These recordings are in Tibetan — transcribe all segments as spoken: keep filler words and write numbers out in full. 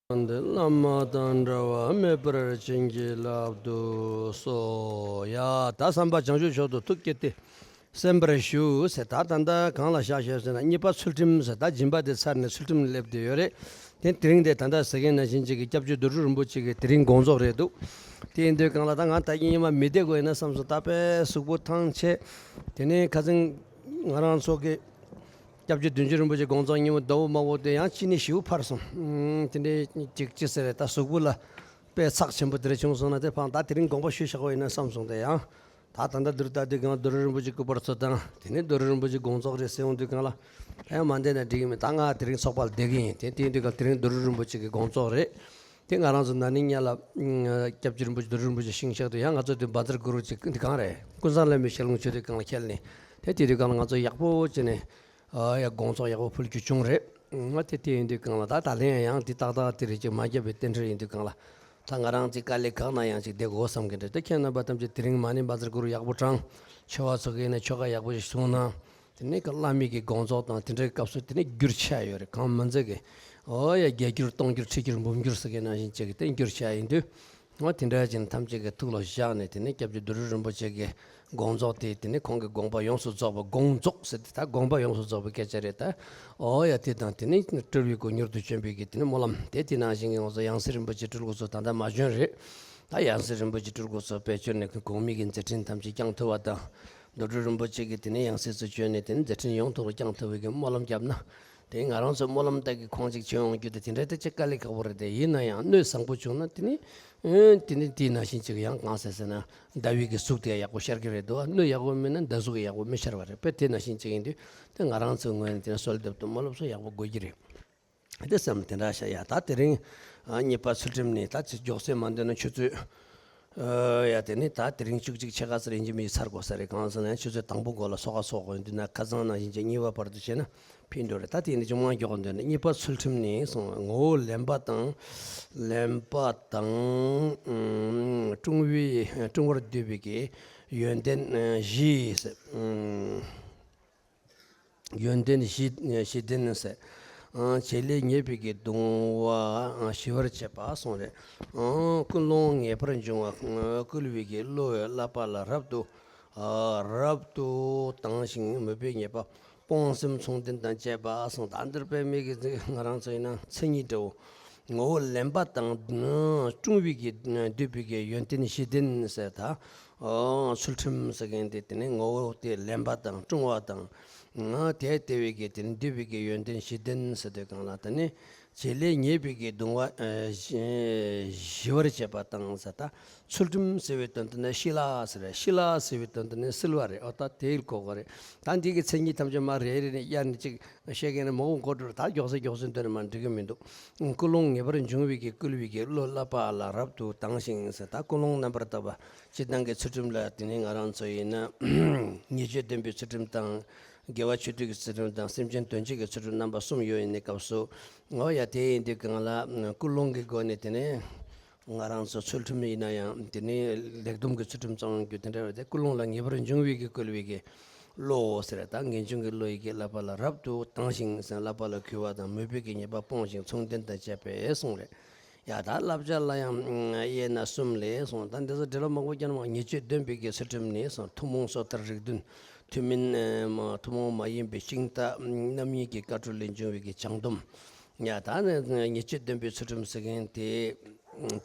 འདི་བླ་མ་དང་འབྲལ་བ་མེད་པར་བྱིན་གྱིས་བརླབ་ཏུ་གསོལ། ཡ་ད་བསམ་པ་བྱང་ཆུབ་མཆོག་ཏུ་ཐུགས་བསྐྱེད་དེ་གསན་པར་ཞུ་ཟེར། ད་ད་ལྟ་གང་ལ་བཞག་བཞག་ཟེར་ན་གཉིས་པ་ཚུལ་ཁྲིམས་ཟེར། ད་སྦྱིན་པ་དེ་ཚར་ནས་ཚུལ་ཁྲིམས་སླེབས་བསྡད་ཡོད་རེད། དེ་དེ་རིང་དེ་ད་ལྟ་ཟེར་མཁན་ནང་བཞིན་ཅིག་གི་སྐྱབས་རྗེ་རྡོ་རྗེ་རིན་པོ་ཆེ་གི་དེ་རིང་དགོངས་རྫོགས་རེད་འདུག་དེ་ཡིན་དུས་གང་ལ་ད་ང་ད་ཡིན་ཡིན་མ་མི་བསྡད་དགོས་ཡིན་ན་བསམ་སོང་། ད་དཔེ་གཟུགས་པོ་ཐང་ཆད། དེ་ནས་ཁ་སང་ང་རང་ཚོ་གི་སྐྱབས་རྗེ་བདུད་འཇོམས་རིན་པོ་ཆེ་དགོངས་རྫོགས་ཉིན་མོ་ཟླ་བོ་དམར་པོ་དེ་ཡང་ཅི་ནས་ཞིའུ་ཕར་སོང་། ཨུམ། དེ་འདྲའི་ཅིག་ཅི་ཟེར་རེད། ད་གཟུགས་པོ་ལ་དཔེ་ཚེགས་ཆེན་པོ་དེ་འདྲ་བྱུང་སོང་ན་དེ་ཕངས། ད་དེ་རིང་དགོངས་པ་ཞུས་བཞག་པ་ཡིན་ན་བསམ་སོང་། དེ་ཡང་ད་ད་ལྟ་འདིར་ལྟ་དུས་གང་རྡོ་རྗེ་རིན་པོ་ཆེ་སྐུ་པར་ཚོ་དང་དེ་ནས་རྡོ་རྗེ་རིན་པོ་ཆེ་དགོངས་རྫོགས་རེད་ཟེར་ཡོང་དུས་གང་ལ་ད་ཡང་མ་བསྡད་ན་འགྲིག་གི་མེད། ད་ང་དེ་རིང་ཚོགས་པ་ལ་བསྡད་ཀྱི་ཡིན། དེ་དེ་ཡིན་དུས་གང་དེ་རིང་རྡོ་རྗེ་རིན་པོ་ཆེ་གི་དགོངས་རྫོགས་རེད། དེ་ང་རང་ཚོ་ན་ནིང་སྔོན་ལ་སྐྱབས་རྗེ་རིན་པོ་ཆེ་རྡོ་རྗེ་རིན་པོ་ཆེ་ཤིང་གཤེགས་དུས་ཡང་ང་ཚོ་དེ་བཛྲ་གུ་རུ་ཅིག་འདི་གང་རེད། ཀུན་བཟང་བླ་མའི་ཞལ་ལུང་ཆོས་སྡེ་གང་ལ་ཁྱེར་ནས་དེ་དེ་དུས་གང་ལ་ང་ཚོ་ཡག་པོ་བྱས་ནས་ཨ་ཡ་དགོངས་རྫོགས་ཡག་པོ་ཕུལ་རྒྱུ་བྱུང་རེད། ང་དེ་དེ་ཡིན་དུས་གང་ལ་ད་ད་ལན་ཡང་འདི་ཏག་ཏག་དེ་རེད་ཅིག་མ་བརྒྱབ་པའི་རྟེན་འབྲེལ་ཡིན་དུས་གང་ལ་ད་ང་རང་ཚོའི་དཀའ་ལས་ཁག་ན་ཡང་ཅིག་བསྡད་དགོས་བསམ་གི་འདྲ། དེ་ཁྱེད་རྣམ་པ་ཐམས་ཅད་དེ་རིང་མ་ནིང་བཛྲ་གུ་རུ་ཡག་པོ་དྲངས། ཆོ་ག་ཚོ་གི་ཡིན་ན་ཆོ་ག་ཡག་པོ་ཞིག་གསུངས་གནང་། དེ་ནས་ཀ་བླ་མའི་གི་དགོངས་རྫོགས་དང་དེ་འདྲའི་སྐབས་སུ་དེ་ནས་འགྱུར་ཆགས་ཡོད་རེད། གང་མ་ཚད་ཀྱི་ཨོ་ཡ་བརྒྱད་འགྱུར་སྟོང་འགྱུར་ཁྲི་འགྱུར་འབུམ་འགྱུར་ཟེར་མཁན་ནང་བཞིན་བྱས་ཀྱི་དེ་འགྱུར་ཆགས་ཡིན་དུས། ཨོ་དེ་འདྲ་བྱས་ནས་ཐམས་ཅད་ཀྱི་ཐུགས་ལ་བཞག་ནས་དེ་ནས་སྐྱབས་རྗེ་རྡོ་རྗེ་རིན་པོ་ཆེ་གི་དགོངས་རྫོགས་དེ་དེ་ནས་ཁོང་གི་དགོངས་པ་ཡོངས་སུ་རྫོགས་པ། དགོངས་རྫོགས་ཟེར་དེ་ད་དགོངས་པ་ཡོངས་སུ་རྫོགས་པའི་སྐད་ཆ་རེད་ད། ཨོ་ཡ་དེ་དང་དེ་ནས་སྤྲུལ་པའི་སྐུ་མྱུར་དུ་བྱོན་པའི་གི་དེ་ནས་སྨོན་ལམ་དེ་དེ་ནང་བཞིན་གྱི་ང་ཚོ་ཡང་སྲིད་རིན་པོ་ཆེ་སྤྲུལ་སྐུ་ཚོ་ད་ལྟ་མ་བྱོན་རེད། ད་ཡང་སྲིད་རིན་པོ་ཆེ་སྤྲུལ་སྐུ་ཚོ་དཔལ་བྱོན་ནས་གོང་མའི་གི་མཛད་འཕྲིན་ཐམས་ཅད་བསྐྱང་ཐུབ་པ་དང་། རྡོ་རྗེ་རིན་པོ་ཆེ་གི་དེ་ནས་ཡང་སྲིད་དུ་བྱོན་ནས་དེ་ནས་མཛད་འཕྲིན་ཡོངས་ཐོག་ལ་བསྐྱང་ཐུབ་པའི་གི་སྨོན་ལམ་བརྒྱབ་ན། དེ་ང་རང་ཚོའི་སྨོན་ལམ་ལྟར་གྱི་ཁོང་ཅིག་བྱོན་ཡོང་རྒྱུ་དེ་དེ་འདྲ་དེ་ཅིག་དཀའ་ལས་ཁག་པོ་རེད་དེ། ཡིན་ན་ཡང་སྣོད་བཟང་པོ་བྱུང་ན་དེ་ནི་ཨེ་དེ་ནི་དེའི་ནང་བཞིན་ཅིག་ཡང་གང་ཟེར་ཟེར་ན་ཟླ་བའི་གི་གཟུགས་དེ་ཡག་པོ་ཤར་གི་རེད་འདུག་སྣོད་ཡག་པོ་མེད་ན་ཟླ་གཟུགས་ཡག་པོ་མི་ཤར་བ་རེད། དཔེ་དེ་ནང་བཞིན་ཅིག་ཡིན་དུས་དེ་ང་རང་ཚོའི་ངོས་ནས་དེ་ནི་གསོལ་འདེབས་དང་སྨོན་ལམ་སོགས་ཡག་པོ་དགོས་ཀྱི་རེད། དེ་བསམ་དེ་འདྲ་བྱ་ཡ། ད་དེ་རིང་ཨ་གཉིས་པ་ཚུལ་ཁྲིམས་ནི་ད་ཅི་མགྱོགས་ཚད་མ་འདོན་ན་ཆུ་ཚོད་ཨ་ཡ་དེ་ནི་ད་དེ་རིང་བཅུ་གཅིག་ཕྱེད་ཀ་ཙམ་ཡིན་གྱི་མི་ཚར་དགོས་ས་རེད། གང་ཟེར་ན་ཆུ་ཚོད་དང་པོ་འགོ་ལ་སོ་ག་སོགས་ཡིན་དུས་ན་ཁ་སང་ནང་བཞིན་གྱི་གཉིས་པ་བར་དུ་བྱས་ན་ཕན་འགྲོ་རེད། ད་དེ་ནི་ཅུང་མ་མགྱོགས་འདོན་ན། གཉིས་པ་ཚུལ་ཁྲིམས་ནི་གསུངས། ངོ་བོ་ལེན་པ་དང་། ལེན་པ་དང་ཨུམ་ཀྲུང་བའི་ཀྲུང་བར་འདུས་པའི་གི་ཡོན་ཏན་ཨ་བཞི་ཟེར། ཨུམ། ཡོན་ཏན་བཞི་བཞི་ལྡན་ཟེར། ཨང་བྱེད་ལས་ཉེས་པའི་གི་གདུང་བ་ཞི་བར་བྱེད་པ་གསུངས་རེད། ཨང་ཀུན་སློང་ངེས་པར་འབྱུང་བ་བསྐུལ་བའི་གི་བློ་བསླབ་པ་ལ་རབ་ཏུ་ཨ་རབ་ཏུ་དང་ཞིང་མོས་པའི་ཉེས་པ་སྤོང་སེམས་མཚུངས་ལྡན་དང་བཅས་པ་གསུངས། ད་འདིར་དཔེ་མེད་ཀྱི་ང་རང་ཚོ་ཡིན་ན་མཚན་ཉིད་འདྲ་བོ། ངོ་བོ་ལེན་པ་དང་ཀྲུང་བའི་གི་འདུས་པའི་གི་ཡོན་ཏན་བཞི་ལྡན་ཟེར། ད་ཨོ་ཚུལ་ཁྲིམས་ཟེར་མཁན་དེ་དེ་ནི་ངོ་བོ་དེ་ལེན་པ་དང་ཀྲུང་བ་དང་། ང་དེ་ལྟེ་བའི་གི་དེ་ནི་འདུས་པའི་གི་ཡོན་ཏན་བཞི་ལྡན་ཟེར་དུས་གང་ལ་དེ་ནི་བྱེད་ལས་ཉེས་པའི་གི་གདུང་བ་ཨ་ཞི་ཞི་བར་བྱེད་པ་དང་ཟེར། ད་ཚུལ་ཁྲིམས་ཟེར་བའི་དོན་དུ་ནི་ཞི་ལ་ཟེར་རེད། ཞི་ལ་ཟེར་བའི་དོན་དུ་ནི་བསིལ་བ་རེད། ཨོ་ད་དེ་གོ་གོ་རེད། ད་འདི་གི་མཚན་ཉིད་ཐམས་ཅད་མ་རེ་རེ་ནས་གཡར་ནས་ཅིག་བཤད་མཁན་ནི་མང་པོ་མགོ་འགྲོ་རེད། ད་མགྱོགས་སེ་མགྱོགས་སེ་འདོན་ནས་མ་འགྲིག་གི་མི་འདུག་ཀུན་སློང་ངེས་པར་འབྱུང་བའི་གི་བསྐུལ་བའི་གི་བློ་བསླབ་པ་ལ་རབ་ཏུ་དང་ཞིང་ཟེར། ད་ཀུན་སློང་རྣམ་པར་དག་པ་སྤྱིར་བཏང་གི་ཚུལ་ཁྲིམས་ལ་དེ་ནི་ང་རང་ཚོ་ཡིན་ན་ཉེས་སྤྱོད་བསྟན་པའི་ཚུལ་ཁྲིམས་དང་། དགེ་བ་ཆོས་སྡུད་ཀྱི་ཚུལ་ཁྲིམས་དང་། སེམས་ཅན་དོན་བྱེད་ཀྱི་ཚུལ་ཁྲིམས་རྣམ་པ་གསུམ་ཡོད། ཡིན་ནའི་སྐབས་སུ་ངོ་ཡ་དེ་ཡིན་དུས་གང་ལ་ཀུན་སློང་གི་སྒོ་ནས་དེ་ནི་ང་རང་ཚོ་ཚུལ་ཁྲིམས་ཡིན་ན་ཡང་དེ་ནི་ལེགས་སྡོམ་གྱི་ཚུལ་ཁྲིམས་གཙང་རྒྱུ་དེ་འདྲ་རེད་དེ། ཀུན་སློང་ལ་ངེས་པར་འབྱུང་བའི་གི་བསྐུལ་བའི་གི་བློའོ་ཟེར། ད་ངེས་འབྱུང་གི་བློ་ཡི་གེ་བསླབ་པ་ལ་རབ་ཏུ་དང་ཞིང་ཟེར། བསླབ་པ་ལ་གུས་པ་དང་མོས་པའི་གི་ཉེས་པ་སྤོང་ཞིང་མཚུངས་ལྡན་དང་བཅས་པས་གསུངས་རེད། ཡ་ད་བསླབ་བྱ་ལ་ཡང་དབྱེ་ན་གསུམ་ལས་གསུངས། ད་འདི་ཚོ་འབྲི་ལོ་མང་པོ་ཀྱང་མང་། ཉེས་སྤྱོད་སྡོམ་པའི་གི་ཚུལ་ཁྲིམས་ནི་གསུངས། ཐུན་མོང་སོ་ཐར་རིགས་བདུན། ཐུན་མིན་ཐུན་མོང་མ་ཡིན་པའི་ཤིང་རྟ་རྣམ་གཉིས་ཀྱི་དཀའ་འགྲོ་ལས་འབྱུང་བའི་གི་བྱང་སྡོམ། ཡ་ད་ནི་ཉེས་སྤྱོད་སྡོམ་པའི་ཚུལ་ཁྲིམས་ཟེར་མཁན་དེ་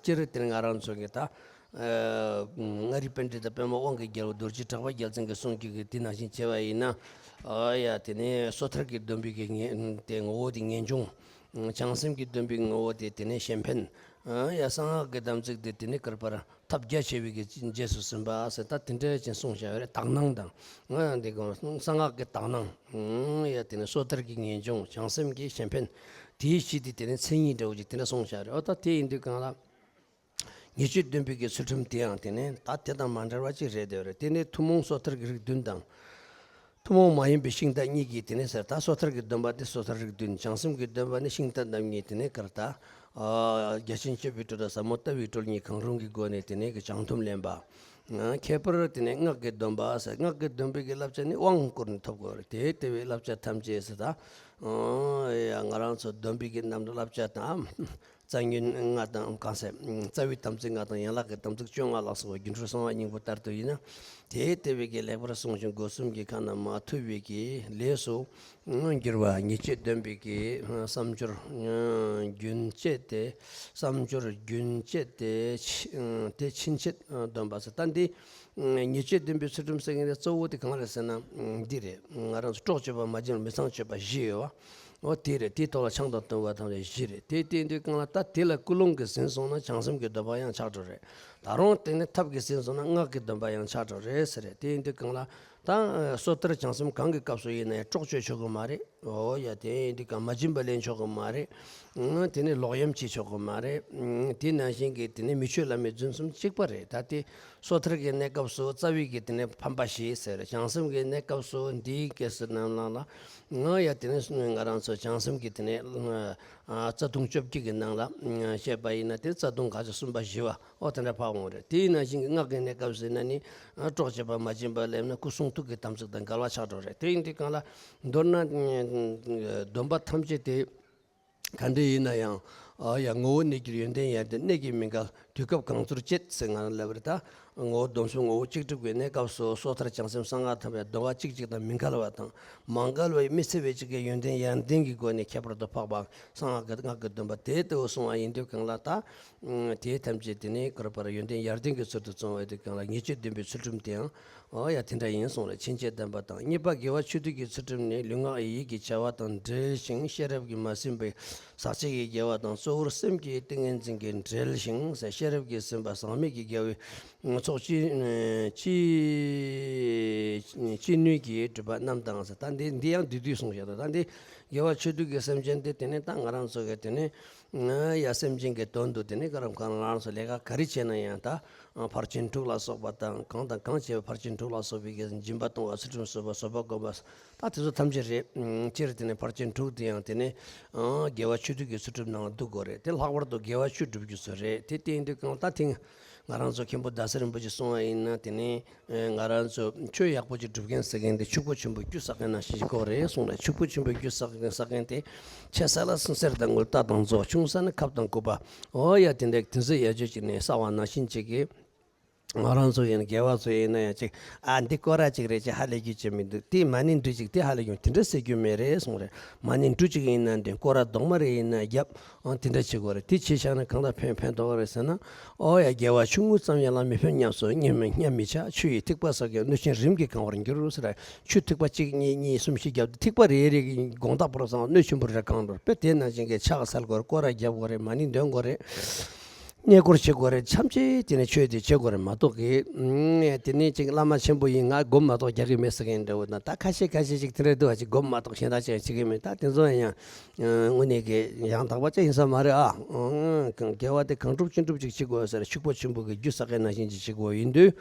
སྤྱིར་དེར་ང་རང་ཚོ་གི་ད་མངའ་རིས་པཎྜི་ཏ་པདྨ་དབང་གི་རྒྱལ་པོ་རྡོ་རྗེ་གྲགས་པ་རྒྱལ་མཚན་གྱི་གསུང་རྒྱུན་གྱི་དེ་ནང་བཞིན་བྱས་པ་ཡིན་ན། ཨ་ཡ་དེ་ནས་སོ་ཐར་གྱི་སྡོམ་པའི་གི་ངེས་དེ་ངོ་བོ་དེ་ངེས་འབྱུང་། བྱང་སེམས་ཀྱི་སྡོམ་པའི་ངོ་བོ་དེ་དེ་ནས་གཞན་ཕན། ཨ་ཡ་གསང་སྔགས་ཀྱི་དམ་ཚིག་དེ་དེ་ནས་བསྐལ་པར་ཐབས་རྒྱ་ཆེ་བའི་གི་རྗེས་སུ་ཟིན་པ་ཟེར། ད་དེ་འདྲ་ཅན་གསུངས་བཞག་ཡོད་རེད། དག་སྣང་དང་། ཨ་ཡ་འདི་གོང་གསང་སྔགས་ཀྱི་དག་སྣང་། ཨ་ཡ་དེ་ནས་སོ་ཐར་གྱི་ངེས་འབྱུང་། བྱང་སེམས་ཀྱི་གཞན་ཕན། དེའི་གཞི་དེ་དེ་ནས་མཚན་ཉིད་འདྲ་བོ་ཅིག་དེ་འདྲ་གསུངས་བཞག་རེད། ཨོ་ད་དེ་ཡིན་དུས་གང་ལ། ཉེས་སྤྱོད་སྡོམ་པའི་གི་ཚུལ་ཁྲིམས་དེའང་དེ་ནས་ད་དེ་དང་མ་འབྲེལ་བ་ཅིག་རེད་དེ་རེད། དེ་ནས་ཐུན་མོང་སོ་ཐར་གྱི་རིགས་བདུན་དང་། ཐུན་མོང་མ་ཡིན་པའི་ཤིང་རྟ་གཉིས་ཀྱིས་དེ་ནས་ཟེར། ད་སོ་ཐར་གྱི་སྡོམ་པ་དེ་སོ་ཐར་རིགས་བདུན། བྱང་སེམས་ཀྱི་སྡོམ་པ་ནི་ཤིང་རྟ་རྣམ་གཉིས། དེ་ནས་གར་ད་ཨ་རྒྱ་ཆེན་སྤྱོད་པའི་སྒྲོ་དང་ཟབ་མོ་ལྟ་བའི་སྒྲོ་གཉིས་གང་རུང་གི་སྒོ་ནས་དེ་ནས་ཀྱི་བྱང་སྡོམ་ལེན་པ། ཨ་ཁྱད་པར་དེ་ནས་སྔགས་ཀྱི་སྡོམ་པ་ཟེར། སྔགས་ཀྱི་སྡོམ་པའི་གི་བསླབ་བྱ་ནི་དབང་བསྐུར་ནས་ཐོབ་དགོས་རེད། དེ་ལྟ་བུའི་བསླབ་བྱ་ཐམས་ཅད་ཟེར། ད་ཨ་ཡ་ང་རང་ཚོ་སྡོམ་པའི་གི་རྣམ་གྲངས་བསླབ་བྱ་དང་། རྩ་ཉོན་ལྔ་དང་གང་ཟེར། རྩ་བའི་དམ་ཚིག་ལྔ་དང་ཡན་ལག་གི་དམ་ཚིག་བཅོ་ལྔ་ལ་སོགས་པ་སྒྱུ་འཕྲུལ་གསང་བ་སྙིང་པོ་ལྟར་དུ་ཡིན་ན། དེ་ལྟ་བུའི་གི་ལེགས་པར་གསུངས་ཤིང་སྒོ་གསུམ་གྱི་ཁ་ན་མ་ཐོ་བའི་གི་ལས་སུ་འགྱུར་བ་ཉེས་སྤྱོད་སྡོམ་པའི་གི་བསམ་སྦྱོར་རྒྱུན་བཅད་དེ། བསམ་སྦྱོར་རྒྱུན་བཅད་དེ་ཕྱི་དེ་ཕྱིན་ཆད་སྡོམ་པ་ཟེར། ད་འདི་ཉེས་སྤྱོད་སྡོམ་པའི་ཚུལ་ཁྲིམས་ཟེར་མཁན་དེ་གཙོ་བོ་དེ་གང་རེད་ཟེར་ན། འདི་རེད། ང་རང་ཚོ་སྲོག་གཅོད་པ། མ་བྱིན་པ། མི་ཚངས་སྤྱོད་པ་བཞི་ཡོད་བ། འོ་དེ་རེད། དེའི་ཐོག་ལ་ཆང་དང་བཏུང་བ་དང་བཞི་རེད། དེ་དེ་འདུས་གང་ལ་ད་དེ་ལ་ཀུན་སློང་གིས་ཟིན་སོང་ན་བྱང་སེམས་ཀྱི་སྡོམ་པ་ཡང་ཆགས་འགྲོ་རེད། ད་རུང་དེ་ནི་ཐབས་ཀྱིས་ཟིན་སོང་ན་སྔགས་ཀྱི་སྡོམ་པ་ཡང་ཆགས་འགྲོ་རེད་ཟེར་རེད། དེ་འདུས་གང་ལ་ད་སོ་ཐར་བྱང་སེམས་གང་གི་སྐབས་སུ་ཡིན་ན་ཡང་སྲོག་གཅོད་ཆོག་གི་མ་རེད། འོ་ཡ། དེ་འདུས་གང་མ་བྱིན་པ་ལེན་ཆོག་གི་མ་རེད། དེ་ནི་ལོག་གཡེམ་བྱེད་ཆོག་གི་མ་རེད། དེ་ནང་བཞིན་གྱི་དེ་ནི་མི་ཆོས་བླ་མའི་རྫུན་གསུམ་གཅིག་པ་རེད། ད་དེ་སོ་ཐར་གྱི་གནས་སྐབས་སུ་རྩ་བའི་གི་དེ་ནས་ཕམ་པ་བཞི་ཟེར། བྱང་སེམས་ཀྱི་གནས་སྐབས་སུ་འདིའི་སྐབས་སུ་རྣམས་ལ་ལ་ང་ཡ་དེ་ནས་ང་རང་ཚོ་བྱང་སེམས་ཀྱི་དེ་ནས་རྩ་ལྟུང་བཅོ་བརྒྱད་ཀྱི་ནང་ལ་བཤད་པ་ཡིན་ན་དེ་རྩ་ལྟུང་ག་ཚོད་གསུམ་པ་བཞི་བ་འོ་དེ་འདྲ་ཕར་འོང་རེད། དེའི་ནང་བཞིན་གྱི་སྔགས་ཀྱི་གནས་སྐབས་སུ་ཡིན་ན་ནི་སྲོག་བཅད་པ། མ་བྱིན་པ་ལེན་ན་སྐུ་གསུང་ཐུགས་ཀྱི་དམ་ཚིག་དང་འགལ་བ་ཆགས་འགྲོ་རེད། དེ་ཡིན་དུས་གང་ལ་མདོར་ན་སྡོམ་པ་ཐམས་ཅད་དེ། ག་འདྲ་ཡིན་ན་ཡང་། ཨ་ཡ། ངོ་བོ་གནས་གྱུར་ཡོན་ཏན་ཡར་ལྡན། གནད་ཀྱིས་མི་འགལ་དུས་སྐབས་གང་ཚོར་བྱེད་ཟེར་ང་རང་ལབ་པ་རེད། ད་ངོ་བོ་སྡོམ་གསུམ་ངོ་བོ་གཅིག་གྲུབ་ཀྱི་གནས་སྐབས་སུ་སོ་ཐར་བྱང་སེམས་གསང་སྔགས་ཐམས་ཅད་སྡོམ་པ་གཅིག་གཅིག་དང་མི་འགལ་བ་དང་མ་འགལ་བའི་མི་འཚེ་བའི་གཅིག་གི་ཡོན་ཏན་ཡར་ལྡན་གྱི་སྒོ་ནས་ཁྱད་པར་དུ་འཕགས་པའམ་གསང་སྔགས་ཀྱི་སྔགས་ཀྱི་སྡོམ་པ་དེ་ལྟ་བུ་གསུངས་པ་ཡིན་དུས་གང་ལ་ད། དེ་ཐམས་ཅད་དེ་ནི་ག་རེ་ཡོན་ཏན་ཡར་ལྡན་གྱི་ཚུལ་དུ་བརྩོན་པ་ཡིན་དུས་གང་ལ་ཉེས་སྤྱོད་སྡོམ་པའི་ཚུལ་ཁྲིམས་དེའང་། འོ་ཡ། དེ་འདྲ་ཡིན་གསུངས་རེད། ཕྱིན་ཆད་བདེན་པ་དང་། གཉིས་པ་དགེ་བ་ཆོས་སྡུད་ཀྱི་ཚུལ་ཁྲིམས་ནི། ལུས་ངག་ཡིད་ཀྱི་བྱ་བ་དང་འབྲེལ་ཞིང་། ཤེས་རབ་ཀྱིས་མ་ཟིན་པའི་ཟག་བཅས་ཀྱི་དགེ་བ་དང་། གཙོ་བོར་སེམས་ཀྱི་ཏིང་ངེ་འཛིན་གྱིས་འབྲེལ་ཞིང་། ཤེས་རབ་ཀྱིས་ཟིན་པ་ཟག་མེད་ཀྱི་དགེ་བའི་ཚོགས་ཅི་ཅི་ཅི་ནུས་ཀྱིས་སྒྲུབ་པ་རྣམས་དང་། ད་འདི་འདི་ཡང་བསྡུས་བསྡུས་གསུངས་བཞག་ད་ད་འདི་དགེ་བ་ཆོས་སྡུད་ཀྱི་སེམས་ཅན་དེ་དེ་ནི་ད་ང་རང་ཚོ་གི་དེ་ནི། ཡ། སེམས་ཅན་གྱི་དོན་དུ་དེ་ནི་ག་རེ་གང་ལ་ང་རང་ཚོ་ལས་ཀ་ག་རེ་བྱས་ན་ཡང་ད་ཕར་ཕྱིན་དྲུག་ལ་སོགས་པ་དང་། གང་དང་གང་བྱས་པ་ཕར་ཕྱིན་དྲུག་ལ་སོགས་པའི་གི་སྦྱིན་པ་གཏོང་བ། ཚུལ་ཁྲིམས་བཟོད་པ། བཟོད་པ་སྒོམ་པ། ད་དེ་ཚོ་ཐམས་ཅད་རེད། སྤྱིར་དེ་ནི་ཕར་ཕྱིན་དྲུག་དེ་ཡང་དེ་ནི་དགེ་བ་ཆོས་སྡུད་ཀྱི་ཚུལ་ཁྲིམས་ནང་ལ་འདུ་དགོས་རེད། དེ་ལྷག་པར་དུ་དགེ་བ་བཅུ་སྒྲུབ་རྒྱུ་ཚོ་རེད། དེ་བསྟན་དུས་གང་ལྟར་དེང་ང་རང་ཚོ་མཁན་པོ་ཟླ་ཟེར་རིན་པོ་ཆེ་གསུང་བ་ཡིན་ན། དེ་ནི་ང་རང་ཚོ་ཆོས་ཡག་པོ་ཅིག་སྒྲུབ་མཁན་ཟེར་མཁན་དེ་ཕྱུག་པོ་ཆེན་པོ་རྒྱུ་བསགས་མཁན་ནང་བཞིན་ཞིག་དགོས་རེད་གསུངས་རེད། ཕྱུག་པོ་ཆེན་པོ་རྒྱུ་བསགས་མཁན་ཟེར་མཁན་དེ་ཆེ་ས་ལ་གསེར་དང་དངུལ། རྟ་དང་མཛོ། ཆུང་ས་ནི་ཁབ་དང་སྐུད་པ། འོ་ཡ། དེ་འདྲ་དེ་ཚོ་ཡ་ཆོས་ཅིག་ནས་བསགས་པ་ནང་བཞིན་ཅིག་གིས། ང་རང་ཚོ་ཡིན་དགེ་བ་ཚོ་ཡིན་ན་ཡང་ཅིག་ཨ་འདི་སྐོར་ར་ཅིག་རེད་ཅེས་ཧ་ལས་རྒྱུ་ཅིག་མི་འདུག་དེ་མ་ཎི་འབྲུ་ཅིག་དེ་ཧ་ལས་རྒྱུ་དེ་འདྲ་ཟེར་རྒྱུ་མེད་རེད་གསུངས་རེད། མ་ཎི་འབྲུ་ཅིག་ཡིན་ན་འདི་སྐོར་ར་རྡོག་མ་རེ་ཡིན་ན་རྒྱབ། ཨང་། དེ་འདྲ་བྱེད་དགོས་རེད། དེ་བྱས་བཞག་ན་གང་ལ་ཕན་ཕན་ཐོགས་རེད་ཟེར་ན། ཨོ་ཡ། དགེ་བ་ཆུང་ངུ་ཙམ་ཡང་བླ་མེད་ཕན་སྙམ་སོང་། སྙམ་མི་སྙམ་མི་བྱ། ཆུ་ཡི་ཐིགས་པ་ཟ་གིན། སྣོད་ཆེན་རིམ་གྱིས་གང་བར་འགྱུར་ཟེར། ཆུ་ཐིགས་པ་གཅིག་གཉིས་གཉིས་གསུམ་བཞི་བརྒྱབ་སྟེ་ཐིགས་པ་རེ་རེ་གི་དགོང་དག་བར་སང་སྣོད་ཆེན་པོ་རེ་གང་འགྲོ། དཔེ་དེ་ནང་བཞིན་གྱི་ཕྱག་འཚལ་དགོས་རེད། སྐོར་ར་རྒྱབ་དགོས་རེད། མ་ཎི་འདོན་དགོས་རེད། གནས་སྐོར་བྱེད་དགོས་རེད། ཐམས་ཅད་དེ་ནས་ཆོས་དེ་བྱེད་དགོས་རེད་མ་གཏོགས་གི། ཨང་། དེ་ནས་ཅིག་བླ་མ་ཆེན་པོ་ཡིན། ང་སྒོམ་མ་གཏོགས་རྒྱག་གི་མེད་ཟེར་མཁན་འདྲ་བོ་དང་། ད་ཁ་ཤས་ཁ་ཤས་ཅིག་དེ་འདྲ་འདུག་བ། ཅིག་སྒོམ་མ་གཏོགས་གཞན་དག་ཅིག་བྱེད་ཀྱི་མེད། ད་དེ་ཚོ་ཡང་དངོས་གནས་ཀྱི་ཡང་དག་པ་ཅིག་ཡིན་ས་མ་རེད་ཨ། ཨང་། དགེ་བ་དེ་གང་སྒྲུབ་ཅི་སྒྲུབ་ཅིག་བྱེད་དགོས་ཟེར། ཕྱུག་པོ་ཆེན་པོ་གི་རྒྱུ་བསགས་མཁན་ནང་བཞིན་ཅིག་བྱེད་དགོས་ཡིན་དུས།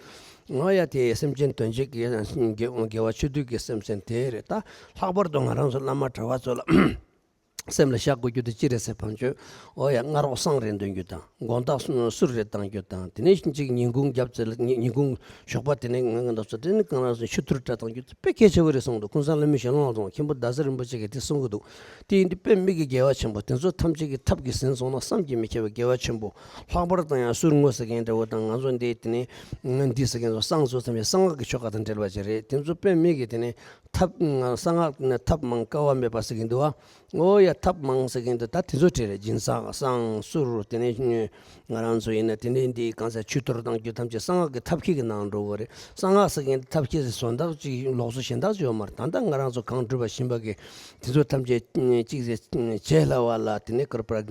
ང་ཡ་དེ་སེམས་ཅན་དོན་བྱེད་ཀྱི་དགེ་དགེ་བ་ཆོས་སྡུད་ཀྱི་སེམས་ཅན་དེ་རེད། ད་ལྷག་པར་དུ་ང་རང་ཚོ་བླ་མ་གྲྭ་བ་ཚོ་ལ། སེམས་ལ་བཞག་དགོས་རྒྱུ་དེ་ཅི་རེད་ཟེར་བ་ཅིན། ཨོ་ཡ། སྔ་དྲོ་བསང་རེ་འདོན་རྒྱུ་དང་། དགོང་དག་གསུར་རེ་བཏང་རྒྱུ་དང་། དེ་ནས་ཅིག་ཉིན་གུང་རྒྱབ་ཚེ་ལ་ཉིན་གུང་ཞོགས་པ་དེ་ནས་ང་ང་འདྲ་ཚོ་དེ་ནས་གང་ལ་སོང་ཆུ་ཐུར་འདྲ་བཏང་རྒྱུ་དཔེ་གལ་ཆེ་བོ་རེད་གསུངས་འདུག་ཀུན་བཟང་བླ་མའི་ཞལ་ལུང་ལ་སོང་མཁན་པོ་ཟླ་ཟེར་རིན་པོ་ཆེ་གིས་དེ་གསུང་གི་འདུག་དེ་ཡིན་དུས་དཔེ་མི་གི་དགེ་བ་ཆེན་པོ་དེ་ཚོ་ཐམས་ཅད་ཀྱི་ཐབས་ཀྱིས་ཟིན་སོང་ན་བསམ་གྱིས་མི་ཁྱབ་པའི་དགེ་བ་ཆེན་པོ། ལྷག་པར་དུ་ཡང་གསུར་བསྔོ་ཟེར་མཁན་འདྲ་བོ་དང་། ང་ཚོ་འདི་དེ་ནས་འདི་ཟེར་མཁན་ཚོ་བསང་བཟོ་ཙམ་ཡང་གསང་སྔགས་ཀྱི་ཆོ་ག་དང་འབྲེལ་བ་ཅིག་རེད། དེ་ཚོ་དཔེ་མི་གི་དེ་ནས་ཐབས་གསང་སྔགས་ནི་ཐབས་མང་དཀའ་བ་མེད་པ་ཟེར་གྱི་འདུག་བ། ཨོ་ཡ། ཐབས་མང་ཟེར་མཁན་དེ་ད་དེ་ཚོ་གྲས་རེད། སྦྱིན་སྲེག་བསང་གསུར། དེ་ནས་ང་རང་ཚོ་ཡིན་ན་དེ་ནས་འདི་གང་ཟེར་ཆུ་གཏོར་བཏང་རྒྱུ་ཐམས་ཅད་གསང་སྔགས་ཀྱི་ཐབས་མཁས་ཀྱི་ནང་འགྲོ་གི་རེད། གསང་སྔགས་ཟེར་མཁན་དེ་ཐབས་མཁས་ཟེར་བཟོ་འདྲ་ཅིག་ལུགས་སྲོལ་གཞན་དག་ཅིག་ཡོད་མ་རེད། ད་ལྟ་ང་རང་ཚོ་གང་སྒྲུབ་པ་བཞིན་པ་གི་དེ་ཚོ་ཐམས་ཅད་གཅིག་ཟེར་བྱེད་སླ་བ་ལ། དེ་ནས་ག་རེ་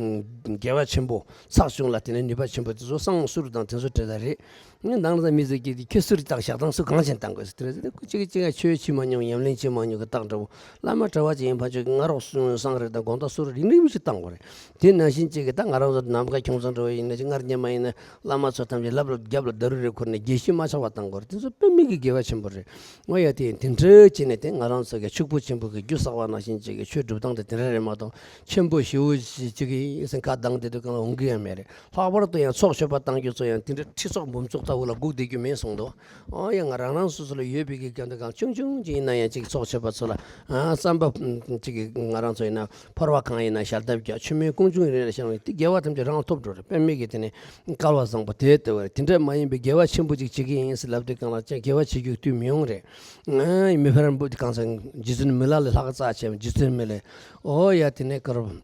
དགེ་བ་ཆེན་པོ་ཚགས་ཆུང་ལ་དེ་ནས་ནུས་པ་ཆེན་པོ་དེ་ཚོ་བསང་གསུར་དང་དེ་ཚོ་གྲས་ད་རེད། ངས་ནང་ལ་མི་ཟེར་གྱི་དེ་ཁྱོད་གསུར་བཏང་ཞག་དང་སུ་གང་ཅན་བཏང་དགོས་ཟེར། དེ་རེད། གཅིག་གཅིག་ཆོས་བྱེད་མ་མྱོང་། ཉམས་ལེན་བྱེད་མ་མྱོང་གི་རྟགས་འདྲ་བོ། བླ་མ་གྲྭ་བ་ཅིག་ཡིན་ཕ་ཆོས་ཀྱི་ང་རོགས་བསང་རེད་དང་དགོང་དག་གསུར་རེད་རིམ་རིམ་ཞིག་བཏང་དགོས་རེད། དེ་ནང་བཞིན་གཅིག་གི་ད་ང་རང་ཚོ་ནམ་མཁའ་ཁྱུང་ཚང་འདྲ་བོ་ཡིན་ན་ཅིག་སྔར་སྙེ་མ་ཡིན་ན་བླ་མ་ཚོ་ཐམས་ཅད་ལབ་ལ་རྒྱབ་ལ་ད་རུ་རེ་ཁུར་ནས་དགེ་བཤེས་མ་ཆགས་པ་བཏང་དགོས་རེད། དེ་ཚོ་དཔེ་མི་གི་དགེ་བ་ཆེན་པོ་རེད། ཨོ་ཡ། དེ་དེ་འདྲ་བྱས་ནས་དེ་ང་རང་ཚོ་གི་ཕྱུག་པོ་ཆེན་པོ་གི་རྒྱུ་བསགས་པ་ནང་བཞིན་ཅིག་གི་ཆོས་སྒྲུབ་སྟངས་དེ་དེ་འདྲ་རེད་མ་གཏོགས། ཆེན་པོ་ཞེ་པོ་ཅིག་གི་སེམས་ཁ་གདངས་བསྡད་དུས་གང་ལ་འོང་གི་ཡང་མེད་རེད། ལྷག་པར་དུ་ཡང་ཚོགས་མཆོད་པ་བཏང་རྒྱུ་ཚོ་ཡང་དེ་འདྲ་ཁྲི་ཚོགས་འབུམ་ཚོགས་ལྟ་བུ་ལ་སྒུག་བསྡད་རྒྱུ་མེད་གསུངས་འདུག་ཨོ་ཡ། ང་རང་རང་སོ་སོ་ལ་ཡོད་པའི་གི་རྒྱ་འདི་གང་ཆུང་ཆུང་ཅིག་ཡིན་ན་ཡང་ཅིག་ཚོགས་མཆོད་པ་ཚོ་ལ་ཨ་བསམ་པ་ཅིག་གི་ང་རང་ཚོ་ཡིན་ ཡང་ཕོར་པ་གང་ཡིན་ན་ཞལ་ཏབ་རྒྱག་མཆོད་མེ་ཀོང་ཆུང་རེ་རེ་བཞེངས་ནས་དེ་དགེ་བ་ཐམས་ཅད་རང་ཐོབ་འགྲོ་རེད། དཔེ་མེད་ཀྱི་དེ་ནས་སྐལ་བ་བཟང་པོ་དེ་ལྟ་བུ་རེད། དེ་འདྲ་མ་ཡིན་པའི་དགེ་བ་ཆེན་པོ་ཅིག་བྱེད་ཀྱི་ཡིན་ཟེར་ལབ་དུས་སྒང་ལ་ཅང་དགེ་བ་བྱེད་རྒྱུ་དུས་མི་ཡོང་རེད། ཨ་མི་ཕམ་པོ་དེ་གང་ཟེར་རྗེ་བཙུན་མི་ལ་ལས་ལྷག་རྩ་ཆེ་བ། རྗེ་བཙུན་མི་ལས་ཨོ་ཡ་དེ་ནས་ཀར།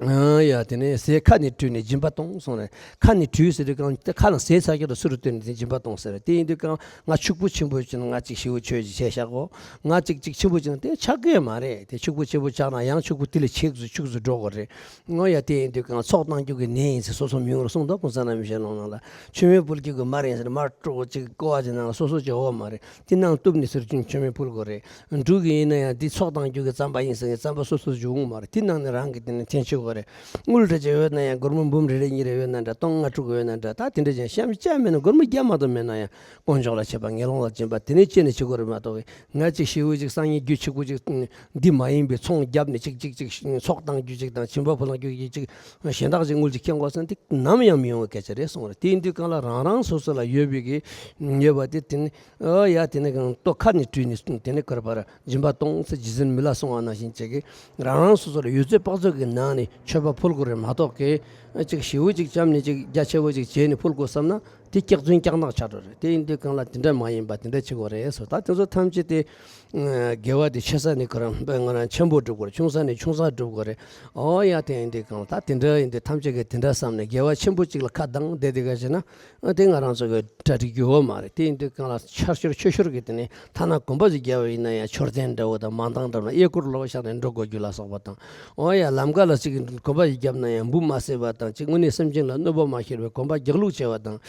ཨ་ཡ་དེ་ནས་ཟས་ཁ་ནས་བཀྲུས་ནས་སྦྱིན་པ་གཏོང་གསུངས་རེད། ཁ་ནས་བཀྲུས་ཟེར་དུས་སྒང་དེ་ཁ་ནང་ཟས་ཚར་རྒྱུ་ལ་སུ་རུ་བཏོན་ནས་དེ་སྦྱིན་པ་གཏོང་ཟེར་རེད། དེ་ཡིན་དུས་སྒང་ང་ཕྱུག་པོ་ཆེན་པོ་ཅིག་ན་ང་ཅིག་ཞེ་པོ་ཆོས་ཅིག་བྱས་བཞག་གོ། ང་ཅིག་ཅིག་ཆེན་པོ་ཅིག་ན་དེ་ཆགས་ཀྱི་མ་རེད། དེ་ཕྱུག་པོ་ཆེན་པོ་ཆགས་ན་ཡང་ཕྱུག་པོ་དེ་ལས་ཆེ་ཙུ་ཕྱུག་ཙུ་འགྲོ་དགོས་རེད། ངོ་ཡ་དེ་ཡིན་དུས་སྒང་ཚོགས་བཏང་རྒྱུ་གི་ནད་ཡིན་ཟེར་སོ་སོ་མི་ཡོང་རུ་གསུངས་འདུག་ཀུན་བཟང་རྣམ་གཞན་ལུང་ནང་ལ། མཆོད་མེ་ཕུལ་རྒྱུ་གི་མར་ཡིན་ཟེར་མར་དཀྲོག་ཅིག་ཀོ་བ་ཅིག་ནང་ལ་སོ་སོ་ཅིག་འོ་མ་རེད། དེ་ནང་བཏུབ་ནས་ཟེར་ཅུང་མཆོད་མེ་ཕུལ་དགོས་རེད། འབྲུ་གི་ཡིན་ན་ཡང་འདི་ཚོགས་བཏང་རྒྱུ་གི་རྩམ་པ་ཡིན་ཟེར་ནས་རྩམ་པ་སོ་སོ་འཇུ་འོང་མ་རེད། དེ་ནང་ནས་རང་གི་དེ་ནས་འཐེན་ཆོག་གི་རེད། དངུལ་འདྲ་ཅིག་ཡོད་ན་ཡང་སྒོར་མོ་འབུམ་རེ་རེ་གཉིས་རེ་ཡོད་ན་འདྲ། སྟོང་ལྔ་དྲུག་ཡོད་ན་འདྲ། ད་དེ་འདྲ་ཅན་གཤམ་བཅའ་མེད་ན་སྒོར་མོ་བརྒྱ་མ་གཏོགས་མེད་ན་ཡང་དཀོན་མཆོག་ལ་མཆོད་པ་ངན་སློང་ལ་སྦྱིན་པ་དེ་ནས་སྐྱེས་ནས་བྱེད་དགོས་རེད་མ་གཏོགས། ང་ཅིག་ཞེ་པོ་ཅིག་སང་ཉིན་རྒྱུ་ཆིག་པོ་ཅིག་འདི་མ་ཡིན་པའི་ཚོང་བརྒྱབ་ནས་ཅིག་ཅིག་ཅིག་ཚོགས་བཏང་རྒྱུ་ཅིག་དང་སྦྱིན་པ་ཕུལ་ལང་རྒྱུ་ཅིག་གཞན་དག་ཅིག་དངུལ་ཅིག་ཁྱེར་དགོས་ཟེར་ན་འདི་ནམ་ཡང་མི་ཡོང་བའི་སྐད་ཆ་རེད་གསུངས་རེད། དེ་ཡིན་དུས་སྒང་ལ་རང་རང་སོ་སོ་ལ་ཡོད་པའི་གི་ཡོད་པ་དེ་དེ་ནི། ཨོ་ཡ་དེ་ནས་གང་ལྟོ་ཁ་ནས་བཀྲུས་ནས་དེ་ནས་ཀར་པར་སྦྱིན་པ་གཏོང་ཟེར་རྗེ་བཙུན་མི་ལ་གསུང་བ་ནང་བཞིན་བྱེད་ཀྱི། རང་རང་སོ་སོ་ལ་ཡོད་ཚད་དཔག་ཚོད་ཀྱི་ནང་ནས་མཆོད་པ་ཕུལ་དགོས་རེད་མ་གཏོགས་ཀྱི། ཅིག་ཞེ་པོ་ཅིག་བཅམ་ནས་ཅིག་རྒྱ་ཆེ་བོ་ཅིག་བྱས་ནས་ཕུལ་དགོས་བསམ་ན་དེ་སྐྱག་རྫུན་སྐྱག་ནག་ཆགས་འགྲོ་རེད། དེ་ཡིན་དུས་སྒང་ལ་དེ་འདྲ་མ་ཡིན་པ་དེ་འདྲ་བྱེད་དགོས་རེད་ཟེར། ད་དེ་ཚོ་ཐམས་ཅད་དེ་དགེ་བ་དེ་ཆེ་ས་ནས་ཁོ་རང་དཔེ་ང་རང་ཆེན་པོ་སྒྲུབ་དགོས་རེད། ཆུང་ས་ནས་ཆུང་ས་སྒྲུབ་དགོས་རེད། ཨོ་ཡ་དེ་ཡིན་དུས་སྒང་ལ་ད་དེ་འདྲ་ཡིན་དུས་ཐམས་ཅད་ཀྱིས་དེ་འདྲ་བསམ་ནས་དགེ་བ་ཆེན་པོ་ཅིག་ལ་ཁ་གདངས་བསྡད་དེ་ག་བྱས་ན། ཨ་དེ་ང་རང་ཚོ་གི་གྲ་སྒྲིག་རྒྱུ་ཡོད་མ་རེད། དེ་ཡིན་དུས་སྒང་ལ་ཆར་ཤོར་ཆུ་ཤོར་གི་དེ་ནས་ཐ་ན་གོམ་པ་ཞིག་བརྒྱབ་པ་ཡིན་ན་ཡང་མཆོད་རྟེན་འདྲ་བོ་དང་མ་འདང་འདྲ་བོ་ན་གཡས་སྐོར་ལོག་བཞག་ནས་འགྲོ་དགོས་རྒྱུ་ལ་སོགས་པ་དང་། འོ་ཡ་ལམ་ཁ་ལ་ཅིག་གོམ་པ་ཞིག་བརྒྱབ་ན་ཡང་འབུ་མ་བསད་པ་དང་ཅིག་དངོས་གནས་སེམས་ཅན་ལ་གནོད་པ་མ་བསྐྱལ་བའི་གོམ་པ་རྒྱག་ལུགས་བྱས་པ་དང་།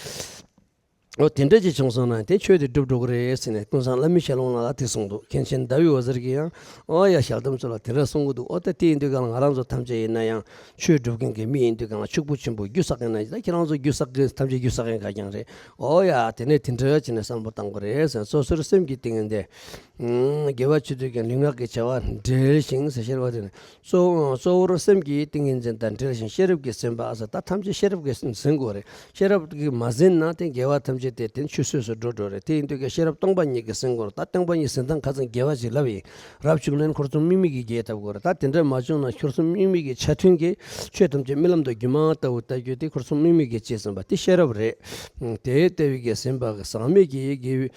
འོ་དེ་འདྲ་ཅིག་བྱུང་སོང་ན་དེ་ཆོས་དེ་འགྲུབ་འགྲོ་གི་རེད་ཟེར་ནས་ཀུན་བཟང་བླ་མའི་ཞལ་ལུང་ལ་ལ་དེ་གསུངས་འདུག་མཁན་ཆེན་ཟླ་བའི་འོད་ཟེར་གྱིས་ཡང་། ཨོ་ཡ་ཞལ་གདམས་ཚོ་ལ་དེ་འདྲ་གསུང་གི་འདུག་ཨོ་ད་དེ་ཡིན་དུས་སྒང་ལ་ང་རང་ཚོ་ཐམས་ཅད་ཡིན་ན་ཡང་ཆོས་སྒྲུབ་མཁན་གྱི་མི་ཡིན་དུས་སྒང་ལ་ཕྱུག་པོ་ཆེན་པོ་རྒྱུ་བསགས་མཁན་ན་ད་ཁྱེད་རང་ཚོ་རྒྱུ་བསགས་མཁན་ཐམས་ཅད་རྒྱུ་བསགས་མཁན་ག་རྐྱང་རེད། ཨོ་ཡ་དེ་ནས་དེ་འདྲ་བྱས་ནས་བསམ་བློ་བཏང་དགོས་རེད་ཟེར། སོ་སོར་སེམས་ཀྱི་ཏིང་ངེ་འཛིན། དགེ་བ་ཆེ་དུས་ཀྱང་ལུས་ངག་གི་བྱ་བ་འབྲེལ་ཞིང་ཟེར་ཤེས་པ་དེ་ནི། གཙོ་གཙོ་བོར་སེམས་ཀྱི་ཏིང་ངེ་འཛིན་དང་འབྲེལ་ཞིང་ཤེས་རབ་ཀྱིས་ཟིན་པ་ཟེར། ད་ཐམས་ཅད་ཤེས་རབ་ཀྱིས་ཟིན་དགོས་རེད། ཤེས་རབ་ཀྱིས་མ་ཟིན་ན་དེ་དགེ་བ་ཐམས་ཅད་དེ་དེ་ཆུད་ཟོས་སུ་འགྲོ་འགྲོ་རེད། དེ་ཡིན་དུས་ཀྱང་ཤེས་རབ་སྟོང་པ་ཉིད་ཀྱིས་ཟིན་དགོས་རེད། ད་སྟོང་པ་ཉིད་ཟིན་སྟངས་ཁ་སང་དགེ་བ་ཞིག་ལབ་ཡིན། རབ་བྱུང་ལན་འཁོར་གསུམ་དམིགས་མེད་ཀྱིས་རྒྱས་བཏབ་དགོས་རེད། ད་དེ་འདྲ་མ་བྱུང་ན་འཁོར་གསུམ་དམིགས་མེད་ཀྱི་ཆ་མཐུན་གྱི་ཆོས་ཐམས་ཅད་རྨི་ལམ་དུ་སྒྱུ་མ་ལྟ་བུ་ལྟ་རྒྱུ་དེ་འཁོར་གསུམ་དམིགས་མེད་ཀྱིས་རྒྱས་ཟིན་པ་དེ་ཤེས་རབ་རེད། དེ་ལྟ་བུའི་གིས་ཟིན་པ་གི་ཟག་མེད་ཀྱི་དགེ་བའི་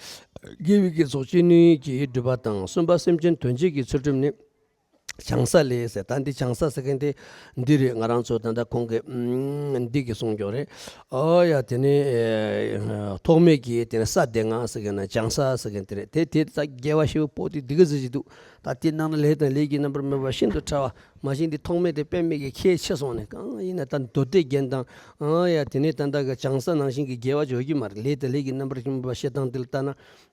དགེ་བའི་དགེ་ཚོགས་ཅི་ནུས་ཀྱིས་སྒྲུབ་པ་དང་། གསུམ་པ་སེམས་ཅན་དོན་བྱེད་ཀྱི་ཚུལ་ཁྲིམས་ནི། བྱང་ས་ལས་ཟེར། ད་འདི་བྱང་ས་ཟེར་མཁན་དེ་འདི་རེད། ང་རང་ཚོ་ད་ལྟ་ཁོང་གི་ཨམ་འདི་གི་གསུང་སྐྱོར་རེད། ཨོ་ཡ་དེ་ནས་ཨེ་ཐོགས་མེད་ཀྱི་དེ་ནས་ས་སྡེ་ལྔ་ཟེར་མཁན་ན་བྱང་ས་ཟེར་མཁན་དེ་རེད། དེ་དེ་ད་དགེ་བ་ཞེ་པོ་དེ་འདི་ག་ཟེར་གྱི་འདུག་ད་དེ་ནང་ན་ལས་དང་ལས་ཀྱི་རྣམ་པར་སྨིན་པ་ཤིན་ཏུ་ཕྲ་བ། མ་གཞི་འདི་ཐོགས་མེད་དེ་དཔེ་མེད་ཀྱི་ཁྱད་ཆེ་སོང་ནས་གང་ཡིན་ན་ད་མདོ་སྡེ་རྒྱན་དང་། ཨ་ཡ་དེ་ནས་ད་ལྟ་གི་བྱང་ས་ནང་བཞིན་གྱི་དགེ་བ་འཇོག་གི་མ་རེད། ལས་དང་ལས་ཀྱི་རྣམ་པར་སྨིན་པ་བཤད་སྟངས་དེ་ལ་ལྟ་ན།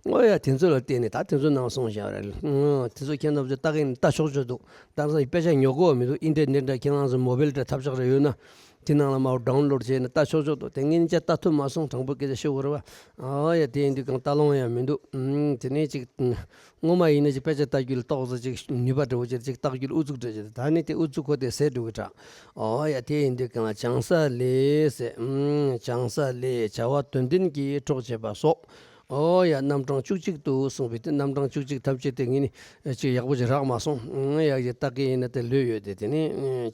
ཨོ་ཡ་དེ་ཚོ་ལ་བརྟེན་ནས་ད་དེ་ཚོ་ནང་སོང་བཞག་རེད། ཨ་དེ་ཚོ་ཁྱེད་རྣམ་ཚོ་ལྟ་གིན་ལྟ་ཆོག་ཆོག་འདུག་ད་ས་དཔེ་ཆ་ཉོ་དགོས་མི་འདུག་ཨིན་ཊར་ནེཊ་འདྲ་ཁྱེད་རང་ཚོ་མོ་བེལ་འདྲ་ཐབས་ཆག་རེ་ཡོད་ན། དེ་ནང་ལ་མར་ཌའུན་ལོཌ་བྱས་ནས་ལྟ་ཆོག་ཆོག་འདུག་དེ་ངས་ཅག་ལྟ་ཐུབ་མ་སོང་། དྲང་པོ་སྐད་ཆ་ཤོད་དགོས་རེད་བ། ཨོ་ཡ་དེ་ཡིན་དུས་གང་ལྟ་ལོང་ཡང་མི་འདུག་ཨུམ་དེ་ནས་ཅིག་སྔོན་མ་ཡིན་ན་ཅིག་དཔེ་ཆ་ལྟ་རྒྱུ་ལ་ཏོག་ཙམ་ཅིག་ནུས་པ་འདྲ་བོ་ཅིག་ཅིག་ལྟ་རྒྱུ་ལ་ཨུ་ཚུགས་འདྲ་ཅིག་ད་ནི་དེ་ཨུ་ཚུགས་ཁོ་དེ་ཟད་འགྲོ་གི་དྲག་ཨོ་ཡ་དེ་ཡིན་དུས་གང་ལ་བྱང་ས་ལས་ཟེར། ཨུམ་བྱང་ས་ལས་བྱ་བ་དོན་ལྡན་གྱི་གྲོགས་བྱེད་པ་སོགས། ཨོ་ཡ་རྣམ་གྲངས་བཅུ་གཅིག་ཏུ་གསུངས་པའི་དེ་རྣམ་གྲངས་བཅུ་གཅིག་ཐམས་ཅད་དེ་ངས་ནི་ཅིག་ཡག་པོ་ཅིག་རག་མ་སོང་། ཨང་ཡག་ཅིག་ལྟ་གི་ཡིན་ན་དེ་ལོས་ཡོད་དེ་དེ་ནི་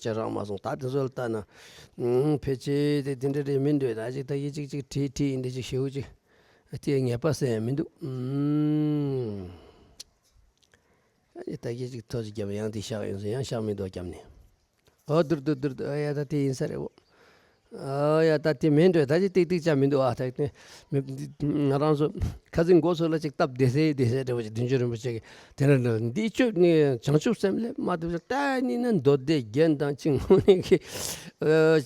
ཅིག་རག་མ་སོང་། ད་དེ་ཚོ་ལ་ལྟ་ན་ཨང་ཕལ་ཆེར་དེ་དེ་འདྲ་རེད་མི་འདོད། ད་ཅིག་ད་ཡི་ཅིག་ཅིག་བྲིས་བྲིས་ཡིན་དེ་ཅིག་ཞེའུ་ཅིག་དེ་ངེས་པ་ཟེར་ཡང་མི་འདུག་ཨང་ད་ཡི་ཅིག་ཐོ་ཅིག་རྒྱབ་ཡང་དེ་བཞག་ཡོང་ཟེར་ཡང་བཞག་མི་འདུག་རྒྱབ་ནས། ཨོ་དུར་དུར་དུར་དུར། ཨ་ཡ་ད་དེ་ཡིན་ས་རེད་འོ། ཨ་ཡ་ད་དེ་མིན་འགྲོ། ད་ཅི་ཏིག་ཏིག་ཅག་མི་འདུག་ཨ་ད་དེ་མི་ང་རང་ཚོ་ཁ་སང་མགོ་ཚོ་ལ་ཅིག་སྟབས་བདེ་སའི་བདེ་སའི་འདྲ་བོ་ཅིག་བདུན་ཅུ་རིན་པོ་ཆེ་གི་དེ་འདྲ་འདྲ་འདི་ཅོ་ནི་བྱང་ཆུབ་སེམས་ལས་མ་ཐུབ་ཅིག་ལྟ་ནི་ན་མདོ་སྡེ་རྒྱན་དང་ཅིག་དངོས་གནས་ཀྱི་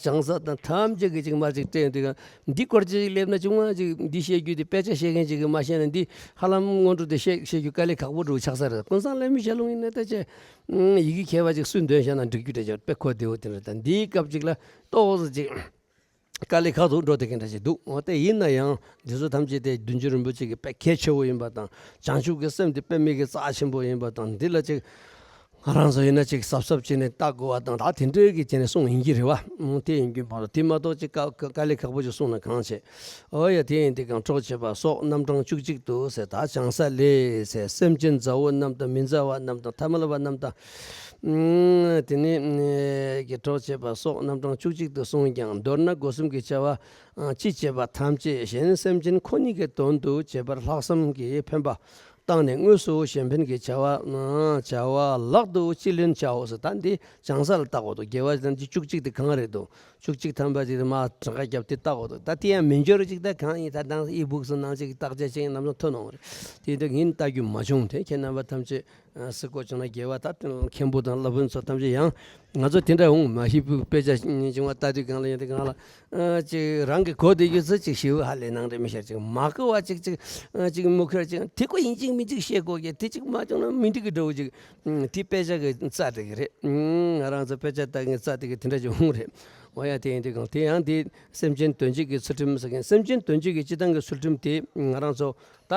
བྱང་ས་དང་ཐམས་ཅད་ཀྱི་ཅིག་མ་ཅིག་སྤྲད་འདུག་ག་འདི་སྐོར་ཅིག་སླེབས་ན་ཅུང་མ་ཅིག་འདི་བཤད་རྒྱུ་དེ་དཔེ་ཆ་བཤད་མཁན་ཅིག་གིས་མ་བཤད་ན་འདི་ཧ་ལམ་སྔོན་འགྲོ་དེ་བཤད་བཤད་རྒྱུ་དཀའ་ལས་ཁག་པོ་འགྲོ་ཆགས་ས་རེད། ཀུན་བཟང་བླ་མའི་ཞལ་ལུང་ཡིན་ན་ད་ཅེ། ཡི་གེ་མཁས་པ་ཅིག་སུས་འདོན་བཞག་ན་འགྲིག་རྒྱུ་འདྲ་ཅིག་དཔེ་གོ་བདེ་བོ་དེ་འདྲ་དང་འདིའི་སྐབས་ཅིག་ལ་ཏོག་ཙམ་ཅིག་དཀའ་ལས་ཁག་ཏུ་འགྲོ་བསྡད་མཁན་འདྲ་ཅིག་འདུག་འོ་དེ་ཡིན་ན་ཡང་འདི་ཚོ་ཐམས་ཅད་དེ་བདུན་ཅུ་རིན་པོ་ཆེ་གི་དཔེ་གལ་ཆེ་བོ་ཡིན་པ་དང་བྱང་ཆུབ་ཀྱི་སེམས་དེ་དཔེ་མི་གི་རྩ་ཆེན་པོ་ཡིན་པ་དང་འདི་ལ་ཅིག་ ང་རང་ཚོ་ཡིན་ན་ཅིག་གཟབ་གཟབ་བྱས་ནས་ལྟ་དགོས་པ་དང་ད་དེ་འདྲའི་གི་བྱས་ནས་གསུངས་ཡིན་གྱི་རེད་བ། ཨང་། དེ་ཡིན་རྒྱུ་མ་རེད། དེ་མ་གཏོགས་ཅིག་དཀའ་དཀའ་ལས་ཁག་པོ་ཅིག་གསུངས་ན་གང་བྱེད། ཨོ་ཡ། དེ་ཡིན་དུས་ཀྱང་གྲོགས་བྱེད་པ་སོགས་རྣམ་གྲངས་བཅུ་གཅིག་ཏུ་ཟེར། ད་བྱང་ས་ལས་ཟེར། སེམས་ཅན་མཛའ་བོ་རྣམས་དང་མི་མཛའ་བ་རྣམས་དང་ཐ་མལ་པ་རྣམས་དང་། ཨང་། དེ་ནས་ཀྱི་གྲོགས་བྱེད་པ་སོགས་རྣམ་གྲངས་བཅུ་གཅིག་ཏུ་གསུངས་ཀྱང་མདོར་ན་སྒོ་གསུམ་གྱི་བྱ་བ་ཅི་བྱེད་པ་ཐམས་ཅད་གཞན་སེམས་ཅན་ཁོ་ན་གི་དོན་དུ་བྱེད་པར་ལྷག་བསམ་གྱིས་ཕན་པ་བཏང་ནས་དངོས་སུ་གཞན་ཕན་གྱི་བྱ་བ་བྱ་བ་ལག་ཏུ་ཅི་ལེན་བྱའོ་ཟེར། ད་འདི་བྱང་ས་ལ་བལྟ་དགོས་འདུག་དགེ་བ་དང་བཅུ་གཅིག་དེ་གང་རེད་འདུག་བཅུ་གཅིག་ཐམ་པ་ཅིག་མར་གྲངས་ཀ་བརྒྱབ་སྟེ་བལྟ་དགོས་འདུག་ད་དེ་ཡང་མི་འབྱོར་ཅིག་ད་གང་ཡིན། ད་དང་ཨི་བུག་སུ་ནང་ཅིག་བརྟག་དཔྱད་བྱས་ནམ་སང་ཐོན་འོང་རེད། དེ་འདྲ་ངས་བལྟ་རྒྱུ་མ་བྱུང་། དེ་ཁྱེད་རྣམ་པ་ཐམས་ཅད་སུ་གོ་བྱུང་ན། དགེ་བ་ད་མཁན་པོ་དང་བླ་དཔོན་ཚོ་ཐམས་ཅད་ཡང་ང་ཚོ་དེ་འདྲ་འོང་མ་ཤེས་པའི་དཔེ་ཆ་བྱུང་བ་ལྟ་དུས་གང་ལ་ཡང་དེ་གང་ལ་ཅིག་རང་གི་གོ་བདེ་རྒྱུ་ཚོ་ཅིག་ཞིབ་ཧ་ལས་གནང་རེད། མི་ཤར་ཅིག་མ་གོ་བ་ཅིག་ཅིག་ཅིག་མུ་ཁར་ཅིག་དེ་ཀོ་ཡིན་ཅིག་མིན་ཅིག་བཤད་དགོས་ཀྱི་དེ་ཅིག་མ་བྱུང་ན་མི་འགྲིག་གི་འདྲ་བོ་ཅིག་དེ་དཔེ་ཆ་གི་རྩ་དེ་གི་རེད། ང་རང་ཚོ་དཔེ་ཆ་ལྟ་མཁན་རྩ་དེ་གི་དེ་འདྲ་ཅིག་འོང་རེད། འོ་ཡ། དེ་ཡིན་དུས་གང་དེ་ཡང་དེ་སེམས་ཅན་དོན་བྱེད་ཀྱི་ཚུལ་ཁྲིམས་ཟེར་མཁན། སེམས་ཅན་དོན་བྱེད་ཀྱི་སྤྱི་བཏང་གི་ཚུལ་ཁྲིམས་དེ་ང་རང་ཚོ་ད་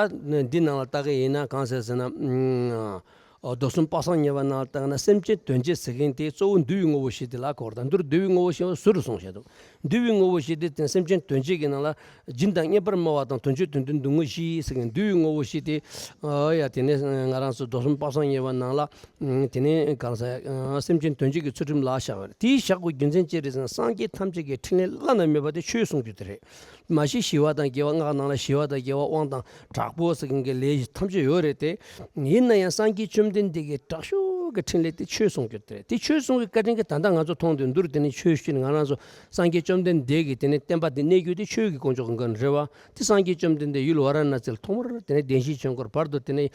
འདི་ནང་ལ་ལྟ་གི་ཡིན་ན་གང་ཟེར་ཟེར་ན། ཨ། མདོ་གསུམ་དཔག་བསམ་དམྱལ་བ་ནང་ལ་ལྟ་ན་སེམས་ཅན་དོན་བྱེད་ཟེར་མཁན་དེ་གཙོ་བོ་འདུལ་བའི་དངོས་པོ་བཞི་དེ་ལ་གོ་བར་དང་། འདིར་འདུལ་བའི་དངོས་པོ་བཞི་ཟུར་དུ་གསུངས་བཞག་འདུག་འདུལ་བའི་དངོས་པོ་བཞི་དེ་དེ་སེམས་ཅན་དོན་བྱེད་ཀྱི་ནང་ལ་སྦྱིན་དང་སྙན་པར་སྨྲ་བ་དང་དོན་བྱེད་དོན་ལྡན་འདུལ་བ་བཞི་ཟེར་མཁན་འདུལ་བའི་དངོས་པོ་བཞི་དེ། ཨ་ཡ། དེ་ནས་ང་རང་ཚོ་མདོ་གསུམ་དཔག་བསམ་དམྱལ་བ་ནང་ལ། དེ་ནས་གང་ཟག་སེམས་ཅན་དོན་བྱེད་ཀྱི་ཚུལ་ཁྲིམས་ལ་བཞག་པ་རེད། དེའི་བཞག་པའི་རྒྱུ་མཚན་ཅི་རེད་ཟེར་ན། སངས་རྒྱས་ཐམས་ཅད་ཀྱི་ཕྲིན་ལས་བླ་ན་མེད་པ་དེ་ཆོས་གསུང་རྒྱུ་དེ་རེད། མ་གཞི་ཞི་བ་དང་རྒྱས་པ་སྔགས་ནང་ལ་ཞི་བ་དང་རྒྱས་པ་དབང་དང་དྲག་པོ་ཟེར་མཁན་གྱི་ལས་ཐམས་ཅད་ཡོད་རེད་དེ། ཡིན་ན་ཡང་སངས་རྒྱས་བཅོམ་ལྡན་འདས་ཀྱི་དྲག་ཤོས་ཀྱི་ཕྲིན་ལས་དེ་ཆོས་གསུང་རྒྱུ་དེ་རེད། དེ་ཆོས་གསུང་གི་བཀའ་དྲིན་གྱིས་ད་ལྟ་ང་ཚོ་མཐོང་དུས་འདུལ་དེ་ནི་ཆོས་ཞུས་ནས་ང་རང་ཚོ་སངས་རྒྱས་བཅོམ་ལྡན་འདས་ཀྱི་དེ་ནི་བསྟན་པ་དེ་གནས་རྒྱུ་དེ་ཆོས་ཀྱི་དཀོན་མཆོག་གི་མགོན་རེད་བ། དེ་སངས་རྒྱས་བཅོམ་ལྡན་འདས་ཡུལ་ཝཱ་ར་ཎ་སིར་ཐོག་མར་དེ་ནས་བདེན་བཞིའི་ཆོས་འཁོར་བར་དུ་དེ་ནས།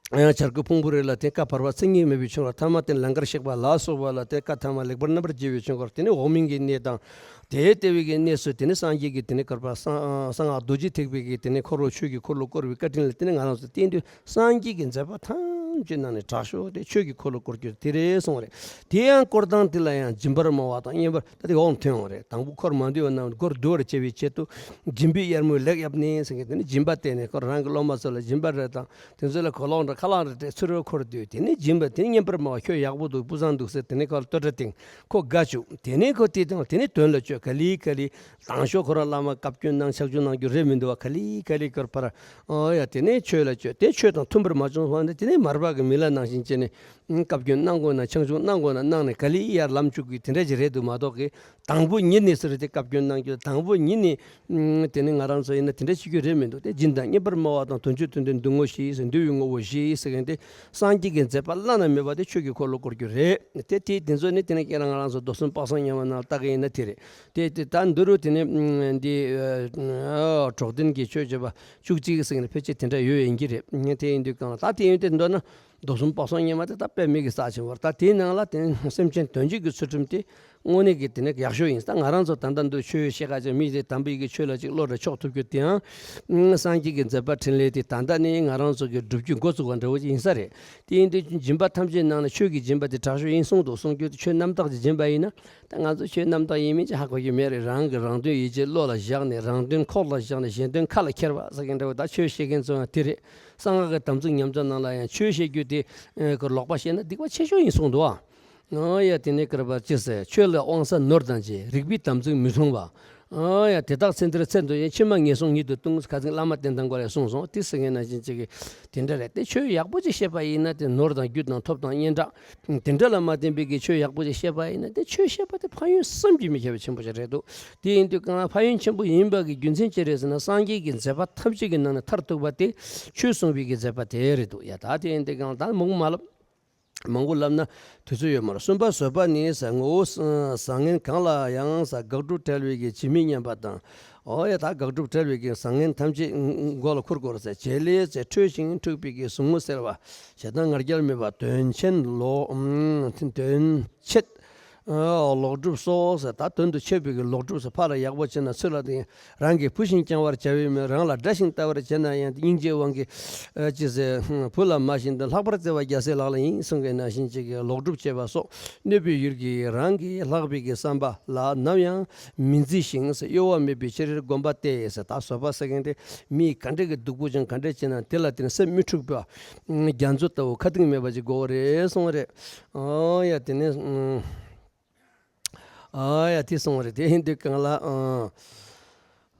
ཡང་བྱ་རྒོད་ཕུང་པོའི་རི་ལ་དེ་བཀའ་བར་པ་མཚན་ཉིད་མེད་པའི་ཆོས་འཁོར། ཐ་མ་དེ་ནས་ལང་ཀར་གཤེགས་པ་ལ་སོགས་པ་ལ་དེ་བཀའ་ཐ་མ་ལེགས་པར་རྣམ་པར་རྒྱས་པའི་ཆོས་འཁོར། དེ་ནས་འོག་མིན་གྱི་གནས་དང་། དེའི་ལྟེ་བའི་གི་གནས་སུ་དེ་ནས་སངས་རྒྱས་ཀྱི་དེ་ནས་བཀའ་བར་པ་གསང་གསང་སྔགས་རྡོ་རྗེ་ཐེག་པའི་གི་དེ་ནས་འཁོར་ལོ་ཆོས་ཀྱི་འཁོར་ལོ་བསྐོར་བའི་བཀའ་དྲིན་ལ་དེ་ནས་ང་རང་ཚོ་བསྟན་དུས་སངས་རྒྱས་ཀྱི་མཛད་པ་ཐམས་ཅད་ནང་ནས་དྲག་ཤོས་དེ་ཆོས་ཀྱི་འཁོར་ལོ་བསྐོར་རྒྱུ་དེ་རེད་གསུངས་པ་རེད། དེ་ཡང་བསྐོར་སྟངས་དེ་ལ་ཡང་སྦྱིན་པར་སྨྲ་བ་དང་སྙན་པར། ད་དེ་འོག་ཐོན་འོང་རེད། དང་པོ་འཁོར་མ་འདུས་པ་རྣམས་སྒོར་འདུ་བར་བྱ་བའི་ཆེད་དུ། སྦྱིན་པའི་གཡར་མོས་ལེགས་གཡབ་ནས་ཟེར་མཁན་དེ་ནི་སྦྱིན་པ་བསྟན་ནས་ཁོ་རང་གི་སློབ་མ་ཚོ་ལ་སྦྱིན་པ་རེ་དང་། དེ་ཚོ་ལ་གོས་ལོག་འདྲ་ཁ་ལག་རེ་སྤྲད། ཚུར་འཁོར་དུས་དེ་ནི་སྦྱིན་པ་དེ་ནི་སྙན་པར་སྨྲ་བ། ཁྱོད་ཡག་པོ་འདུག་སྤུས་བཟང་འདུག་ཟེར། དེ་ནི་ཁོ་ལ་བསྟོད་སྒྲ་བཏང་། ཁོ་དགའ་བཅུག་དེ་ནི་ཁོ་དེ་དང་དེ་ནི་དོན་ལ་སྤྱོད། ག་ལེ་ག་ལེ། དང་ཤོག་ཁོ་རང་བླ་མ་བཀའ་བཀྱོན་གནང་ཕྱག་མཆོད་གནང་རྒྱུ་རེད་མི་འདུག་བ། ག་ལེ་ག་ལེ་ཁོར་ཕར། ཨོ་ཡ། དེ་ནི་ཆོས་ལ་སྤྱོད། དེ་ཆོས་དང་མཐུན་པར་མ་བྱུང་བ་ནི་དེ་ནི་མར་པ་གི་མི་ལ་ནང་བཞིན་བྱས་ནས། བཀའ་བཀྱོན་གནང་དགོས་ན་ཕྱག་མཆོད་གནང་དགོས་ན་གནང་ནས་ག་ལེ་ཡར་ལམ་བཅུག་གི་དེ་འདྲ་ཅིག་རེད་འདུག་མ་གཏོགས་གི། དང་པོ་ཉིད་ནས་ཟེར་ཏེ་བཀའ་བཀྱོན་གནང་རྒྱུ། དང་པོ་ཉིད་ནས། ཨ། དེ་ནི་ང་རང་ཚོ་ཡིན་ན་དེ་འདྲ་བྱེད་རྒྱུ་རེད་མི་འདུག་དེ་སྦྱིན་དང་སྙན་པར་སྨྲ་བ་དང་། དོན་བྱེད་དོན་ལྡན་འདུལ་བ་བཞི་ཟེར། འདུལ་བའི་དངོས་པོ་བཞི་ཟེར་མཁན་དེ་སངས་རྒྱས་ཀྱི་མཛད་པ་བླ་ན་མེད་པ་དེ་ཆོས་ཀྱི་འཁོར་ལོ་བསྐོར་རྒྱུ་རེད། དེ་དེ་དེ་ཚོ་ནི་དེ་ནི་ཁྱེད་རང་ང་རང་ཚོ་མདོ་གསུམ་དཔག་བསམ་དམྱལ་བ་ནང་ལ་ལྟ་གི་ཡིན་ན་དེ་རེད། དེ་དེ་ད་འདི་རུ་དེ་ནི་འདི་གྲོགས་ལྡན་གྱི་ཆོས་བྱེད་པ་བཅུ་གཅིག་ཟེར་མཁན་ཕལ་ཆེར་དེ་འདྲ་ཡོད་ཡིན་གྱི་རེད། དེ་ཡིན་དུས་གང་ལ་ད་དེ་ཡིན་དུས་མདོར་ན། མདོ་གསུམ་དཔག་བསམ་དམྱལ་བ་དེ་ད་དཔེ་མི་སྲིད་རྩ་ཆེན་པོ་རེད། ད་དེའི་ནང་ལ་དེ་སེམས་ཅན་དོན་བྱེད་ཀྱི་ཚུལ་ཁྲིམས་དེ་དངོས་གནས་ཀྱི་དེ་ནས་ཡག་ཤོས་ཡིན། ད་ང་རང་ཚོ་ད་ལྟ་འདི་ཆོས་བཤད་ཁ་ཅིག་མི་དེ་དམ་པའི་གི་ཆོས་ལ་ཅིག་བློ་རེ་ཕྱོགས་ཐུབ་རྒྱུ་དེའང་། སངས་རྒྱས་ཀྱི་མཛད་པ་འཕྲིན་ལས་དེ་ད་ལྟ་ནས་ང་རང་ཚོ་གི་སྒྲུབ་རྒྱུ་འགོ་བཙུགས་པ་འདྲ་བོ་ཅིག་ཡིན་ས་རེད། དེ་ཡིན་དུས་སྦྱིན་པ་ཐམས་ཅད་ནང་ནས་ཆོས་ཀྱི་སྦྱིན་པ་དེ་དྲག་ཤོས་ཡིན་གསུངས་འདུག་གསུང་རྒྱུ་དེ་ཆོས་རྣམ་དག་ཅིག་སྦྱིན་པ་ཡིན་ན། ད་ང་ཚོ་ཆོས་རྣམ་དག་ཡིན་མིན་ཅིག་ཧ་གོ་རྒྱུ་མེད་རེད། རང་གིས་རང་དོན་ཡིད་ཆེས་བློ་ལ་བཞག་ནས། རང་དོན་ཁོག་ལ་བཞག་ནས་གཞན་དོན་ཁ་ལ་འཁྱེར་བ་ཟེར་མཁན་འདྲ་བོ། ད་ཆོས་བཤད་མཁན་ཚོ་ཡང་དེ་རེད། གསང་སྔགས་ཀྱི་དམ་ཚིག་ཉམས་ཆག་ནང་ལ་ཡང་ཆོས་བཤད་རྒྱུ་དེ་ཨེ་ཁོ་ལོག་པ་བཤད་ན་སྡིག་པ་ཆེ་ཤོས་ཡིན་གསུངས་འདུག་ཨ། ཨོ་ཡ། དེ་ནས་བསྐུར་བ་ཅི་ཟེར། ཆོས་ལ་དབང་ས་ནོར་དང་བཅས། རིག་པའི་དམ་ཚིག་མི་སྲུང་བ། ཨོ་ཡ། དེ་དག་ཚེ་འདིར་མཚན་དུ་ཡང་། ཕྱི་མ་ངན་སོང་ཉིད་དུ་ལྟུང་། ཁ་སང་བླ་མ་བསྟེན་སྟངས་སྐོར་ལ་གསུངས་སོང་། དེ་ཟེར་མཁན་ནང་བཞིན་ཅིག་གི་དེ་འདྲ་རེད། དེ་ཆོས་ཡག་པོ་ཅིག་བཤད་པ་ཡིན་ན་དེ་ནོར་དང་རྒྱུ་དང་ཐོབ་དང་སྙན་གྲགས་དེ་འདྲ་ལ་མ་བརྟེན་པའི་གི་ཆོས་ཡག་པོ་ཅིག་བཤད་པ་ཡིན་ན། དེ་ཆོས་བཤད་པ་དེ་ཕན་ཡོན་བསམ་གྱིས་མི་ཁྱབ་པ་ཆེན་པོ་ཅིག་རེད་འདུག་དེ་ཡིན་དུས་གང་ལ་ཕན་ཡོན་ཆེན་པོ་ཡིན་པ་གི་རྒྱུ་མཚན་ཅི་རེད་ཟེར་ན། སངས་རྒྱས་ཀྱི་མཛད་པ་ཐམས་ཅད་ཀྱི་ནང་ནས་མཐར་ཐུག་པ་དེ་ཆོས་གསུངས་པའི་གི་མཛད་པ་དེ་རེད་འདུག་ཡ། ད་དེ་ཡིན་དུས་གང་ལ་ད་མང་པོ་མ་ལབ། མང་པོ་ལབ་ན་དུས་ཚོད་ཡོད་མ་རེད། གསུམ་པ་བཟོད་པ་ནི་ཟེར། ངོ་བོ་བཟང་ངན་གང་ལ་ཡང་ཟེར། དགག་སྒྲུབ་བྲལ་བའི་གི་ཇི་མི་སྙམ་པ་དང་། ཨོ་ཡ། ད་དགག་སྒྲུབ་བྲལ་བའི་གི་བཟང་ངན་ཐམས་ཅད་མགོ་ལ་འཁུར་དགོས་རེད་ཟེར། བྱེད་ལས་ཟེར། ཁྲོས་ཤིང་འཁྲུགས་པའི་གི་ཟུག་རྔུ་སེལ་བ། ཞེ་སྡང་ང་རྒྱལ་མེད་པ། དོན་ཆེན་ལོག་ཨམ། དོན་ཆེད་ ཨ་ལོག་སྒྲུབ་སོགས་ཟེར། ད་དོན་དུ་ཆོད་པའི་གི་ལོག་སྒྲུབ་ཟེར། ཕར་ལ་ཡག་པོ་བྱས་ན་ཚུར་ལ་དེ་རང་གིས་བུ་བཞིན་བསྐྱང་བར་བྱ་བའི་མོད། རང་ལ་དགྲ་བཞིན་ལྟ་བར་བྱས་ན་ཡང་སྙིང་རྗེའི་དབང་གིས་ཨ་ཅི་ཟེར། བུ་ལ་མ་བྱིན་དུ་ལྷག་པར་བརྩེ་བ་རྒྱལ་སྲས་ལག་ལེན་ཡིན་གསུངས་པའི་ནང་བཞིན་ཅིག་གི་ལོག་སྒྲུབ་བྱེད་པ་སོགས་གནོད་པའི་ཡུལ་གྱི་རང་གིས་ལྷག་པའི་གི་བསམ་པ་ལ་ནམ་ཡང་མི་འཛིན་ཞིང་གཡོ་བ་མེད་པའི་ཕྱིར་སྒོམ་པ་སྟེ་ཟེར། ད་བཟོད་པ་ཟེར་མཁན་དེ་མི་ག་འདྲ་གི་སྡུག་པོ་ཅན་ག་འདྲ་བྱས་ན་དེ་ལ་དེ་ནི་སེམས་མི་འཁྲུགས་པ། རྒྱ་མཚོ་ལྟ་བུ་ཁ་གཏིང་མེད་པ་ཅིག་དགོས་རེད་གསུངས་རེད། ཨོ་ཡ་དེ་ནས་ཨོ་ཡ་དེ་གསུངས་རེད། དེ་ཡིན་དུས་གང་ལ་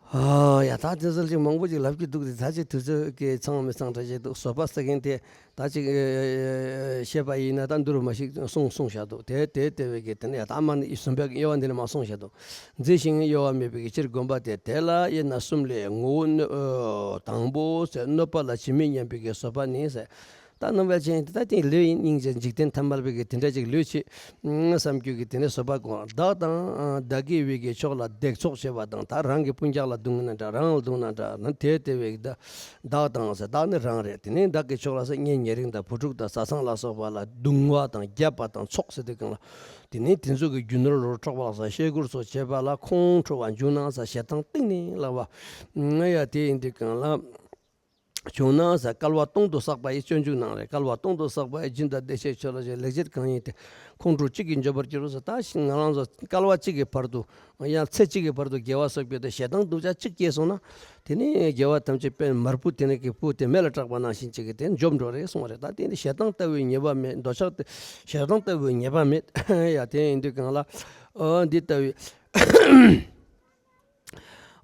ཨོ་ཡ་ད་དེ་ཚོ་ཅིག་མང་པོ་ཅིག་ལབ་ཀྱི་འདུག་དེ་ད་ཅིག་དུས་ཚོད་ཀྱི་ཚང་མི་ཚང་འདྲ་ཅིག་འདུག་བཟོད་པ་ཟེར་མཁན་དེ། ད་ཅིག་ཨེ་ཨེ་ཨེ་བཤད་པ་ཡིན་ན་ད་འདུ་རུ་མ་ཞིག་གསུངས་གསུངས་བཞག་འདུག་དེ་དེ་དེ་བས་ཀྱི་དེ་ནས་ད་མ་ནི་ཟུམ་པའི་དབྱེ་བ་འདི་ནས་མ་གསུངས་བཞག་འདུག་འཛིན་ཞིང་གཡོ་བ་མེད་པའི་ཕྱིར་སྒོམ་པ་སྟེ། དེ་ལ་དབྱེ་ན་གསུམ་ལས་ངོ་བོ་གནོད་ཨོ་དང་པོ་ཟེར། གནོད་པ་ལ་ཇི་སྨིན་སྙམ་པའི་གི་བཟོད་པ་ནི་ཟེར། ད་གནོད་པ་ཅན་དེ་ད་དེ་ལོས་ཡིན། སྙིང་རྗེ་འཇིག་རྟེན་ཐ་མལ་པའི་གི་དེ་འདྲ་ཅིག་ལོས་བྱེད་བསམ་རྒྱུ་གི་དེ་ནས་བཟོད་པ་སྒོམ། བདག་དང་བདག་གི་བའི་གི་ཕྱོགས་ལ་བརྡེག་འཚོག་བྱེད་པ་དང་། ད་རང་གི་སྤུན་ཀྱག་ལ་སྡུག་ན་འདྲ། རང་ལ་སྡུག་ན་འདྲ། དེ་དེ་བས་ཀྱི་ད། བདག་དང་ཟེར། བདག་ནི་རང་རེད། དེ་ནས་བདག་གི་ཕྱོགས་ལ་ཟེར། གཉེན་ཉེ་རིང་དང་བུ་ཕྲུག་དང་བཟའ་ཚང་ལ་སོགས་པ་ལ་རྡུང་བ་དང་རྒྱབ་པ་དང་འཚོག་ཟེར་དུས་གང་ལ། དེ་ནས་དེ་ཚོ་གི་རྒྱུ་ནོར་ལོག་འཕྲོག་པ་ལ་སོགས་བཤད་སྐོར་སོགས་བྱེད་པ་ལ་ཁོང་ཁྲོ་བ་འབྱུང་ན་ཟེར། ཞེ་སྡང་གཏིང་ནས་ལངས་པ། ཡ་དེ་ཡིན་དུས་གང་ལ། བྱུང་ན་ཟེར། བསྐལ་པ་སྟོང་དུ་བསགས་པ་ཡི་སྤྱོད་འཇུག་ནང་རེད། བསྐལ་པ་སྟོང་དུ་བསགས་པ་ཡི་སྦྱིན་དང་བདེ་གཤེགས་མཆོད་ལ་སོགས་ལེགས་སྤྱད་གང་ཡིན་ཏེ། ཁོང་ཁྲོ་གཅིག་གིས་འཇོམས་པར་འགྱུར་རོ་ཟེར། ད་ང་རང་ཚོ་བསྐལ་པ་གཅིག་གི་བར་དུ། ཡང་ཚེ་གཅིག་གི་བར་དུ་དགེ་བ་སོགས་ཀྱི་དེ་ཞེ་སྡང་སྡུག་ཅག་གཅིག་སྐྱེས་སོང་ན། དེ་ནི་དགེ་བ་ཐམས་ཅད་དཔེ་མར་བུ་དེ་ནས་ཀྱི་བུ་དེ་མེ་ལ་བསྲེགས་པ་ནང་བཞིན་གཅིག་གི་དེ་འཇོམས་འགྲོ་རེད་གསུངས་རེད། ད་དེ་ནི་ཞེ་སྡང་ལྟ་བུའི་ཉེས་པ་མེད། འདོད་ཆགས་དེ་ཞེ་སྡང་ལྟ་བུའི་ཉེས་པ་མེད། ཡ་དེ་ཡིན་དུས་གང་ལ། ཨོ་འདི་ལྟ་བུའི།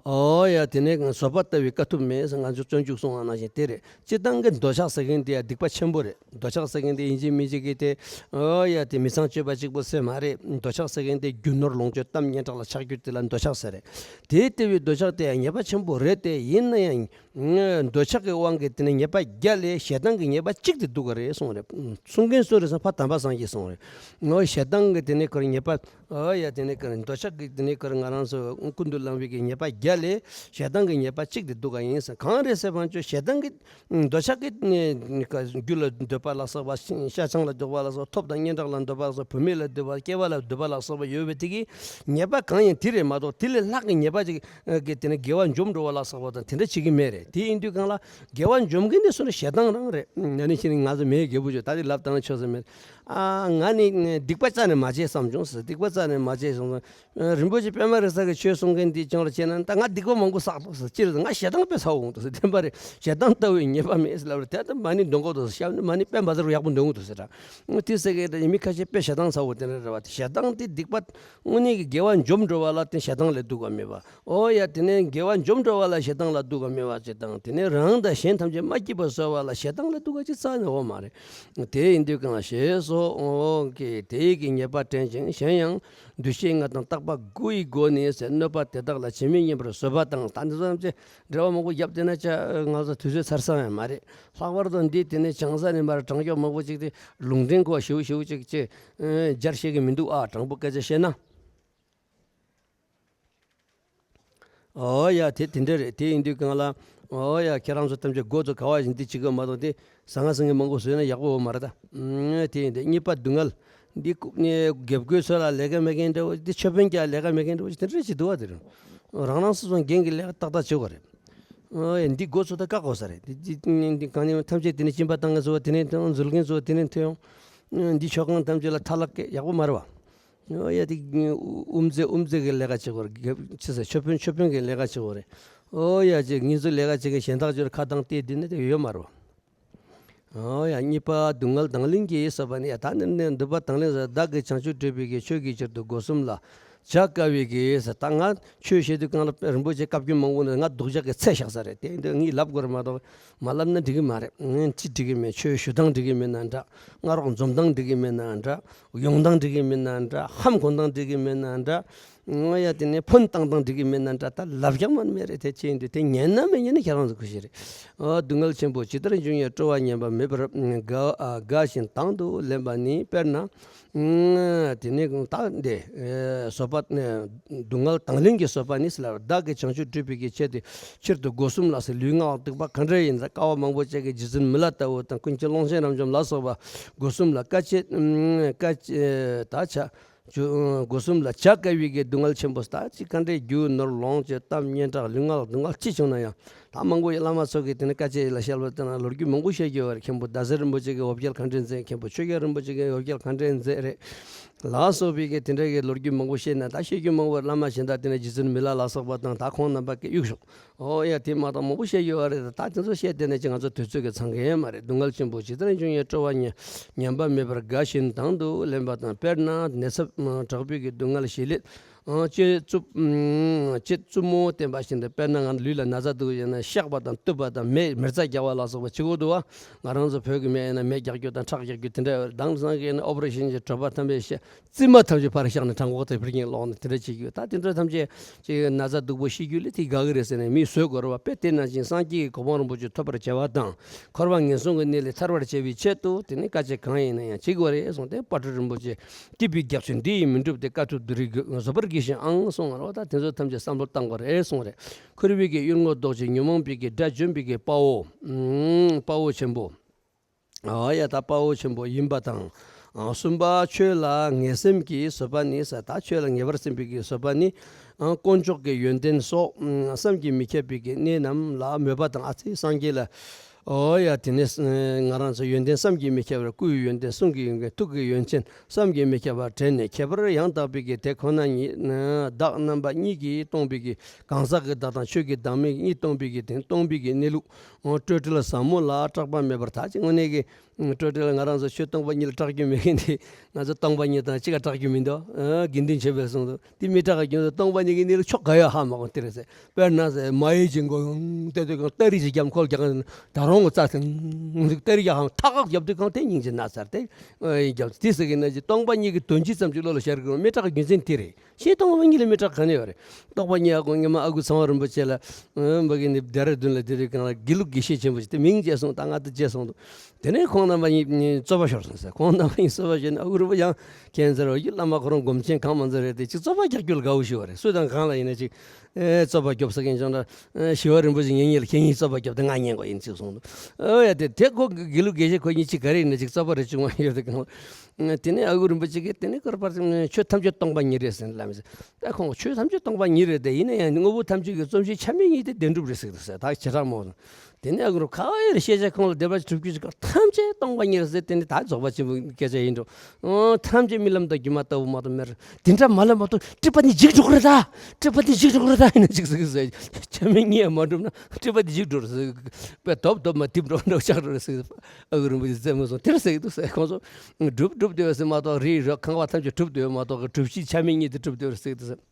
ཨོ་ཡ་དེ་ནས་བཟོད་པ་ལྟ་བུའི་དཀའ་ཐུབ་མེད་ཟེར། ང་ཚོ་སྤྱོད་འཇུག་གསུངས་པ་ནང་བཞིན་དེ་རེད། སྤྱིར་བཏང་གི་འདོད་ཆགས་ཟེར་མཁན་དེ་ཡང་སྡིག་པ་ཆེན་པོ་རེད། འདོད་ཆགས་ཟེར་མཁན་དེ་ཡིན་གཅིག་མིན་གཅིག་གི་དེ། ཨོ་ཡ་དེ་མི་ཚངས་སྤྱོད་པ་གཅིག་པོ་ཟེར་མ་རེད། འདོད་ཆགས་ཟེར་མཁན་དེ་རྒྱུ་ནོར་ལོངས་སྤྱོད་གཏམ་སྙན་གྲགས་ལ་ཆགས་རྒྱུ་དེ་ལ་འདོད་ཆགས་ཟེར་རེད། དེ་ལྟ་བུའི་འདོད་ཆགས་དེ་ཡང་ཉེས་པ་ཆེན་པོ་རེད་དེ། ཡིན་ན་ཡང་འདོད་ཆགས་ཀྱི་དབང་གིས་དེ་ནས་ཉེས་པ་བརྒྱ་ལས་ཞེ་སྡང་གི་ཉེས་པ་གཅིག་དེ་སྡུག་ག་རེད་གསུངས་རེད། གསུང་མཁན་སུ་རེད་ཟེར་ན་ཕ་དམ་པ་སངས་རྒྱས་གསུངས་རེད། ངོ་ཞེ་སྡང་གི་དེ་ནས་ཁོར་ཉེས་པ། ཨོ་ཡ་དེ་ནས་ཁོར་འདོད་ཆགས་ཀྱི་དེ་ནས་ཁོར་ང་རང་ཚོ་ཀུན་ཏུ་བསླང་བའི་གི་ཉེས་པ་བརྒྱ་ལས་ཞེ་སྡང་གི་ཉེས་པ་གཅིག་དེ་སྡུག་ག་ཡིན་ཟེར། གང་རེད་ཟེར་བ་ཅོ་ཞེ་སྡང་གི་འདོད་ཆགས་ཀྱི་རྒྱུ་ལ་འདོད་པ་ལ་སོགས་པ། ཤ་ཆང་ལ་འདོད་པ་ལ་སོགས། ཐོབ་དང་སྙན་གྲགས་ལ་འདོད་པ་ལ་སོགས། བུད་མེད་ལ་འདོད་པ། སྐྱེ་བ་ལ་འདོད་པ་ལ་སོགས་པ་ཡོད་པའི་དེ་གི་ཉེས་པ་གང་ཡིན་དེ་རེད་མ་གཏོགས་དེ་ལས་ལྷག་གི་ཉེས་པ་ཅིག་གི་དེ་ནི་དགེ་བ་འཇོམས་འགྲོ་བ་ལ་སོགས་པ་དང་དེ་འདྲ་བྱེད་ཀྱི་མེད་རེད། དེ་ཡིན་དུས་གང་ལ་དགེ་བ་འཇོམས་མཁན་དེ་སུ་ནི་ཞེ་སྡང་རང་རེད། ཨ་ནི་ཕྱི་ནི་ང་ཚོ་མེད་རྒྱལ་པོ་ཅོ་ད་དེ་ལབ་བཏང་ན་ཆོག་ས་མེད། ཨ་ང་ནི་སྡིག་པ་རྩ་ནས་མ་བྱས་བསམ་བྱུང་ཟེར། སྡིག་པ་རྩ་ནས་མ་བྱས་བསམ་བྱུང་། རིན་པོ་ཆེ་པད་མ་རི་ས་གི་ཆོས་གསུང་མཁན་དེ་ཅང་ལ་བྱས་ན་ད་ང་སྡིག་པ་མང་པོ་བསགས་འདུག་ཟེར། ཅི་རེད་ཟེར། ང་ཞེ་སྡང་དཔེ་ཚ་བོ་འོང་འདུག་ཟེར། བདེན་པ་རེད། ཞེ་སྡང་ལྟ་བུའི་ཉེས་པ་མེད་ཟེར་ལབ་རེད། དེ་ལྟ་མ་ཎི་འདོན་གོ་འདུག་ཟེར། ཞབས་ནི་མ་ཎི་དཔེ་འབའ་ཟེར་ཡག་པོ་འདོན་གོ་འདུག་ཟེར། དེ་ཟེར་གི་རེད། མི་ཁ་ཤས་དཔེ་ཞེ་སྡང་ཚ་བོ་དེ་འདྲ་རེད་བ། དེ་ཞེ་སྡང་དེ་སྡིག་པ་དངོས་གནས་ཀྱི་དགེ་བ་འཇོམས་འགྲོ་བ་ལ་དེ་ཞེ་སྡང་ལས་སྡུག་པ་མེད་པ། ཨོ་ཡ་དེ་ནས་དགེ་བ་འཇོམས་འགྲོ་བ་ལ་ཞེ་སྡང་ལ་སྡུག་པ་མེད་པ་ཅིག་དང་། དེ་ནས་རང་དང་གཞན་ཐམས་ཅད་མ་སྐྱིད་པར་བཟོ་བ་ལ་ཞེ་སྡང་ལས་སྡུག་པ་ཅིག་རྩ་ནས་ཡོད་མ་རེད། དེ་ཡིན་དུས་གང་ཞེས་སོགས་ཀྱིས་དེ་ཡི་གི་ཉེས་པ་དྲན་ཅིང་གཞན་ཡང་འདུ་ཤེས་ལྔ་དང་བརྟག་པ་དགུ་ཡི་སྒོ་ནས་ཟེར། གནོད་པ་དེ་དག་ལ་ཇི་སྨིན་སྙམ་པར་བཟོད་པ་དང་། ད་འདི་ཚོ་ཐམས་ཅད་འགྲེལ་བ་མང་པོ་བརྒྱབ་བསྡད་ན་ཅག་ང་ཚོ་དུས་ཚོད་ཚར་ས་ཡང་མ་རེད། ལྷག་པར་དུ་འདི་དེ་ནས་བྱང་ས་ནས་མར་དྲང་ཤོག་མང་པོ་ཅིག་དེ་ལུང་འདྲེན་གོ་ཞིའུ་ཞིའུ་ཅིག་ཅེས་སྦྱར་ཤེས་ཀྱི་མི་འདུག་ཨ། དྲང་པོ་སྐད་ཆ་བཤད་ན། ཨོ་ཡ་དེ་དེ་འདྲ་རེད། དེ་ཡིན་དུས་གང་ལ། ཨོ་ཡ་ཁྱེད་རང་ཚོ་ཐམས་ཅད་སྒོ་ཚོ་ག་བ་བཞིན་འདི་བྱེད་དགོས་མ་གཏོགས་དེ་ཟང་ངེ་ཟིང་ངེ་མང་པོ་བཟོས་ན་ཡག་པོ་ཡོད་མ་རེད་ད། ཨ་དེ་ཡིན་དུས་གཉིས་པ་སྡུག་བསྔལ་འདི་ཀུ་ནས་རྒྱབ་སྐོར་ཚོ་ལ་ལས་ཀ་མེད་མཁན་འདྲ་བོ། འདི་ཆོས་དཔོན་ཀྱང་ལས་ཀ་མེད་མཁན་འདྲ་བོ་ཞིག་དེ་འདྲ་ཞིག་འདུག་བ། དེ་རུ་རང་རང་སོ་སོ་འགན་གྱི་ལས་ཀ་ཏག་ཏག་བྱེད་དགོས་རེད། ཨོ་ཡ་འདི་སྒོ་ཚོ་ད་བཀག་དགོས་ས་རེད། འདི་འདི་འདི་གང་ནས་ཐམས་ཅད་དེ་ནས་སྦྱིན་པ་བཏང་མཁན་ཚོ་དེ་ནས་ཐོན། འཛུལ་མཁན་ཚོ་དེ་ནས་ཐོན། འདི་ཆོག་མཁན་ཐམས་ཅད་ལ་ཐ་ལག་གི་ཡག་པོ་མ་རེད་བ། ཨོ་ཡ་དེ་དབུ་མཛད་དབུ་མཛད་ཀྱི་ལས་ཀ་བྱེད་དགོས་རེད། ཅི་ཟེར། ཆོས་དཔོན་ཆོས་དཔོན་གྱི་ལས་ཀ་བྱེད་དགོས་རེད། ཨོ་ཡ་ཅིག་ངེད་ཚོ་ལས་ཀ་བྱེད་མཁན་གཞན་དག་ཚོར་ཁ་གདངས་བལྟས་བསྡད་ན་དེ་ཡོད་མ་རེད་བ། ཨོ་ཡ་གཉིས་པ་སྡུག་བསྔལ་དང་ལེན་གྱི་ཟེར་བ་ནི། ཡ་ད་ནི་ནི་འདོད་པ་དང་ལེན་ཟེར། བདག་གིས་བྱང་ཆུབ་སྒྲུབ་པའི་གི་ཆོས་ཀྱི་ཕྱིར་དུ་སྒོ་གསུམ་ལ་བྱ་དཀའ་བའི་གི་ཟེར། ད་ང་ཆོས་བཤད་དུས་གང་ལ་རིན་པོ་ཆེ་བཀའ་བཀྱོན་མང་པོ་ནི་ང་སྡུག་ཅག་གི་ཚད་བཞག་ས་རེད། དེ་འདི་ངས་ལབ་དགོས་རེད་མ་གཏོགས། མ་ལབ་ན་འགྲིག་གི་མ་རེད། ངས་ཅི་འགྲིག་གི་མེད། ཆོས་ཞུ་སྟངས་འགྲིག་གི་མེད་ན་འདྲ། སྔ་རོགས་འཛོམས་སྟངས་འགྲིག་གི་མེད་ན་འདྲ། ཡོང་སྟངས་འགྲིག་གི་མེད་ན་འདྲ། ཧམ་གོ་སྟངས་འགྲིག་གི་མེད་ན་འདྲ། ང་ཡ་དེ་ནས་ཕོན་བཏང་སྟངས་འགྲིག་གི་མེད་ན་འདྲ། ད་ལབ་རྒྱག་མ་མེད་རེད། དེ་ཅི་ཡིན་དུས་དེ་ཉན་ན་མི་ཉན་ན་ཁྱེད་རང་ཚོ་ཁུ་ཤི་རེད། ཨ་སྡུག་བསྔལ་ཆེན་པོ་ཇི་ལྟར་འབྱུང་ཡང་སྤྲོ་བ་ཉམས་པ་མེད་པར་དགའ་ཨ་དགའ་ཞིང་དང་དུ་ལེན་པ་ནི། དཔེར་ན། ཨ་དེ་ནས་ད་འདི་ཨེ་བཟོད་པ་ཨེ་སྡུག་བསྔལ་དང་ལེན་གྱི་བཟོད་པ་ནི་ཟེར་ལ། བདག་གིས་བྱང་ཆུབ་སྒྲུབ་པའི་གི་ཆེད་དུ་ཕྱིར་དུ་སྒོ་གསུམ་ལ་ཟེར། ལུས་ངག་སྡིག་པ་ག་འདྲ་ཡིན་ཟེར། དཀའ་བ་མང་པོ་སྤྱད་ཀྱི་རྗེ་བཙུན་མི་ལ་ལྟ་བུ་དང་ཀུན་མཁྱེན་ཀློང་ཆེན་རབ་འབྱམས་ལ་སོགས་པ་སྒོ་གསུམ་ལ་དཀའ་སྤྱད་ཨ་དཀའ་སྤྱད་ད་བྱ། སྒོ་གསུམ་ལ་བྱ་དཀའ་བའི་གི་སྡུག་བསྔལ་ཆེན་པོ་ད་ཅི་ག་འདྲའི་རྒྱུ་ནོར་ལོངས་སྤྱོད་གཏམ་སྙན་གྲགས་ལུས་ངག་སྡུག་བསྔལ་ཅི་བྱུང་ན་ཡང་། ད་མང་པོ་ཡི་བླ་མ་ཚོ་གིས་དེ་ནི་དཀའ་སྤྱད་ལ་བཤད་པ་དེ་ན་ལོ་རྒྱུས་མང་པོ་བཤད་རྒྱུ་བར་མཁན་པོ་ཟླ་ཟེར་རིན་པོ་ཆེ་གིས་འོ་བརྒྱལ་གང་འདྲའི་མཛད། མཁན་པོ་ཆོས་རྒྱལ་རིན་པོ་ཆེ་གིས་འོ་བརྒྱལ་གང་འདྲའི་མཛད་རེད། ལ་སོགས་པའི་གི་དེ་འདྲ་གི་ལོ་རྒྱུས་མང་པོ་བཤད་ན་ད་བཤད་རྒྱུ་མང་པོ་བླ་མ་གཞན་དག་དེ་ནི་རྗེ་བཙུན་མི་ལ་ལ་སོགས་པ་དང་ད་ཁོང་རྣམ་པ་གི་གཡུག་ཞོག་ཨོ་ཡ་དེ་མ་གཏོགས་མང་པོ་བཤད་ཡོད་རེད། ད་དེ་ཚོ་བཤད་བསྡད་ན་ཅི་ང་ཚོ་དུས་ཚོད་ཀྱི་ཚང་གི་ཡོད་མ་རེད། སྡུག་བསྔལ་ཆེན་པོ་ཇི་ལྟར་འབྱུང་ཡང་སྤྲོ་བ་ཉེ་ཉམས་པ་མེད་པར་དགའ་བཞིན་དང་དུ་ལེན་པ་དང་། དཔེར་ན་ནད་ཚབས་དྲག་པོའི་གི་སྡུག་བསྔལ་ཞི་ལས་ཅེས་རྩུབ་ཅེས་རྩུབ་མོ་བསྟན་པ་བཞིན་དུ། དཔེར་ན་ང་ལུས་ལ་ན་ཚ་འདུག་ཡོད་ན་གཤགས་པ་དང་གཏུབ་པ་དང་མེ་མེ་བཙའ་རྒྱག་པ་ལ་སོགས་པ་བྱེད་དགོས་འདུག་བ། ང་རང་ཚོ་བོད་ཀྱི་མི་ཡིན་ན་མེ་རྒྱག་རྒྱུ་དང་ཁྲག་རྒྱག་རྒྱུ་དེ་འདྲ་ཡོད་རེད། དེང་སང་གི་ཡིན་ན་ཨོ་པ་རེ་ཤན་གྱི་གྲྭ་པ་ཐམས་ཅད་བཤད། རྩིབ་མ་ཐམས་ཅད་ཕར་བཞག་ནས་བྲང་ཁོག་དེ་ཕར་ཉལ་ལོག་ནས་དེ་འདྲ་བྱེད་རྒྱུ། ད་དེ་འདྲ་ཐམས་ཅད་ཅིག་ན་ཚ་སྡུག་པོ་ཤི་རྒྱུ་ལས་དེ་དགའ་གི་རེད་ཟེར་ནས་མིས་བཟོད་དགོས་རེད་བ། དཔེ་དེ་ནང་བཞིན་སངས་རྒྱས་ཀྱི་གོ་འཕང་རིན་པོ་ཆེ་ཐོབ་པར་བྱ་བ་དང་། འཁོར་བ་ངན་སོང་གི་གནས་ལས་ཐར་བར་བྱ་བའི་ཆེད་དུ་དེ་ནི་དཀའ་སྤྱད་གང་ཡིན་ན་ཡང་བྱེད་དགོས་རེད་གསུངས་ཏེ། དཔལ་སྤྲུལ་རིན་པོ་ཆེ་སྐྱེས་བུའི་རྒྱ་མཚོ་འདི་ཡིས་མི་འགྲུབ་སྟེ། དཀའ་ཐུབ་འདི་རིགས་བཟོད་པར་གྱིས་ཤིག་ཨང་གསུངས་པ་རེད་བ། ད་དེ་ཚོ་ཐམས་ཅད་བསམ་བློ་བཏང་དགོས་རེད་གསུངས་རེད། འཁོར་བའི་གི་གཡུལ་ངོ་བཟློག་ཅིང་ཉོན་མོངས་པའི་གི་དགྲ་བཅོམ་པའི་གི་དཔའ་བོ། དཔའ་བོ་ཆེན་པོ། ཨ་ཡ་ད་དཔའ་བོ་ཆེན་པོ་ཡིན་པ་དང་། ཨ་གསུམ་པ་ཆོས་ལ་ངེས་སེམས་ཀྱི་བཟོད་པ་ནི་ས། ད་ཆོས་ལ་ངེས་པར་སེམས་པའི་གི་བཟོད་པ་ནི། ཨ་དཀོན་མཆོག་གི་ཡོན་ཏན་སོགས་ཨ་བསམ་གྱིས་མི་ཁྱབ་པའི་གི་གནས་རྣམས་ལ་མོས་པ་དང་། ཨ་ཙི་སངས་རྒྱས་ལ། ཨོ་ཡ་དེ་ནས་ང་རང་ཚོ་ཡོན་ཏན་བསམ་གྱིས་མི་ཁྱབ་པ། སྐུའི་ཡོན་ཏན་གསུང་གི་ཡོན་ཏན་ཐུགས་ཀྱི་ཡོན་ཏན་བསམ་གྱིས་མི་ཁྱབ་པ་དྲན་ནས་ཁྱད་པར་ཡང་དག་པའི་གི་དེ་ཁོ་ན་ཉིད་བདག་རྣམ་པ་གཉིས་ཀྱིས་སྟོང་པའི་གི་གང་ཟག་གི་བདག་དང་ཆོས་ཀྱི་བདག་མེད་གཉིས་སྟོང་པའི་གི་དེ་སྟོང་པའི་གི་གནས་ལུགས། སྤྲོས་བྲལ་ཟབ་མོ་ལ་སྐྲག་པ་མེད་པར། ད་ཅི་དངོས་གནས་ཀྱི་སྤྲོས་བྲལ་ང་རང་ཚོ་ཆོས་སྟོང་པ་ཉིད་ལ་སྐྲག་རྒྱུ་མེད་མཁན་དེ་ང་ཚོ་སྟོང་པ་ཉིད་དང་གཅིག་ག་སྐྲག་རྒྱུ་མི་འདུག་ཨ་དགེ་འདུན་ཆོས་འཕེལ་གསུངས་འདུག་དེ་མི་སྐྲག་གི་རྒྱུ་མཚན་སྟོང་པ་ཉིད་ཀྱི་གནས་ལུགས་ཕྱོགས་ག་ཡོད་ཧ་མ་གོ་དེ་རེད་ཟེར། དཔེར་ན་ཟེར་མ་ཡི་ཅིག་མགོ་ཡང་ལྟོས་དུས་གང་སྟ་རི་ཅིག་རྒྱབ་འཁོར་རྒྱག་གིན་ད་རུང་ངོ་ཙག་ཙིང་ཟིག་སྟ་རི་རྒྱག་གང་ཐག་གག་རྒྱབ་དུས་གང་དེ་སྙིང་རྗེ་ན་ཚར་དེ་རྒྱབ་དེ་ཟེར་གི་ན་ཅི་སྟོང་པ་ཉིད་ཀྱི་དོན་སྤྱི་ཙམ་ཅིག་བློ་ལ་ཤར་གི་རུང་མི་སྐྲག་གི་རྒྱུ་མཚན་དེ་རེད། ཤེས་སྟོང་པ་ཉིད་ལ་མི་སྐྲག་ག་ནས་ཡོད་རེད། སྟོང་པ་ཉིད་ཨ་ཁུ་ངས་མ་ཨ་ཁུ་ཚང་བ་རིན་པོ་ཆེ་ལ་འབའ་གི་ནི་ལྡེ་ར་ལྡུན་ལ་དེ་རིང་གང་ལ་དགེ་ལུགས་དགེ་བཤེས་ཆེན་པོ་ཞིག་དེ་མིང་བརྗེད་སོང་། ད་ང་དེ་བརྗེད་སོང་འདུག་དེ་ནས་ཁོང་རྣམ་པ་གཉིས་རྩོད་པ་ཤོར་སོང་ཟེར། ཁོང་རྣམ་པ་གཉིས་རྩོད་པ་ཤོར་ནས་ཨ་ཁུ་རིན་པོ་ཆེ་ཡང་ཁྱེད་ཚོར་ཡུལ་བླ་མ་ཁོ་རང་སྒོམ་ཆེན་གང་མང་ཚོད་རེད་དེ་ཅིག་རྩོད་པ་རྒྱག་རྒྱུ་ལ་དགའ་བོ་ཞིག་བ་རེད། སུ་དང་གང་ལ་ཡིན་ན་ཅིག་ཨེ་རྩོད་པ་རྒྱོབ་ས་མཁན་ཅང་འདྲ་ཞི་བ་རིན་པོ་ཆེ་ངེད་གཉིས་ལ་ཁྱེད་གཉིས་རྩོད་པ་རྒྱོབ་དེ་ང་ཉན་དགོས་ཡིན་ཅིག་གསུངས་འདུག་ཨོ་ཡ་དེ་དེ་ཁོ་དགེ་ལུགས་དགེ་བཤེས་ཁོ་གཉིས་ཅིག་ག་རེ་ཡིན་ན་ཅིག་རྩོད་པ་རེ་བྱུང་བ་ཡོད་དེ་གང་། དེ་ནས་ཨ་ཁུ་རིན་པོ་ཆེ་གིས་དེ་ནས་སྐོར་པར་ཆོས་ཐམས་ཅད་སྟོང་པ་ཉིད་རེད་ཟེར་ལབ་མི་ཟེར། ད་ཁོང་ཆོས་ཐམས་ཅད་སྟོང་པ་ཉིད་རེད་དེ་ཡིན་ན་ཡང་དངོས་པོ་ཐམས་ཅད་ཀྱི་རྩོམ་གཞི་ཆ་མེད་ཉིད་དེ་བདེན་གྲུབ་རེད་ཟེར་གི་འདུག་ཟེར། ད་བྱེ་བྲག་སྨོ། དེ་ནས་ཨ་ཁུ་རུ་ཁ་བའི་རེ་ཤེས་བྱ་ཁོང་ལ་བདེན་པ་གྲུབ་རྒྱུ་ཅིག་ག་ཐམས་ཅད་སྟོང་པ་ཉིད་རེད་ཟེར། དེ་ནས་ད་རྫོགས་པ་ཆེན་པོའི་སྐད་ཆ་ཡིན་འགྲོ། ཨོ་ཐམས་ཅད་རྨི་ལམ་དང་སྒྱུ་མ་ལྟ་བུ་མ་གཏོགས་མེད་རེད། དེ་འདྲ་མ་ལབ་མ་གཏོགས་སྲིད་པ་འདི་འཇིག་འགྲོ་གི་རེད་ད། སྲིད་པ་འདི་འཇིག་འགྲོ་གི་རེད་ད་ཡིན་ན་ཅིག་ཟེར་གི་ཟེར། ཆ་མེད་ཉིད་ཡང་མ་གྲུབ་ན་སྲིད་པ་འདི་འཇིག་འགྲོ་རེད་ཟེར། དཔེ་དོབ་དོབ་མ་དིབ་འགྲོ་འགྲོ་ཆགས་འགྲོ་རེད་ཟེར། ཨ་ཁུ་རིན་པོ་ཆེ་རྩེད་མོ་སོང་དེར་ཟེར་གི་འདུག་ཟེར། ཁོང་ཚོ་གྲུབ་གྲུབ་བསྡད་ཡོད་ཟེར་མ་གཏོགས་རི་རོ་ཁང་པ་ཐམས་ཅད་གྲུབ་བསྡད་ཡོད་མ་གཏོགས་གྲུབ་ཆའི་ཆ་མེད་གཉིས་དེ་གྲུབ་བསྡད་ཡོད་ཟེར་གི་འདུག་ཟེར།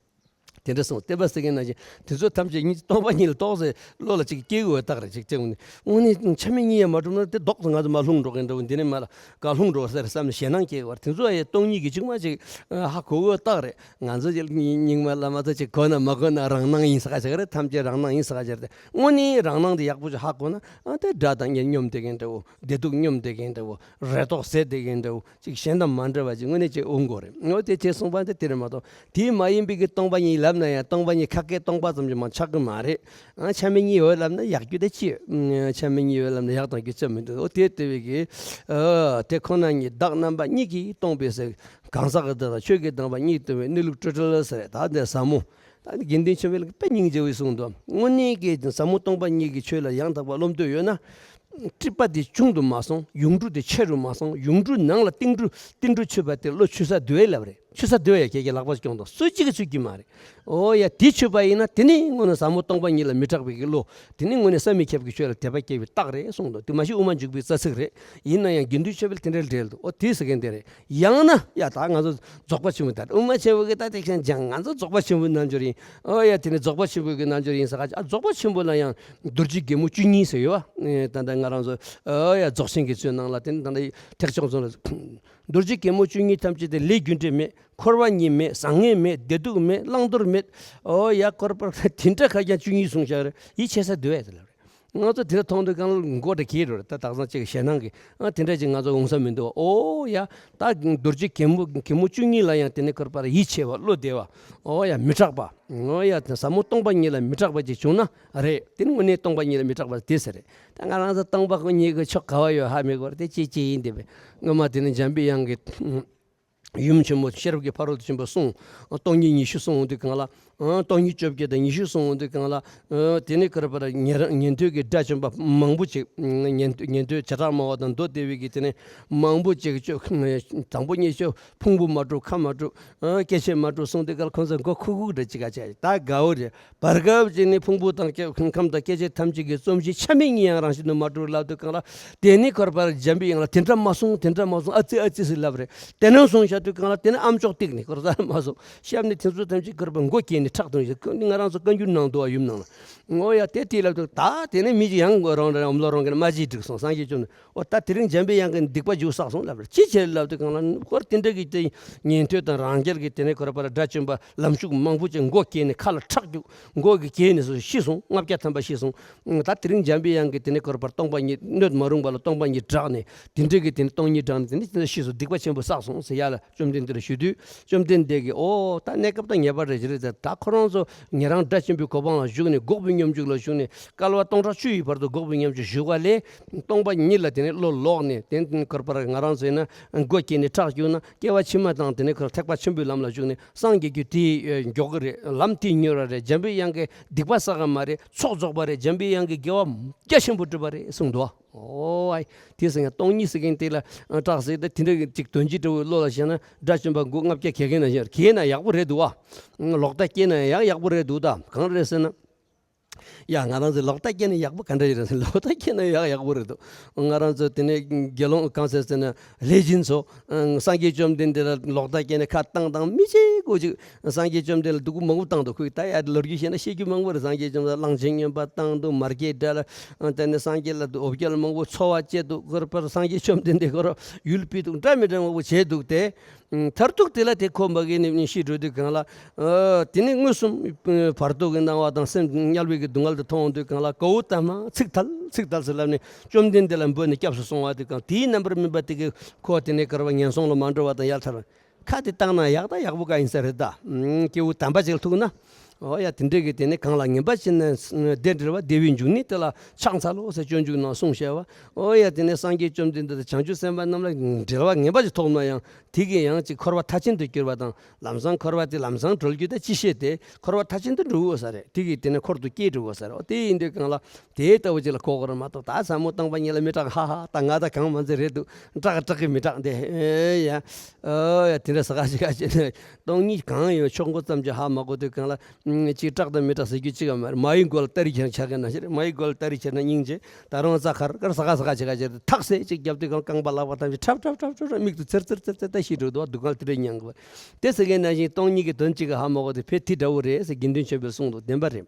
དེ་འདྲ་སོང་བསྟན་པ་ཟེར་མཁན་ནང་བཞིན་དེ་ཚོ་ཐམས་ཅད་ཉིད་སྟོང་པ་ཉིད་ལ་རྟོགས་ཟེར་བློ་ལ་ཅིག་སྐྱེ་དགོས་རྟགས་རེད་ཅིག་བྱས་ནས་དངོས་གནས་ཆ་མེད་གཉིས་ཡང་མ་གྲུབ་ན་དེ་ལྡོག་ཙམ་ང་ཚོ་མར་ལྷུང་འགྲོ་གི་འདྲ་བོ་འདི་ནས་མར་ལ་ག་ལྷུང་འགྲོ་ཟེར་བསམ་ནས་ཞེད་སྣང་སྐྱེ་དགོས་རེད། དེ་ཚོ་ཡང་སྟོང་ཉིད་ཀྱི་ཅིག་མ་ཅིག་ཧ་གོ་དགོས་རྟགས་རེད། ང་ཚོ་ཅིག་རྙིང་མ་བླ་མ་ཚོ་ཅིག་གོ་ན་མ་གོ་ན་རང་སྣང་ཡིན་ཟེར་ག་ཅིག་རེད། ཐམས་ཅད་རང་སྣང་ཡིན་ཟེར་ག་ཅིག་རེད། དངོས་གནས་རང་སྣང་དེ་ཡག་པོ་ཅིག་ཧ་གོ་ན་ཨ་དེ་དགྲ་དང་གཉེན་སྙོམས་བསྡད་མཁན་འདྲ་བོ། བདེ་སྡུག་སྙོམས་བསྡད་མཁན་འདྲ་བོ། རེ་དོགས་ཟད་བསྡད་མཁན་འདྲ་བོ་ཅིག་གཞན་དང་མ་འདྲ་བ་ཅིག་དངོས་གནས་ཅིག་འོང་དགོས་རེད། འོ་དེ་བྱས་སོང་པ་འདི་དེ་རེད་མ་གཏོགས་དེ་མ་ཡིན་པའི་གི་སྟོང་པ་ཉིད་ལབ་ན་ཡང་སྟོང་པ་ཉིད་ཁ་སྐད་སྟོང་པ་ཙམ་གྱིས་མ་ཆགས་གི་མ་རེད། ཨ་ཆ་མེད་གཉིས་ཡོད་ལབ་ན་ཡག་རྒྱུ་དེ་ཅི་ཡོད། ཨ་ཆ་མེད་གཉིས་ཡོད་ལབ་ན་ཡག་དང་རྒྱུ་ཅི་མི་འདུག་འོ་དེ་ལྟ་བུའི་གི་ཨ་དེ་ཁོ་ན་ཉིད་བདག་རྣམ་པ་གཉིས་ཀྱིས་སྟོང་པའི་ཟེར། གང་ཟག་གི་བདག་དང་ཆོས་ཀྱི་བདག་པ་གཉིས་སྟོང་པའི་གནས་ལུགས་སྤྲོས་བྲལ་ཟེར། ད་འདི་ཟབ་མོ། ད་ནི་དགེ་འདུན་ཆོས་འཕེལ་གྱིས་དཔེ་སྙིང་རྗེ་བོ་གསུངས་འདུག་དངོས་གནས་ཀྱི་ཟབ་མོ་སྟོང་པ་ཉིད་ཀྱི་ཆོས་ལ་ཡང་དག་པ་རློམ་འདོད་ཡོད་ན། སྲིད་པ་དེ་ཆུང་དུ་མ་སོང་། ཡུངས་འབྲུ་དེ་ཆེ་རུ་མ་སོང་། ཡུངས་འབྲུ་ནང་ལ་ཏིལ་འབྲུ་ཏིལ་འབྲུ་ཆུད་པ་དེ་བློ་ཆུད་ས་འདུག་གས་ལབ་རེད། ཆུད་ས་འདུག་གས་ཁྱེད་ཀྱིས་ལག་པ་སྐྱོང་དང་སུ་གཅིག་གིས་ཆུད་རྒྱུ་མ་རེད། ཨོ་ཡ་དེ་ཆུད་པ་ཡིན་ན་དེ་ནི་དངོས་གནས་ཟབ་མོ་སྟོང་པ་ཉིད་ལ་མི་སྐྲག་པའི་གི་བློ། དེ་ནི་དངོས་གནས་བསམ་མི་ཁྱབ་ཀྱི་ཆོས་ལ་དད་པ་སྐྱེ་བའི་རྟགས་རེད་གསུངས་འདུག་དེ་མ་གཞི་དབུ་མ་འཇུག་པའི་རྩ་ཚིག་རེད། ཡིན་ན་ཡང་དགེ་འདུན་ཆོས་འཕེལ་དེ་འདྲ་འགྲེལ་འདུག་འོ་དེ་ཟེར་མཁན་དེ་རེད། ཡང་ན་ཡ་ད་ང་ཚོ་རྫོགས་པ་ཆེན་པོ་ད་དབུ་མ་ཆེན་པོ་གི་ད་དེ་ཁྱེད་ཅག་ང་ཚོ་རྫོགས་པ་ཆེན་པོའི་རྣལ་འབྱོར་ཡིན། ཨོ་ཡ་དེ་ནི་རྫོགས་པ་ཆེན་པོའི་གི་རྣལ་འབྱོར་ཡིན་ཟེར་ག་ཅིག་ཨ་རྫོགས་པ་ཆེན་པོ་ལ་ཡང་རྡོ་རྗེ་རྒན་མོ་བཅུ་གཉིས་ཟེར་ཡོད་བ། ད་ལྟ་ང་རང་ཚོ་ཨོ་ཡ་རྫོགས་ཆེན་གྱི་ཚུལ་ནང་ལ་དེ་ནི་ད་ལྟ་ཐེག་མཆོག་གསུམ་ལ་རྡོ་རྗེ་རྒན་མོ་བཅུ་གཉིས་ཐམས་ཅད་དེ་ལས་རྒྱུ་འབྲས་མེད། འཁོར་བ་ཉིད་མེད། བཟང་ངན་མེད། བདེ་སྡུག་མེད། བླང་དོར་མེད། ཨོ་ཡ་འཁོར་བར་དེ་འདྲ་ཁ་རྐྱང་བཅུ་གཉིས་གསུངས་བཞག་རེད། ཡིད་ཆེས་ས་འདུག་གས་དེ་ལ་རེད། ང་ཚོ་དེ་འདྲ་མཐོང་དུས་གང་ལ་མགོ་འདྲ་གྱེས་འགྲོ་རེད། ད་དག་སང་གཅིག་ཞེད་སྣང་གི་ཨ་དེ་འདྲ་ཅིག་ང་ཚོ་འོང་ས་མི་འདུག་ཨོ་ཡ་ད་རྡོ་རྗེ་རྒན་མོ་རྒན་མོ་བཅུ་གཉིས་ལ་ཡང་དེ་ནས་འཁོར་བར་ཡིད་ཆེས་པ་བློ་བདེ་བ། ཨོ་ཡ་མི་སྐྲག་པ། ཨོ་ཡ་དེ་ཟབ་མོ་སྟོང་པ་ཉིད་ལ་མི་སྐྲག་པ་ཅིག་བྱུང་ན་རེད། དེ་ནི་དངོས་གནས་སྟོང་པ་ཉིད་ལ་མི་སྐྲག་པ་དེ་ཟེར་རེད། ད་ང་རང་ཚོ་སྟོང་པ་ཉིད་ཀྱི་ཕྱོགས་ག་བ་ཡོད་ཧ་མི་གོ་རེད། དེ་ཅི་ཅི་ཡིན་དེ་བས་སྔོན་མ་དེ་ནི་འཇམ་པའི་དབྱངས་ཀྱི་ ཡུམ་ཆེན་མོ་ཤེས་རབ་ཀྱི་ཕ་རོལ་ཏུ་ཕྱིན་པ་གསུངས། སྟོང་ཉིད་ཉི་ཤུ་གསུངས་འོང་དུས་གང་ལ། སྟོང་ཉིད་བཅོ་བརྒྱད་དང་ཉི་ཤུ་གསུངས་འོང་དུས་གང་ལ། དེ་ནས་ཁོ་ར་པར་ཉན་ཉན་ཐོས་ཀྱི་སྒྲ་བཅོམ་པ་མང་པོ་ཅིག་ཉན་ཉན་ཐོས་བྱེ་བྲག་སྨྲ་བ་དང་མདོ་སྡེ་པའི་གི་དེ་ནས་མང་པོ་ཅིག་བཅོ་དང་པོ་ཉིད་བཅོ་ཕུང་པོ་མ་གྲུབ་ཁ་མ་གྲུབ། སྐྱེ་མཆེད་མ་གྲུབ་གསུངས་དུས་གང་ལ་ཁོང་ཚོ་མགོ་ཁུག་ཁུག་འདྲ་ཅིག་ག་བྱས་ད་དགའ་བོ་རེད། བར་སྐབས་ཅིག་ནི་ཕུང་པོ་དང་སྐྱེ་ཁམས་དང་སྐྱེ་མཆེད་ཐམས་ཅད་ཀྱི་རྩོམ་གཞི་ཆ་མེད་ཉིད་ཡང་རང་བཞིན་དུ་མ་གྲུབ་ལབ་དུས་གང་ལ། དེ་ནི་ཁོ་ར་པར་འཇམ་པའི་དབྱངས་ལ་དེ་འདྲ་མ་གསུངས་དེ་འདྲ་མ་གསུངས་ཨ་ཙི་ཨ་ཙི་ཟེར་ལབ་རེད། དེ་ནས་གསུངས་བཞག་དུས་གང་ལ་དེ་ནི་ཨམ་ཅོག་ཏིག་ནི་ཁོ་ར་ཙམ་མ་གསུངས་ཤབ་ནི་དེ་ཚོ་ཐམས་ཅད་ཁོ་ར་པར་མགོ་སྐྱེས་ནི་ཁྲག་འཐུང་ཞིག་ཁོ་ནི་ང་རང་ཚོ་བཀའ་འགྱུར་ནང་དུ་བ་ཡུམ་ནང་ལ་ངོ་ཡ་དེ་དེ་ལབ་དུས་ད་དེ་ནི་མི་ཅིག་ཡང་མགོ་རང་རང་ཨམ་ལོ་རང་གི་མ་ཅིག་འགྲིག་སོང་སངས་རྒྱས་བཅོམ་ནི། འོ་ད་དེ་རིང་འཇམ་པའི་དབྱངས་ཀྱི་སྡིག་པ་འཇུག་བསགས་སོང་ལབ་རེད། ཅི་བྱེད་ལབ་དུས་གང་ལ་ཁོར་དེ་འདྲ་གི་དེ་ཉན་ཐོས་དང་རང་རྒྱལ་གྱི་དེ་ནས་ཁོ་ར་པར་སྒྲ་བཅོམ་པ་ལམ་ཞུགས་མང་པོ་ཅིག་མགོ་སྐྱེས་ནས་ཁ་ལ་ཁྲག་རྒྱུག་མགོ་གི་གྱེས་ནས་སོ་ཤི་སོང་ལྔ་བརྒྱ་ཐམ་པ་ཤི་སོང་། ད་དེ་རིང་འཇམ་པའི་དབྱངས་ཀྱི་དེ་ནས་ཁོ་ར་པར་སྟོང་པ་ཉིད་སྣོད་མ་རུངས་པ་ལ་སྟོང་པ་ཉིད་བསྒྲགས་ནས་དེ་འདྲ་གི་དེ་ནས་སྟོང་ཉིད་བསྒྲགས་ནས་དེ་འདྲ་ཤི་སོང་སྡིག་པ་ཆེན་པོ་བསགས་སོང་ཟེར་ཡ་ལ་བཅོམ་ལྡན་འདས་ལ་ཞུ་དུས་བཅོམ་ལྡན་འདས་ཀྱིས་འོ་ད་གནས་སྐབས་དང་ངེས་པར་རེ་ཞིག་རེད་ཟེར། ད་ཁོ་རང་ཚོ་ཉན་རང་སྒྲ་ཆེན་པོའི་གོ་འཕང་ལ་བཞུགས་ནས་འགོག་པའི་སྙོམས་འཇུག་ལ་བཞུགས་ནས་བསྐལ་པ་སྟོང་ཕྲག་བཅུ་ཡི་བར་དུ་འགོག་པའི་སྙོམས་འཇུག་བཞུགས་པ་ལས། སྟོང་པ་ཉིད་ལ་དེ་ནས་བློ་ལོག་ནས་དེ་ནས་ཁོ་ར་པར་ང་རང་ཚོས་ན་མགོ་སྐྱེས་ནས་ཁྲག་སྐྱུག་ན་སྐྱེ་བ་ཕྱི་མ་དང་དེ་ནས་ཁོ་ར་ཐེག་པ་ཆེན་པོའི་ལམ་ལ་ཞུགས་ནས་སངས་རྒྱས་རྒྱུ་དེ་མགྱོགས་གི་རེད། ལམ་དེ་མྱུར་བ་རེད། འཇམ་པའི་དབྱངས་ཀྱི་སྡིག་པ་བསགས་ཀྱི་མ་རེད། ཚོགས་རྫོགས་པ་རེད། འཇམ་པའི་དབྱངས་ཀྱི་དགེ་བ་རྒྱ་ཆེན་པོ་བསྒྲུབས་པ་རེད་གསུངས་འདུག་ཨོ་ཨའི་དེ་སང་ཡང་སྟོང་ཉིད་ཟེར་མཁན་དེ་ལ་སྐྲག་ཟེར་ད་དེ་འདྲ་གི་ཅིག་དོན་སྤྱི་འདྲ་བོའི་བློ་ལ་བཞག་ན་སྒྲ་བཅོམ་པ་མགོ་ལྔ་བརྒྱ་གྱེས་མཁན་ན་བཞག་གྱེས་ན་ཡག་པོ་རེད་འདུག་ཨ། ལོག་ལྟ་སྐྱེས་ན་ཡང་ཡག་པོ་རེད་འདུག་ད་གང་རེད་ཟེར་ན། ཡ་ང་རང་ཚོས་ལོག་ལྟ་སྐྱེས་ན་ཡག་པོ་ག་འདྲ་ཡིན་རེད་ཟེར། ལོག་ལྟ་སྐྱེས་ན་ཡག་ཡག་པོ་རེད་འདུག་ང་རང་ཚོ་དེ་ནས་དགེ་སློང་གང་ཟེར་ཟེར་ན་ལས་ཅན་ཚོ་སངས་རྒྱས་བཅོམ་ལྡན་འདས་ལ་ལོག་ལྟ་སྐྱེས་ནས་ཁ་བཏང་བཏང་མི་བྱེད་དགོས་ཅིག་སངས་རྒྱས་བཅོམ་ལྡན་འདས་ལ་སྡུག་པོ་མང་པོ་བཏང་འདུག་ཁོས་ད་ཡ་ལོ་རྒྱུས་བཤད་ན་བཤད་རྒྱུ་མང་པོ་རེད། སངས་རྒྱས་བཅོམ་ལྡན་གླང་ཆེན་བསྙེན་པ་བཏང་འདུག་མར་གད་སྒྲ་ལ་དེ་ནས་སངས་རྒྱས་ལ་འོ་བརྒྱལ་མང་པོ་འཚོ་བ་སྐྱེལ་འདུག་ཁོ་ར་པར་སངས་རྒྱས་བཅོམ་ལྡན་འདས་ཁོ་ར་ཡུལ་ཕུལ་འདུག་འདྲ་མི་འདྲ་མང་པོ་བྱས་འདུག་སྟེ། མཐར་ཐུག་དེ་ལ་དེ་ཁོ་མ་གི་ནི་ཤི་འགྲོ་དུས་གང་ལ། དེ་ནི་མངོན་སུམ་བར་དོ་གི་སྣང་བ་དང་སེམས་དམྱལ་བའི་གི་སྡུག་བསྔལ་དུ་མཐོང་དུས་གང་ལ་གའུ་ཏ་མ་ཚིག་དལ་ཚིག་དལ་ཟེར་ལབ་ནས་བཅོམ་ལྡན་འདས་ལ་འབོད་ནས་སྐྱབས་སུ་སོང་བ་དུས་གང་དེའི་རྣམ་པར་སྨིན་པ་དེ་གི་ཁོ་དེ་ནས་གར་བ་ངན་སོང་ལ་མ་འགྲོ་བ་དང་ཡར་ཐར་བ། ཁ་དེ་བཏང་ན་ཡག་ད་ཡག་པོ་ག་ཡིན་ས་རེད་ད། སྐྱེ་བོ་དམ་པ་ཅིག་ལ་ཐུག་ན། ཨོ་ཡ་དེ་འདྲས་ཀྱི་དེ་ནས་གང་ལ་ངན་པ་བྱས་ན་བདེ་འབྲེལ་བ་བདེ་བའི་འབྱུང་གནས་དེ་ལ་ཕྱག་འཚལ་ལོ་ཟེར་སྤྱོད་འཇུག་ནང་གསུངས་བྱས་པ། ཨོ་ཡ་དེ་ནས་སངས་རྒྱས་བཅོམ་ལྡན་འདས་དང་བྱང་ཆུབ་སེམས་དཔའ་རྣམས་ལ་འབྲེལ་བ་ངན་པ་ཅིག་ཐོབ་ན་ཡང་དེ་གིས་ཡང་ཅིག་འཁོར་བ་མཐའ་ཅན་དུ་གྱུར་པ་དང་ལམ་སང་འཁོར་བ་དེ་ལམ་སང་གྲོལ་རྒྱུ་དང་ཅི་ཤེས་ཏེ་འཁོར་བ་མཐའ་ཅན་དུ་འགྲོ་དགོས་ས་རེད། དེ་གིས་དེ་ནས་འཁོར་དུ་སྐྱེས་འགྲོ་དགོས་ས་རེད། ཨོ་དེ་ཡིན་དུས་གང་ལ་དེའི་ལྟ་བུ་ཅིག་ལ་གོ་དགོས་རེད་མ་གཏོགས་ད་ཟབ་མོ་བཏང་པ་ཉིད་ལ་མི་སྐྲག་ཧ་ཧ་ད་ང་ད་གང་མ་ཚད་རེད་འདུག་སྐྲག་སྐྲག་གི་མི་སྐྲག་འདི་ཨེ་ཡ། ཨོ་ཡ་དེ་འདྲ་ཟ་ག་ཅིག་ག་ཅིག་ནས་སྟོང་ཉིད་གང་ཡོད་ཆོག་མགོ་ཙམ་གྱི་ཧ་མ་གོ་དུས་གང་ལ། ཅིག་སྐྲག་དང་མི་སྐྲག་ཟེར་རྒྱུ་གཅིག་ཡང་མ་རེད། མ་ཡི་མགོ་ལ་སྟ་རི་ཁྱེར་ཆགས་མཁན་ནང་བཞིན་རེད། མ་ཡི་མགོ་ལ་སྟ་རི་ཁྱེར་ན་སྙིང་རྗེ། ད་རུང་རྩ་ཁར་ཁར་ཟ་ག་ཟ་ག་བྱེད་ག་བྱེད་ཐག་སེ་ཅིག་བརྒྱབ་དུས་གང་རྐང་པ་ལག་པ་ཐམས་ཅད་ཁྲབ་ཁྲབ་ཁྲབ་ཁྲབ་ཁྲབ་མིག་ཏུ་ཚེར་ཚེར་ཚེར་ཚེར་ལྟ་ཤི་འགྲོ་འདུག་སྡུག་བསྔལ་དེ་འདྲ་མྱངས་དགོས། དེ་ཟེར་མཁན་ནང་བཞིན་སྟོང་ཉིད་ཀྱི་དོན་གཅིག་གི་ཧ་མ་གོ་དེ་ཕེ་དེ་འདྲ་བོ་རེད་ཟེར་དགེ་འདུན་ཆོས་འཕེལ་གསུངས་འདུག་བདེན་པ་རེད།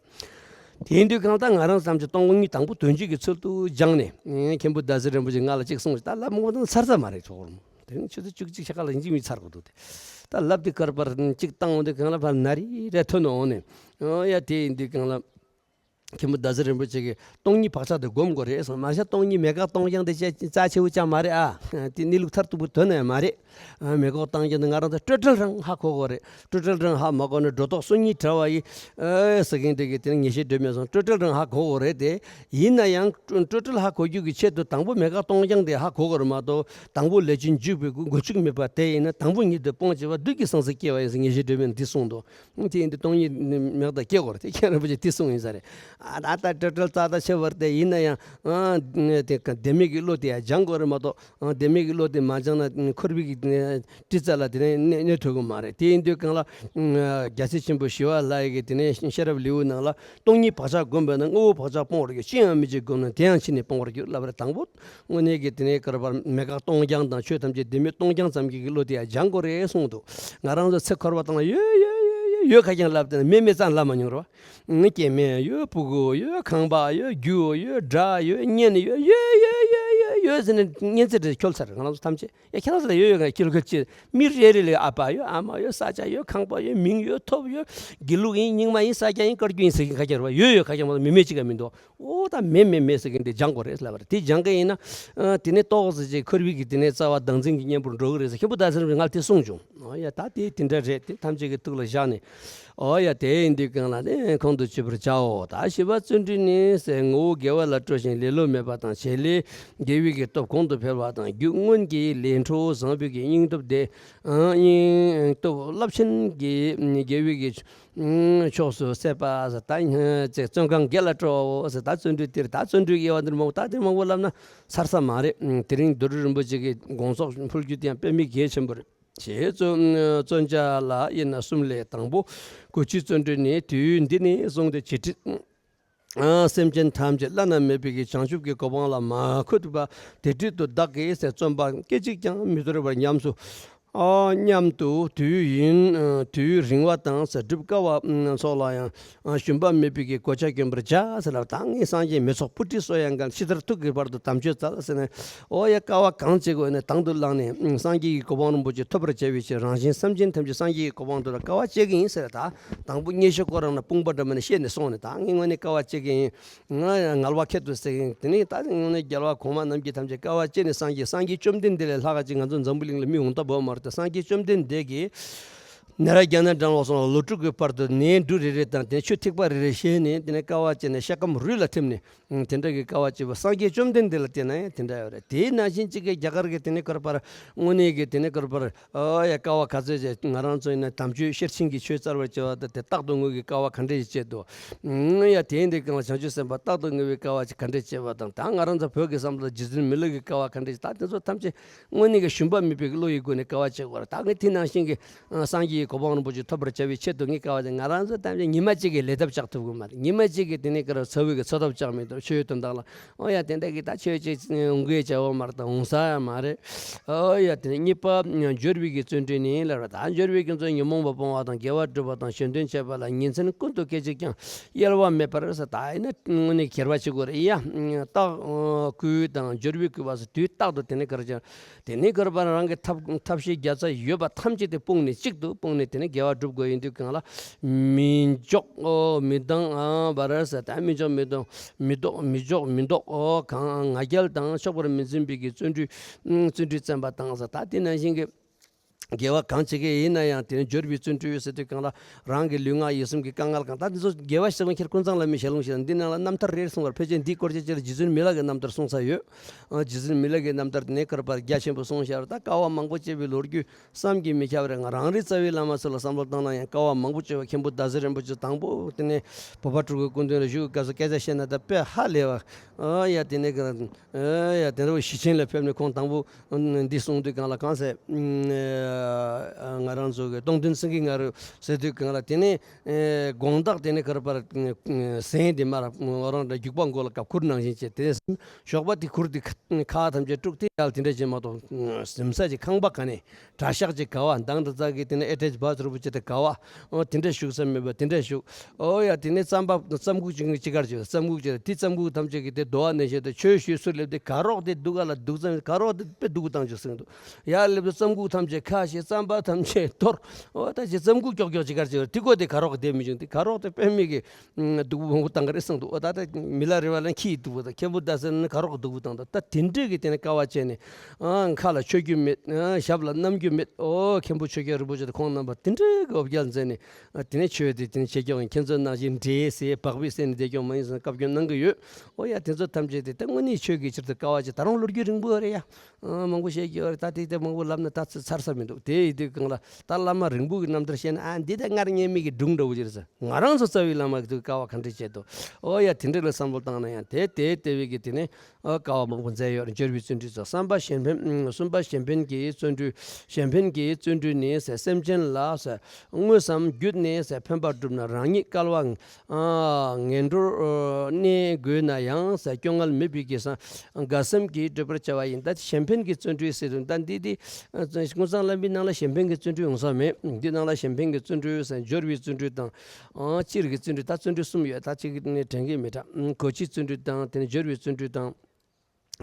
དེ་ཡིན་དུས་གང་ལྟར་ང་རང་བསམ་གྱི་སྟོང་ཉིད་དང་པོ་དོན་གཅིག་གི་ཚུལ་དུ་སྦྱངས་ནས་མཁན་པོ་ཟླ་ཟེར་རིན་པོ་ཆེ་ང་ལ་གཅིག་གསུངས། ད་ལབ་མ་གོ་དང་ཚར་ཚར་མ་རེད་ཆོག་གོ་རུང་། དེ་རིང་ཆུ་ཚོད་བཅུ་གཅིག་ཆ་ག་ལ་ཡིན་གཅིག་མིན་ཚར་དགོས་འདུག་སྟེ། ད་ལབ་དེ་ཀར་པར་གཅིག་བཏང་འོང་དུས་གང་ལ་ཕར་ན་རི་རེ་ཐོན་འོང་ནས། ཨོ་ཡ་དེ་ཡིན་དུས་གང་ལ། མཁན་པོ་ཟླ་ཟེར་རིན་པོ་ཆེ་གིས་སྟོང་ཉིད་བག་ཆགས་དེ་སྒོམ་དགོས་རེད་གསུངས། མ་གཞི་སྟོང་ཉིད་མེད་དགག་སྟོང་རྐྱང་དེ་རྩ་ཆེ་བོ་ཅང་མ་རེད་ཨ། དེ་གནས་ལུགས་མཐར་ཐུག་པོ་དོན་ན་ཡང་མ་རེད། མེད་དགག་སྟོང་རྐྱང་དེ་ང་རང་ཚོ་སྤྲོས་བྲལ་རང་ཧ་གོ་དགོས་རེད། སྤྲོས་བྲལ་རང་ཧ་མ་གོ་ན་སྒྲོ་འདོགས་སོ་གཉིས་བྲལ་བ་ཡི། ཨེ་ཟེར་མཁན་དེ་གི་དེ་ནི་ངེས་ཤེས་སྒྲོན་མེ་སོང་སྤྲོས་བྲལ་རང་ཧ་གོ་དགོས་རེད་དེ། ཡིན་ན་ཡང་སྤྲོས་བྲལ་ཧ་གོ་རྒྱུ་གི་ཆེད་དུ་དང་པོ་མེད་དགག་སྟོང་རྐྱང་དེ་ཧ་གོ་དགོས་རེད་མ་གཏོགས་དང་པོ་ལས་ཅན་འཇུག་པའི་སྒོ་འགོ་ཚུགས་མེད་པ་དེ་ཡིན་ན་དང་པོ་ཉིད་དུ་སྤོང་བྱེད་པ་བདུད་ཀྱི་སངས་རྒྱས་སྐྱེ་བ་ཡིན་ཟེར་ངེས་ཤེས་སྒྲོན་མེ་ནས་འདི་གསུངས་འདུག་དེ་ཡིན་དུས་སྟོང་ཉིད་མེད་དགག་སྐྱེ་དགོས་རེད་དེ་མཁན་རིན་པོ་ཆེ་དེ་གསུངས་ཡིན་ས་རེད། ཨ་ད་ལྟ་སྤྲོས་བྲལ་རྩ་དང་ཁྱད་པར་དེ་ཡིན་ན་ཡང་ཨ་དེ་བདེན་མེད་ཀྱི་བློ་དེ་ཡང་སྦྱང་དགོས་རེད་མ་གཏོགས། ཨ་བདེན་མེད་ཀྱི་བློ་དེ་མ་སྦྱངས་ན་འཁོར་བའི་གི་དྲི་རྩ་ལ་དེ་ནས་གནས་གནས་ཐུབ་ཀྱི་མ་རེད། དེ་ཡིན་དུས་གང་ལ་རྒྱལ་སྲས་ཆེན་པོ་ཞི་བ་ལྷ་ཡི་གི་དེ་ནས་ཤེས་རབ་ལེའུ་ནང་ལ་སྟོང་ཉིད་བག་ཆགས་བསྒོམས་པས་ན་དངོས་པོ་བག་ཆགས་སྤོང་བར་འགྱུར། ཅི་ཡང་མི་བྱེད་བསྒོམས་ན་དེ་ཡང་ཕྱིས་ནས་སྤོང་བར་འགྱུར་ལབ་པ་རེད། དང་པོ་དངོས་གནས་ཀྱི་དེ་ནས་ཀར་པར་མེད་དགག་སྟོང་རྐྱང་དང་ཆོས་ཐམས་ཅད་བདེན་མེད་སྟོང་རྐྱང་ཙམ་གྱི་གི་བློ་དེ་ཡང་སྦྱང་དགོས་རེད་གསུངས་འདུག་ང་རང་ཚོ་ཚེ་འཁོར་བ་དང་ཡོད་ཡོད་ཡོད་ཡོད་ཡོད་ཁ་རྐྱང་ལབ་དེ་ན་མེད་མེད་ཙང་ལབ་མ་མྱོང་རེད་བ། ང་སྐྱེ་དམན་ཡོད། ཕྲུ་གུ་ཡོད། ཁང་པ་ཡོད། རྒྱུ་ཡོད། དགྲ་ཡོད། གཉེན་ཡོད། ཡོད་ཡོད་ཡོད་ཡོད་ཡོད་ཟེར་ནས་གཉན་ཚད་དེ་འཁྱོལ་ཚར། ང་རང་ཚོ་ཐམས་ཅད་ཡ་ཁྱེད་རང་ཚོ་ལ་ཡོད་ཡོད་ག་ཁྱེད་ལ་ཁྱེད་ཅི་མི་རེ་རེ་ལ་ཨ་ཕ་ཡོད། ཨ་མ་ཡོད། ས་ཆ་ཡོད། ཁང་པ་ཡོད། མིང་ཡོད། ཐོབ་ཡོད། དགེ་ལུགས་ཡིན། རྙིང་མ་ཡིན། ས་སྐྱ་ཡིན། བཀའ་བརྒྱུད་ཡིན་ཟེར་གྱིན་ཁ་ཁྱེར་བ་ཡོད་ཡོད་ཁ་ཁྱེར་མ་གཏོགས་མེད་མེད་ཅིག་ག་མི་འདུག་ཨོ་ད་མེད་མེད་མེད་ཟེར་གྱིན་དེ་སྦྱང་དགོས་རེད་ལབ་པ་རེད། དེ་སྦྱང་གི་ཡིན་ན་ཨ་དེ་ནས་ཏོག་ཙམ་ཅིག་འཁོར་བའི་གི་དེ་ནས་རྩ་བ་བདག་འཛིན་གྱི་གཉེན་པོར་འགྲོ་གི་རེད་ཟེར་མཁན་པོ་ཟླ་ཟེར་བས་ང་ལ་དེ་གསུངས་བྱུང་། ཨོ་ཡ་ད་དེ་དེ་འདྲ་རེད། དེ་ཐམས་ཅད་ཀྱི་ཐུགས་ལ་བཞག་ནས། ཨོ་ཡ། དེ་ཡིན་དུས་གང་ལ་ནི་ཁོང་དུ་ཆུད་པར་བྱའོ། ད་བཞི་པ་བརྩོན་འགྲུས་ནི་ཟེར། ངོ་བོ་དགེ་བ་ལ་སྤྲོ་ཞིང་ལེ་ལོ་མེད་པ་དང་། བྱེད་ལས་དགེ་བའི་གི་སྟོབས་གོང་དུ་འཕེལ་བ་དང་། རྒྱུ་སྔོན་གྱི་ལས་འཕྲོ་བཟང་པོའི་གི་སྙིང་སྟོབས་དེ། ཨ། སྙིང་སྟོབས་རླབས་ཆེན་གྱི་དགེ་བའི་གི་ཕྱོགས་སུ་སད་པ་ཟེར། ད་ཅིག་བརྩོན་གང་དགེ་ལ་སྤྲོའོ་ཟེར། ད་བརྩོན་འགྲུས་དེར། ད་བརྩོན་འགྲུས་དབྱེ་བ་འདིར་མང་པོ། ད་དེ་མང་པོ་ལབ་ན་ཚར་ས་མ་རེད། དེ་རིང་རྡོ་རྗེ་རིན་པོ་ཆེ་གི་དགོངས་རྫོགས་ཕུལ་རྒྱུ་དེ་ཡང་དཔེ་མི་གལ་ཆེན་པོ་རེད། ཞེས་བརྩོན་བརྩོན་བྱ་ལ་དབྱེ་ན་གསུམ་ལས། དང་པོ། གོ་ཆའི་བརྩོན་འགྲུས་ནི། དུས་འདི་ནས་བཟུང་སྟེ་བྱེད་ཁྲིད། ཨ། སེམས་ཅན་ཐམས་ཅད་བླ་ན་མེད་པའི་གི་བྱང་ཆུབ་ཀྱི་གོ་འཕང་ལ་མ་འཁོད་པ་དེ་སྲིད་དུ་བདག་གིས་ཟེར། བརྩོན་པ་སྐད་ཅིག་ཀྱང་མི་དོར་བར་ཉམས་སུ། ཨ། སྙམ་དུ་དུས་ཡུན། ཨ། དུས་རིང་བ་དང་ཟེར། སྒྲུབ་དཀའ་བ་སོགས་ལ་ཡང་། ཨ། ཞུམ་པ་མེད་པའི་གི་གོ་ཆ་གྱོན་པར་བྱ་ཟེར་ལ། ད་ངས་སངས་རྒྱས་མི་ཚོགས་པུ་ཊི་གསོལ་ཡང་གང་། ཕྱི་དར་ཐུག་གི་བར་དུ་དམ་ཆོས་བཙལ་ཟེར་ནས། ཨོ་ཡ། དཀའ་བ་གང་སྤྱད་དགོས་ནས་དང་དུ་བླངས་ནས་སངས་རྒྱས་ཀྱི་གོ་འཕང་རིན་པོ་ཆེ་ཐོབ་པར་བྱ་བའི་ཕྱིར། རང་གཞན་སེམས་ཅན་ཐམས་ཅད་སངས་རྒྱས་ཀྱི་གོ་འཕང་དུ་ལ་དཀའ་བ་སྤྱད་ཀྱི་ཡིན་ཟེར། ད་དང་པོ་སྙན་ཞུ་ཁོ་རང་ལ་དཔུང་པ་འདྲ་མ་ནས་བཤད་ནས་སོང་ནས། ད་ངས་དངོས་གནས་དཀའ་བ་སྤྱད་ཀྱི་ཡིན། ང་ཡང་ངལ་བ་ཁྱད་དུ་བསད་ཀྱི་ཡིན། དེ་ནས་ད་དངོས་གནས་རྒྱལ་བ་གོང་མ་རྣམས་ཀྱིས་ཐམས་ཅད་དཀའ་བ་སྤྱད་ནས་སངས་རྒྱས། སངས་རྒྱས་བཅོམ་ལྡན་འདས་ལས་ལྷག་ག་ཅིག་ང་ཚོ་འཛམ་བུ་གླིང་ལ་མི་འོང་ཐབས་ཡོད་མ་རེད། ད་སངས་རྒྱས་བཅོམ་ལྡན་འདས་ཀྱིས་ནཻ་རཉྫ་ན་གྲྭ་ལ་སོང་ལ་ལོ་དྲུག་གི་བར་དུ་ནས་འབྲུ་རེ་རེ་དང་དེ་ཆུ་ཐིགས་པ་རེ་རེ་བཞེས་ནས། དེ་ནས་དཀའ་བ་སྤྱད་ནས་ཤ་སྐམ་རུས་ལ་ཐིམ་ནས། ཨང་། དེ་འདྲ་གི་དཀའ་བ་སྤྱད་པ་སངས་རྒྱས་བཅོམ་ལྡན་འདས་ལ་བལྟས་ན་ཡང་དེ་འདྲ་ཡོད་རེད། དེའི་ནང་བཞིན་གཅིག་གི་རྒྱ་གར་གྱི་དེ་ནས་ཀར་པར་དངོས་གནས་ཀྱི་དེ་ནས་ཀར་པར། ཨོ་ཡ། དཀའ་བ་ག་ཚོད་བྱས། ང་རང་ཚོ་ཡིན་ན་དམ་ཆོས་ཤེར་ཕྱིན་གྱི་ཆོས་བཙལ་བར་བྱེད་པ་དང་། དེ་རྟག་ཏུ་ངུ་གི་དཀའ་བ་ག་འདྲས་ཤིག་སྤྱད་འདུག་ཨང་། ཡ། དེ་འདི་གང་ལ་བྱང་ཆུབ་སེམས་དཔའ་རྟག་ཏུ་ངུ་བའི་དཀའ་བ་ཅིག་ག་འདྲས་སྤྱད་པ་དང་། ད་ང་རང་ཚོ་བོད་ཀྱི་བསམ་བློ་རྗེ་བཙུན་མི་ལ་གི་དཀའ་བ་ག་འདྲས་ཤིག་ད་དེ་ཚོ་ཐམས་ཅད་དངོས་གནས་ཀྱི་ཞུམ་པ་མེད་པའི་བློ་ཡི་སྒོ་ནས་དཀའ་བ་སྤྱད་དགོས་རེད། ད་ངས་དེ་ནང་བཞིན་གྱི། ཨ། སངས་རྒྱས་ཀྱི་གོ་འཕང་རིན་པོ་ཆེ་ཐོབ་པར་བྱ་བའི་ཆེད་དུ་ངས་དཀའ་བ་དེ། ང་རང་ཚོ་ཐམས་ཅད་ཉི་མ་གཅིག་གིས་ལས་ཐབས་ཆག་ཐུབ་ཀྱི་མ་རེད། ཉི་མ་གཅིག་གིས་དེ་ནས་ཀར་འཚོ་བའི་གི་འཚོ་ཐབས་ཆག་མི་ཐུབ། ཆོས་དོན་དག་ལ། ཨོ་ཡ། དེ་འདྲ་གི་ད་ཆོས་ཅིག་འོང་གི་བྱ་བ་མ་རེད། ད་འོང་ས་ཡང་མ་རེད། ཨོ་ཡ། དེ་ནས་གཉིས་པ་སྦྱོར་བའི་གི་བརྩོན་འགྲུས་ནི་ལབ་ར། ད་སྦྱོར་བའི་གི་བརྩོན། ཉོན་མོངས་པ་སྤོང་བ་དང་། དགེ་བ་སྒྲུབ་པ་དང་། གཞན་དོན་བྱེད་པ་ལ་ཉིན་མཚན་ཀུན་ཏུ་སྐད་ཅིག་ཀྱང་གཡེལ་བ་མེད་པར་ཟེར། ད་ཡིན་ན་དངོས་གནས་གྱེར་བ་བྱེད་དགོས་རེད་ཡ། རྟག་བསྐུལ་དང་། སྦྱོར་བས་བསྐུལ་བ་ཟེར། དུས་རྟག་ཏུ་དེ་ནས་ཀར་བྱ། དེ་ནས་ཀར་པར་རང་གི་ཐབས་ཐབས་ཤེས་བརྒྱ་རྩ་ཡོད་པ་ཐམས་ཅད་དེ་སྤུངས་ནས། གཅིག་ཏུ་སྤུངས་ནས་དེ་ནས་དགེ་བ་སྒྲུབ་དགོས་ཡིན་དུས་གང་ལ། མི་འཇོག་ཨོ་མི་འདང་ཨ་བར་ཟེར། ད་མི་འཇོག་མི་འདང་། མི་ལྡོག་མི་འཇོག་མི་ལྡོག་ཨོ་གང་ང་རྒྱལ་དང་ཕྱོགས་པར་མི་འཛིན་པའི་གི་བརྩོན་འགྲུས། བརྩོན་འགྲུས་བརྩམས་པ་དང་ཟེར། ད་དེ་ནང་བཞིན་གྱི་དགེ་བ་གང་བྱེད་ཀྱི་ཡིན་ན་ཡང་དེ་ནས་སྦྱོར་བའི་བརྩོན་འགྲུས་ཟེར་དུས་གང་ལ། རང་གི་ལུས་ངག་ཡིད་གསུམ་གྱི་དཀའ་ངལ་གང་། ད་འདི་ཚོ་དགེ་བ་ཞིག་ལ་ཁྱེད་ཀུན་བཟང་བླ་མའི་ཞལ་ལུང་ཞིག་ལ། འདི་ནང་ལ་རྣམ་ཐར་རེ་རེ་གསུངས་པར། ཕལ་ཆེར་འདིའི་སྐོར་ཅིག་ཅིག་ལ་རྗེ་བཙུན་མི་ལ་གི་རྣམ་ཐར་གསུངས་ས་ཡོད། ཨ། རྗེ་བཙུན་མི་ལ་གི་རྣམ་ཐར་དེ་ནས་ཀར་པར་རྒྱ་ཆེན་པོ་གསུངས་ཤར། ད་དཀའ་བ་མང་པོ་སྤྱད་པའི་ལོ་རྒྱུས་བསམ་གྱིས་མི་ཁྱབ་རེད། ང་རང་རེའི་རྩ་བའི་བླ་མ་ཚོ་ལ་བསམ་བློ་བཏང་ན་ཡང་། དཀའ་བ་མང་པོ་སྤྱད་པ། མཁན་པོ་ཟླ་ཟེར་རིན་པོ་ཆེ་དང་པོ་དེ་ནས་བོད་པ་སྤྲུལ་སྐུའི་སྐུ་མདུན་ལ་བཞུགས་སྐབས་སུ་སྐད་ཆ་བཤད་ན་ད་དཔེ་ཧ་ལས་པ། ཨ་ཡ། དེ་ནས་ཀར། ཨ་ཡ། དེ་འདྲ་བོ་ཞི་ཆེན་ལ་ཕེབས་ནས་ཁོང་དང་པོ་འདི་གསུངས་དུས་གང་ལ། གང་ཟེར། ང་རང་ཚོ་གི་སྟོང་ཐུན་སེང་གེ་ང་རོ་ཟེར་དུས་གང་ལ། དེ་ནས་དགོང་དག་དེ་ནས་ཀར་པར་ཟན་དེ་མར་རང་འདྲ་རྒྱུག་པ་མགོ་ལ་བཀབ་ཁུར་ནང་བཞིན་བྱས། དེ་ནས་ཞོགས་པ་དེ་ཁུར་དེ་ཁ་ཐམས་ཅད་དཀྲུགས་ཏེ་ཡར་དེ་འདྲ་བྱས་མ་གཏོགས་ཟིན་ས་ཅིག་ཁང་པ་ག་ནས་གྲྭ་ཤག་ཅིག་ག་བ། མདང་དང་ཙག་གི་དེ་ནས་ཨེ་ཊེཆ་བཱཐ་རུམ་ཅིག་དེ་ག་བ། ཨོ་དེ་འདྲ་བཞུགས་ས་མེད་པ་དེ་འདྲ་བཞུགས། ཨོ་ཡ། དེ་ནས་རྩམ་པ་རྩམ་ཁུག་ཅིག་ཅི་གར་བྱས། རྩམ་ཁུག་ཅིག་དེ་རྩམ་ཁུག་ཐམས་ཅད་ཀྱི་དེ་རྡོ་བ་ནས་བཞིན་དུ་ཆོས་ཞུས་ཚུར་སླེབས་ཏེ་ག་རོགས་དེ་སྡུག་ག་ལ་སྡུག་ཙམ། ག་རོགས་དེ་དཔེ་སྡུག་གུ་བཏང་བྱུང་ཟེར་འདུག་ཡར་སླེབས་དུས་རྩམ་ཁུག་ཐམས་ཅད་ཁ་ཕྱེ། རྩམ་པ་ཐམས་ཅད་འཐོར། ཨོ་ད་ཅི་རྩམ་ཁུག་ཀྱོག་ཀྱོག་ཅི་གར་བྱས། དེ་གོ་དེ་ག་རོགས་བསྡད་མི་བྱུང་། དེ་ག་རོགས་དེ་དཔེ་མི་གི་སྡུག་པོ་མང་པོ་བཏང་གི་རེད་གསུངས་འདུག་ཨོ་ད་ལྟ་མི་ལ་རེ་བ་ལ་ཁྱི་ཡི་སྡུག་པོ་དང་། མཁན་པོ་ཟླ་ཟེར་ན་ག་རོགས་སྡུག་པོ་བཏང་འདུག་ད་དེ་འདྲས་ཀྱི་དེ་ནས་དཀའ་བ་སྤྱད་ནས། ཨང་། ཁ་ལ་ཆོས་རྒྱུས་མེད། ཨང་། ཞབས་ལ་བསྣམས་རྒྱུ་མེད། ཨོ་མཁན་པོ་ཆོས་རྒྱལ་རིན་པོ་ཆེ་དང་ཁོང་རྣམ་པ་དེ་འདྲས་ཀྱི་འོ་བརྒྱལ་མཛད་ནས། ཨ། དེ་ནས་ཆོས་དེ་དེ་ནས་བྱེད་ཀྱང་ཁྱེད་ཚོ་ནང་བཞིན་འདྲེ་ཟས་བག་ཕེབས་ཟས་ནས་བསྡད་ཀྱང་མ་ཡིན་ཟེར་བཀའ་བཀྱོན་གནང་གི་ཡོད། ཨོ་ཡ། དེ་ཚོ་ཐམས་ཅད་དེ་ད་དངོས་གནས་ཆོས་ཀྱི་ཕྱིར་དུ་དཀའ་བ་སྤྱད། ད་རུང་ལོ་རྒྱུས་རིང་པོ་རེད་ཡ། ཨང་། མང་པོ་བཤད་རྒྱུ་རེད། ད་དེ་དེ་མང་པོ་ལབ་ན་ད་ཚར་ས་མི་འདུག་དེ་ཡིན་དུས་གང་ལ་ད་བླ་མ་རིང་པོ་གི་རྣམ་ཐར་བཤད་ན། ཨ། འདི་ད་སྔར་སྔོན་མའི་གི་སྒྲུང་འདྲ་བོ་ཅིག་རེད་ཟེར། ང་རང་ཚོ་རྩ་བའི་བླ་མ་གི་དུས་དཀའ་བ་ག་འདྲས་སྤྱད་འདུག་ཨོ་ཡ། དེ་འདྲས་ལ་བསམ་བློ་བཏང་ན་ཡང་དེ་དེ་དེ་བས་ཀྱི་དེ་ནས། ཨ། དཀའ་བ་མང་པོ་མཛད་ཡོད་རེད། སྦྱོར་བའི་བརྩོན་འགྲུས་སོགས། བསམ་པ་གཞན་ཕན། གསུམ་པ་གཞན་ཕན་གྱི་བརྩོན་འགྲུས། གཞན་ཕན་གྱི་བརྩོན་འགྲུས་ནི་ཟེར། སེམས་ཅན་ལ་ཟེར། དངོས་སམ་བརྒྱུད་ནས་ཟེར། ཕན་པ་བསྒྲུབ་ན་རང་ཉིད་སྐལ་བ། ཨ། ངན་འགྲོར་གནས་དགོས་ན་ཡང་ཟེར། སྐྱོ་ངལ་མེད་པའི་གི་སངས་དགའ་སེམས་ཀྱིས་བགྲོད་པར་བྱ་བ་ཡིན། ད་གཞན་ཕན་གྱི་བརྩོན་འགྲུས་ཟེར་དུས་ད་འདི་དེ། ཨ། དངོས་སམ་བླ་མའི་ནང་ལ་གཞན་ཕན་གྱི་བརྩོན་འགྲུས་ཡོང་ས་མེད། འདི་ནང་ལ་གཞན་ཕན་གྱི་བརྩོན་འགྲུས་ཟེར། སྦྱོར་བའི་བརྩོན་འགྲུས་དང་། ཨ། སྤྱིར་གྱི་བརྩོན་འགྲུས། ད་བརྩོན་འགྲུས་གསུམ་ཡོད། ད་གཅིག་ནི་དྲན་གྱི་མི་དྲག་གོ་ཆའི་བརྩོན་འགྲུས་དང་། དེ་ནས་སྦྱོར་བའི་བརྩོན་འགྲུས་དང་།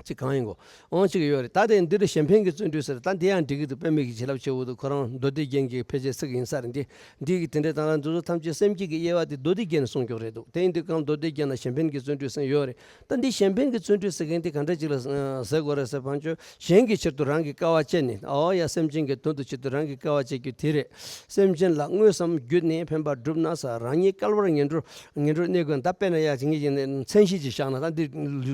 ཅིག་གང་ཡིན་གོ། འོང་ཅིག་ཡོད་རེད། ད་དེ་འདི་རུ་གཞན་ཕན་གྱི་བརྩོན་འགྲུས་ཟེར། ད་འདི་ཡང་འགྲིག་གི་འདུག། པདྨའི་གི་བྱིན་རླབས་ཆེ་བོ་འདུག། ཁོ་རང་མདོ་སྡེ་རྒྱན་གྱི་ཕལ་ཆེར་ཚིག་ཡིན་ས་རེད། འདི་འདི་གི་དེ་འདྲའི་དང་རང་འདི་ཚོ་ཐམས་ཅད་སེམས་བསྐྱེད་ཀྱི་དབྱེ་བ་དེ་མདོ་སྡེ་རྒྱན་ནས་གསུང་སྐྱོར་རེད་འདུག། དེ་ཡིན་དུས་གང་མདོ་སྡེ་རྒྱན་ལ་གཞན་ཕན་གྱི་བརྩོན་འགྲུས་ཟེར་ཡོད་རེད། ད་འདི་གཞན་ཕན་གྱི་བརྩོན་འགྲུས་ཟེར་མཁན་དེ་ག་འདྲ་ཅིག་ལ་ཟེར་དགོས་རེད་ཟེར་བ་ཅོ། གཞན་གྱི་ཆེད་དུ་རང་གི་དཀའ་བ་སྤྱད་ནས། ཨོ་ཡ། སེམས་ཅན་གྱི་དོན་དུ་ཆེད་དུ་རང་གི་དཀའ་བ་སྤྱད་རྒྱུ་དེ་རེད། སེམས་ཅན་ལ་དངོས་སམ་བརྒྱུད་ནས་ཕན་པ་བསྒྲུབ་ན་ས། རང་ཉིད་བསྐལ་པར་ངན་འགྲོར་ངན་འགྲོར་གནས་དགོས། ད་དཔེར་ན་ཡ་ཅིག་ངེད་ཀྱི་མཚན་གཞི་ཅིག་བཞག་ན། ད་འདི་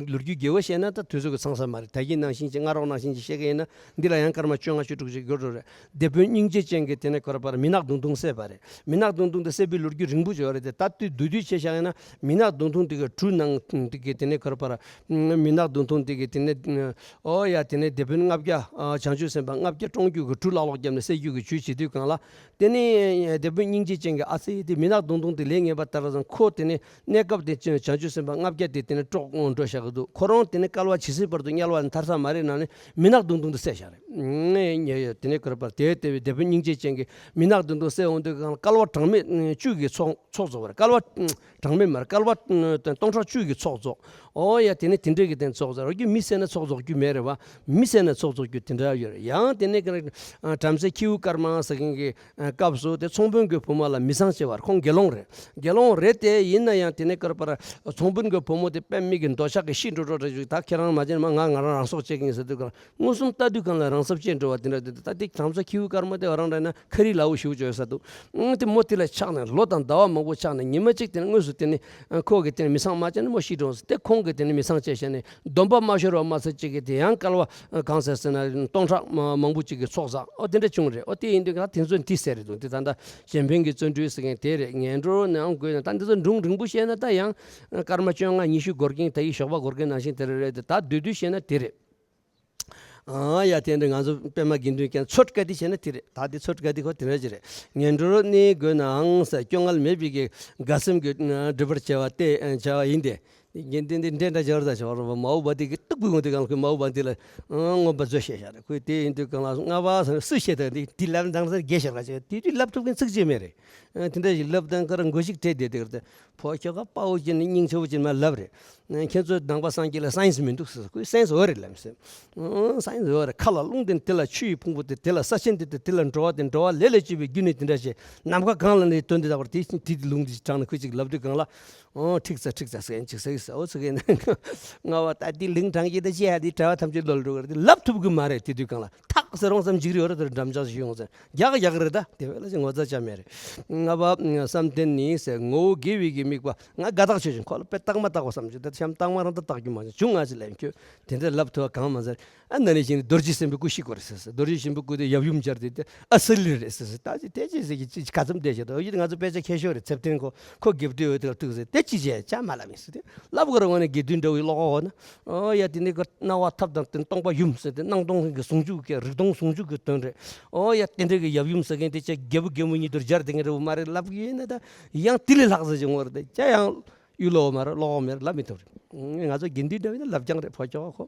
ལོ་རྒྱུས་རྒྱས་པོ་བཤད་ན་ད་དུས་ཚོད་ཀྱི་ཚང་ས་མ་རེད། ད་གིན་ནང་བཞིན་ཅིག་སྔ་རོགས་ནང་བཞིན་ཅིག་བཤད་ཀྱི་ཡིན་ན། འདི་ལ་ཡང་སྐར་མ་བཅོ་ལྔ་བཅུ་དྲུག་ཅིག་འགོར་འགྲོ་རེད། དེད་དཔོན་སྙིང་རྗེ་ཅན་གྱིས་དེ་ནས་ཁོ་ར་པར་མི་ནག་མདུང་ཐུང་བསད་པ་རེད། མི་ནག་མདུང་ཐུང་དེ་བསད་པའི་ལོ་རྒྱུས་རིང་པོ་ཅིག་ཡོད་རེད་དེ། ད་དུས་བསྡུས་བསྡུས་བྱས་བཞག་ཡིན་ན། མི་ནག་མདུང་ཐུང་དེ་གི་གྲུ་ནང་དེ་གི་དེ་ནས་ཁོ་ར་པར་མི་ནག་མདུང་ཐུང་དེ་གི་དེ་ནས། ཨོ་ཡ། དེ་ནས་དེད་དཔོན་ལྔ་བརྒྱ། བྱང་ཆུབ་སེམས་དཔའ་ལྔ་བརྒྱ་བཀྲོངས་རྒྱུ་གི་གྲུ་ལག་ལོག་བརྒྱབ་ནས་བསད་རྒྱུ་གི་ཇུས་བྱེད་དུས་གང་ལ། དེ་ནས་དེད་དཔོན་སྙིང་རྗེ་ཅན་གྱིས་ཨ་ཙི་དེ་མི་ནག་མདུང་ཐུང་དེ་ལས་ངན་པ་ལྟར་བསམ། ཁོ་དེ་ནས་གནས་སྐབས་དེ་བྱང་ཆུབ་སེམས་དཔའ་ལྔ་བརྒྱ་དེ་དེ་ནས་དཀྲོགས་འགྲོ་བཞག་གི་འདུག། ཁོ་རང་དེ་ནས་བསྐལ་པ་ཇི་སྲིད་བར་དུ་དམྱལ་བ་ནས་ཐར་ས་མ་རེད་ནང་ནས་མི་ནག་མདུང་ཐུང་དེ་བསད་བཞག་རེད། ངས་ཉེ་ཡོད་དེ་ནས་ཁོ་ར་པར་དེ་དེ་བས་དེད་དཔོན་སྙིང་རྗེ་ཅན་གྱིས་མི་ནག་མདུང་ཐུང་བསད་འོང་དུས་གང་ལ་བསྐལ་པ་གྲངས་མེད་བཅུ་གི་ཚོགས་ཚོགས་རྫོགས་པ་རེད། བསྐལ་པ་གྲངས་མེད་མ་རེད། བསྐལ་པ་སྟོང་ཕྲག་བཅུ་གི་ཚོགས་རྫོགས། ཨོ་ཡ། དེ་ནས་དེ་འདྲས་ཀྱི་དེ་ཚོགས་རྫོགས་རྒྱུ། མི་བསད་ན་ཚོགས་རྫོགས་རྒྱུ་མེད་རེད་བ། མི་བསད་ན་ཚོགས་རྫོགས་རྒྱུ་དེ་འདྲ་ཡོད་རེད། ཡང་དེ་ནས་ཀྱང་བྲམ་ཟེ་ཁྱེའུ་དཀར་མ་ཟེར་མཁན་གྱི་སྐབས་སུ་དེ་ཚོང་དཔོན་གྱི་བུ་མོ་ལ་མི་ཚངས་སྐྱེ་བར། ཁོང་དགེ་སློང་རེད། དགེ་སློང་རེད་དེ། ཡིན་ན་ཡང་དེ་ནས་ཀར་པར་ཚོང་དཔོན་གྱི་བུ་མོ་དེ་དཔེ་མི་གི་འདོད་ཆགས་ཀྱི་ཤི་འགྲོ་འགྲོ་རེད་ཞུ། ད་ཁྱེད་རང་མ་བྱིན་མ་ང་ང་རང་རང་སྲོག་བཅད་ཀྱི་ཡིན་ཟེར་དུས་གང་མངོན་སུམ་ལྟ་དུས་གང་ལ་རང་སྲོག་བཅད་འགྲོ་བ་དེ་འདྲ་དེ། ད་དེ་བྲམ་ཟེ་ཁྱེའུ་དཀར་མ་དེ་རང་འདྲ་ན་ཁ་རི་ལ་འུ་ཞུ་བཅོས་ས་འདུག། ཨང་། དེ་མོ་དེ་ལ་ཆགས་ནས་ལོ་དང་ཟླ་བ་མང་པོ་ཆགས་ནས་ཉི་མ་གཅིག་དེ་ནས་དངོས་སུ་དེ་ནས་ཁོ་གིས་དེ་ནས་མི་ཚངས་མ་བྱས་ནས་མོ་ཤི་འགྲོ་ཟེར། དེ་ཁོང་གིས་དེ་ནས་མི་ཚངས་བྱས་བྱས་ནས་སྡོམ་པ་མ་ཤོར་བ་མ་ཚད་ཅིག་གིས་དེ་ཡང་བསྐལ་པ་གང་ཟེར་ཟེར་ན་སྟོང་ཕྲག་མང་པོ་ཅིག་གི་ཚོགས་བསགས། ཨོ་དེ་འདྲ་བྱུང་རེད། ཨོ་དེ་ཡིན་དུས་ད་དེ་ཚོ་འདི་ཟེར་རེད་འདུག། དེ་ད་ལྟ་གཞན་ཕན་གྱི་བརྩོན་འགྲུས་ཟེར་མཁན་དེ་རེད། ངན་འགྲོར་ནི་ཨང་དགོས་ན། ད་འདི་ཚོ་སྒྲུང་རིང་པོ་བཤད་ན་ད་ཡང་སྐར་མ་བཅོ་ལྔ་ཉི་ཤུ་འགོར་གིན། ད་ཡི་ཞོགས་པ་འགོར་གིན་ནང་བཞིན་དེ་རེད་རེད་དེ། ད་བསྡུས་བསྡུས་བཤད་ན་དེ་རེད། ཨ་ཡ། དེ་འདྲ་ང་ཚོ་པད་མ་དགེ་འདུན་གྱི་ཚོད་བཀའ་དྲིན་ཆེ་ན་དེ་རེད། ད་དེ་ཚོད་བཀའ་དྲིན་ཁོ་དེ་འདྲ་ཅིག་རེད། ངན་འགྲོར་གནས་དགོས་ནའང་ཟེར། སྐྱོ་ངལ་མེད་པའི་གི་དགའ་སེམས་ཀྱི་སྒྲུབ་པར་བྱ་བ་སྟེ་བྱ་བ་ཡིན་ཏེ། དགེ་འདུན་འདི་འདྲེན་འདྲ་སྦྱར་ད་བྱ་བ་རོ། མ་འོངས་པ་དེ་གི་སྟུག་པོའི་ངོ་དེ་གང་ཁོས་མ་འོངས་པ་འདི་ལ་མངོན་པ་མཛོད་བཤད་བཞག་རེད། ཁོས་དེ་ཡིན་དུས་གང་ལ་ལྔ་པ་ཟེར་སུས་བཤད་ད་འདི་འདི་ལབ་ན་དང་ཟེར་རྒྱས་བཤད་ར་བྱས། དེ་དུས་ལབ་ཐུབ་མཁན་ཚིག་གཅིག་མེད་རེད། དེ་འདྲ་ཞིག་ལབ་དང་ཀ་ར་མགོ་ཞིག་བྲེས་བསྡད་དེ་གར་དེ། ཕོ་ཁྱོ་ག་དཔའ་བོ་ཅན་ནི་སྙིང་ཆེ་བོ་ཅན་མ་ལབ་རེད། ཁྱེད་ཚོ་ནང་པ་སངས་རྒྱས་ལ་སའེན་སི་མི་འདུག་ཟེར། ཁོས་སའེན་སི་འོ་རེད་ལབ་ཟེར། ཨང་། སའེན་སི་འོ་རེད། མཁའ་ལ་རླུང་དེ་དེ་ལ་ཆུ་ཡི་ཕུང་པོ་དེ་དེ་ལ་ས་ཆེན་དེ་དེ་དེ་ལ་འགྲོ་བ་དེ་འགྲོ་བ་ལས་ལས་བཅུ་པའི་རྒྱུ་ནི་དེ་འདྲ་ཞེས་ནམ་མཁའ་གང་ལ་ནི་དོན་དེ་དག་པར་དེ་དེ་དེ་ལུང་དེ་དྲངས་ནས་ཁོས་ཅིག་ལབ་དུས་གང་ལ། ཨང་། ཁྲིག་ཙ་ཁྲིག་ཙ་ཟེར་ཅིག་ཟེར་ཟེར། འོ་ཟེར་གི་ན། ང་བ་ད་དེ་ལིང་དྲངས་ཀྱི་ད་ཅི་ཡ་དེ་གྲྭ་བ་ཐམས་ཅད་ལོལ་འགྲོ་གར་དེ་ལབ་ཐུབ་གི་མ་རེད། དེ་དུས་གང་ལ་ཐག་ཟེར་རོང་ཙམ་འཇིགས་རེ་འོ་རེད། དེར་འགྲམ་ལྕག་ཞིག་ཡོང་ཟེར། རྒྱག་རྒྱག་རེད། ད་དེ་བས་ལ་ཅིག་ངོ་ཚ་ཆ་མེད་རེད། ལྔ་པ་བསམ་གཏན་ནི་ཟེར། ངོ་བོ་དགེ་བའི་གི་དམིགས་པ་ང་དགའ་ཐག་ཆོད་ཅིང་ཁོ་ལ་དཔེ་རྟགས་མ་བཏགས་པ་བསམ་ཅིག། ད་གཤམ་རྟགས་མ་རང་ད་བཏགས་རྒྱུ་མ་བྱུང་། ང་ཅི་ལབ་ཁྱོད་དེ་འདྲ་ལབ་ཐུབ་པ་གང་མ་ཟེར། ཨ་ན་ནི་ཞིག་ནི་རྡོ་རྗེ་སེམས་དཔའི་སྐུ་ཤི་དགོས་རེད་ཟེར་ཟེར། རྡོ་རྗེ་སེམས་དཔའི་སྐུ་དེ་ཡབ་ཡུམ་སྦྱར་ཏེ་དེ་ཨ་སི་ལི་རེད་ཟེར་ཟེར། ད་ཅི་དེ་ཅི་ཟེར་གི་ཅི་ག་ཙམ་བསྡད་བྱེད་དོ། ཡིད་ང་ཚོ་དཔེ་ཆ་ཁྱད་ཤོས་རེད། ཚེ་བརྟན་ཁོ་ཁོ་དགེ་བསྟོད་འོས་དེ་ལ་ཐུག་ཟེར། དེ་ཅི་བྱས་ཅག་མ་ལབ་ཡིན་ཟེར། དེ་ལབ་དགོས་རེད། འོ་ན་དགེ་འདུན་འདྲ་བོའི་བློ་ཁོག་འོ་ན། ཨོ་ཡ། དེ་ནས་ཀ་སྣང་བ་ཐབས་དང་བསྟུན་སྟོང་པ་ཡུམ་ཟེར་ཏེ་སྣང་སྟོང་གི་ཟུང་འཇུག་གི་རིག་སྟོང་ཟུང་འཇུག་གི་དོན་རེད། ཨོ་ཡ། དེ་འདྲ་གི་ཡབ་ཡུམ་ཟེར་མཁན་དེ་ཅག་རྒྱལ་བུ་རྒྱལ་མོ་ཉིད་དུ་སྦྱར་བསྡད་མཁན་འདྲ་བོ་མ་རེད། ལབ་གི་ཡིན་ན་ད་ཡང་དེ་ལས་ལྷག་ཟེར་གྱི་ངོ་རེད། དེ་ཅག་ཡང་གཡུ་ལོ་མ་རེད། བློ་ཁོག་མེད་རེད། ལབ་མི་ཐུབ་རེད། ང་ཚོ་དགེ་འདུན་འདྲ་བོ་ཡིན་ན་ལབ་རྐྱང་རེད། ཕོ་ཁྱོ་ག་ཁོ།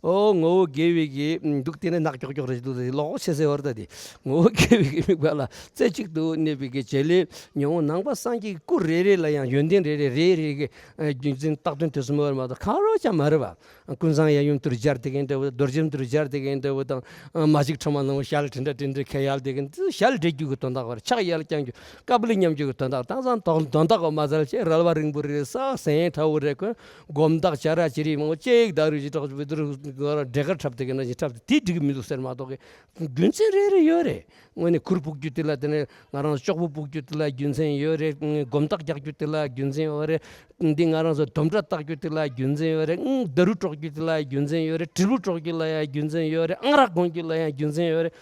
ཨོ་ངོ་བོ་དགེ་བའི་གི་འདུག་དེ་ནས་ནག་ཀྱོག་ཀྱོག་རེད་འདུག་ཟེར། བློ་ཁོག་ཆེ་ཟེར་བ་རེད། ད་དེ་ངོ་བོ་དགེ་བའི་གི་དམིགས་པ་ལ་རྩེ་གཅིག་ཏུ་གནས་པའི་གི་བྱེད་ལས་ཉོན་མོངས་ནང་པ་སངས་རྒྱས་ཀྱི་སྐུ་རེ་རེ་ལ་ཡང་ཡོན་ཏན་རེ་རེ་རེ་རེ་གི་རྒྱུ་མཚན་རྟགས་དོན་དུ་སོང་བ་མ་གཏོགས་གང་རུང་ཅང་མ་རེད་པ། ཀུན་བཟང་ཡབ་ཡུམ་དུ་སྦྱར་བསྡད་མཁན་འདྲ་བོ། རྡོ་རྗེ་དུ་སྦྱར་བསྡད་མཁན་འདྲ་བོ་དང་། མ་གཅིག་ཕྲ་མ་ནང་བཞིན་ཞལ་དྲི་འདྲ་དྲི་འདྲ་ཁ་ཡལ་བསྡད་མཁན་དེ་ཞལ་བགྲད་རྒྱུ་གི་དོན་དག་བར་ཕྱག་ཡར་བརྐྱང་རྒྱུ་ཀ་པཱ་ལི་མཉམ་རྒྱུ་གི་དོན་དག་དེང་སང་དོན་དག་གོ་མ་ཟད་ཅེས་རལ་བ་རིང་པོ་རེད་ས་སེང་ཁྲ་བོ་རེད་ཁོ་སྒོམ་ཐག་བྱ་ར་ཅི་རིགས་མང་པོ་ཅིག་ད་རུ་ཅི་གྲོགས་ཅི་བོ་དུ་རུ་འབྲས་དཀར་འཁྲབ་བསྡད་མཁན་འདྲ་ཅིག་འཁྲབ་བསྡད་དེ་འགྲིག་གི་མི་འདུག་ཟེར་མ་གཏོགས་ཀི་རྒྱུ་མཚན་རེ་རེ་ཡོད་རེད། དངོས་གནས་གུར་ཕུབ་རྒྱུ་དེ་ལ་དེ་ནས་ང་རང་ལྕོག་པོ་ཕུབ་རྒྱུ་དེ་ལ་རྒྱུ་མཚན་ཡོད་རེད། སྒོམ་ཐག་རྒྱག་རྒྱུ་དེ་ལ་རྒྱུ་མཚན་ཡོད་རེད། འདི་ང་རང་ཚོ་དོམ་ཁྲ་བཏགས་རྒྱུ་དེ་ལ་རྒྱུ་མཚན་ཡོད་རེད། ཨང་། ད་རུ་དཀྲོག་རྒྱུ་དེ་ལ་རྒྱུ་མཚན་ཡོད་རེད། དྲིལ་བུ་དཀྲོག་རྒྱུ་ལ་ཡང་རྒྱུ་མཚན་ཡོད་རེད། ཨང་རག་གོན་རྒྱུ་ལ་ཡང་རྒྱུ་མཚན་ཡོད་རེད།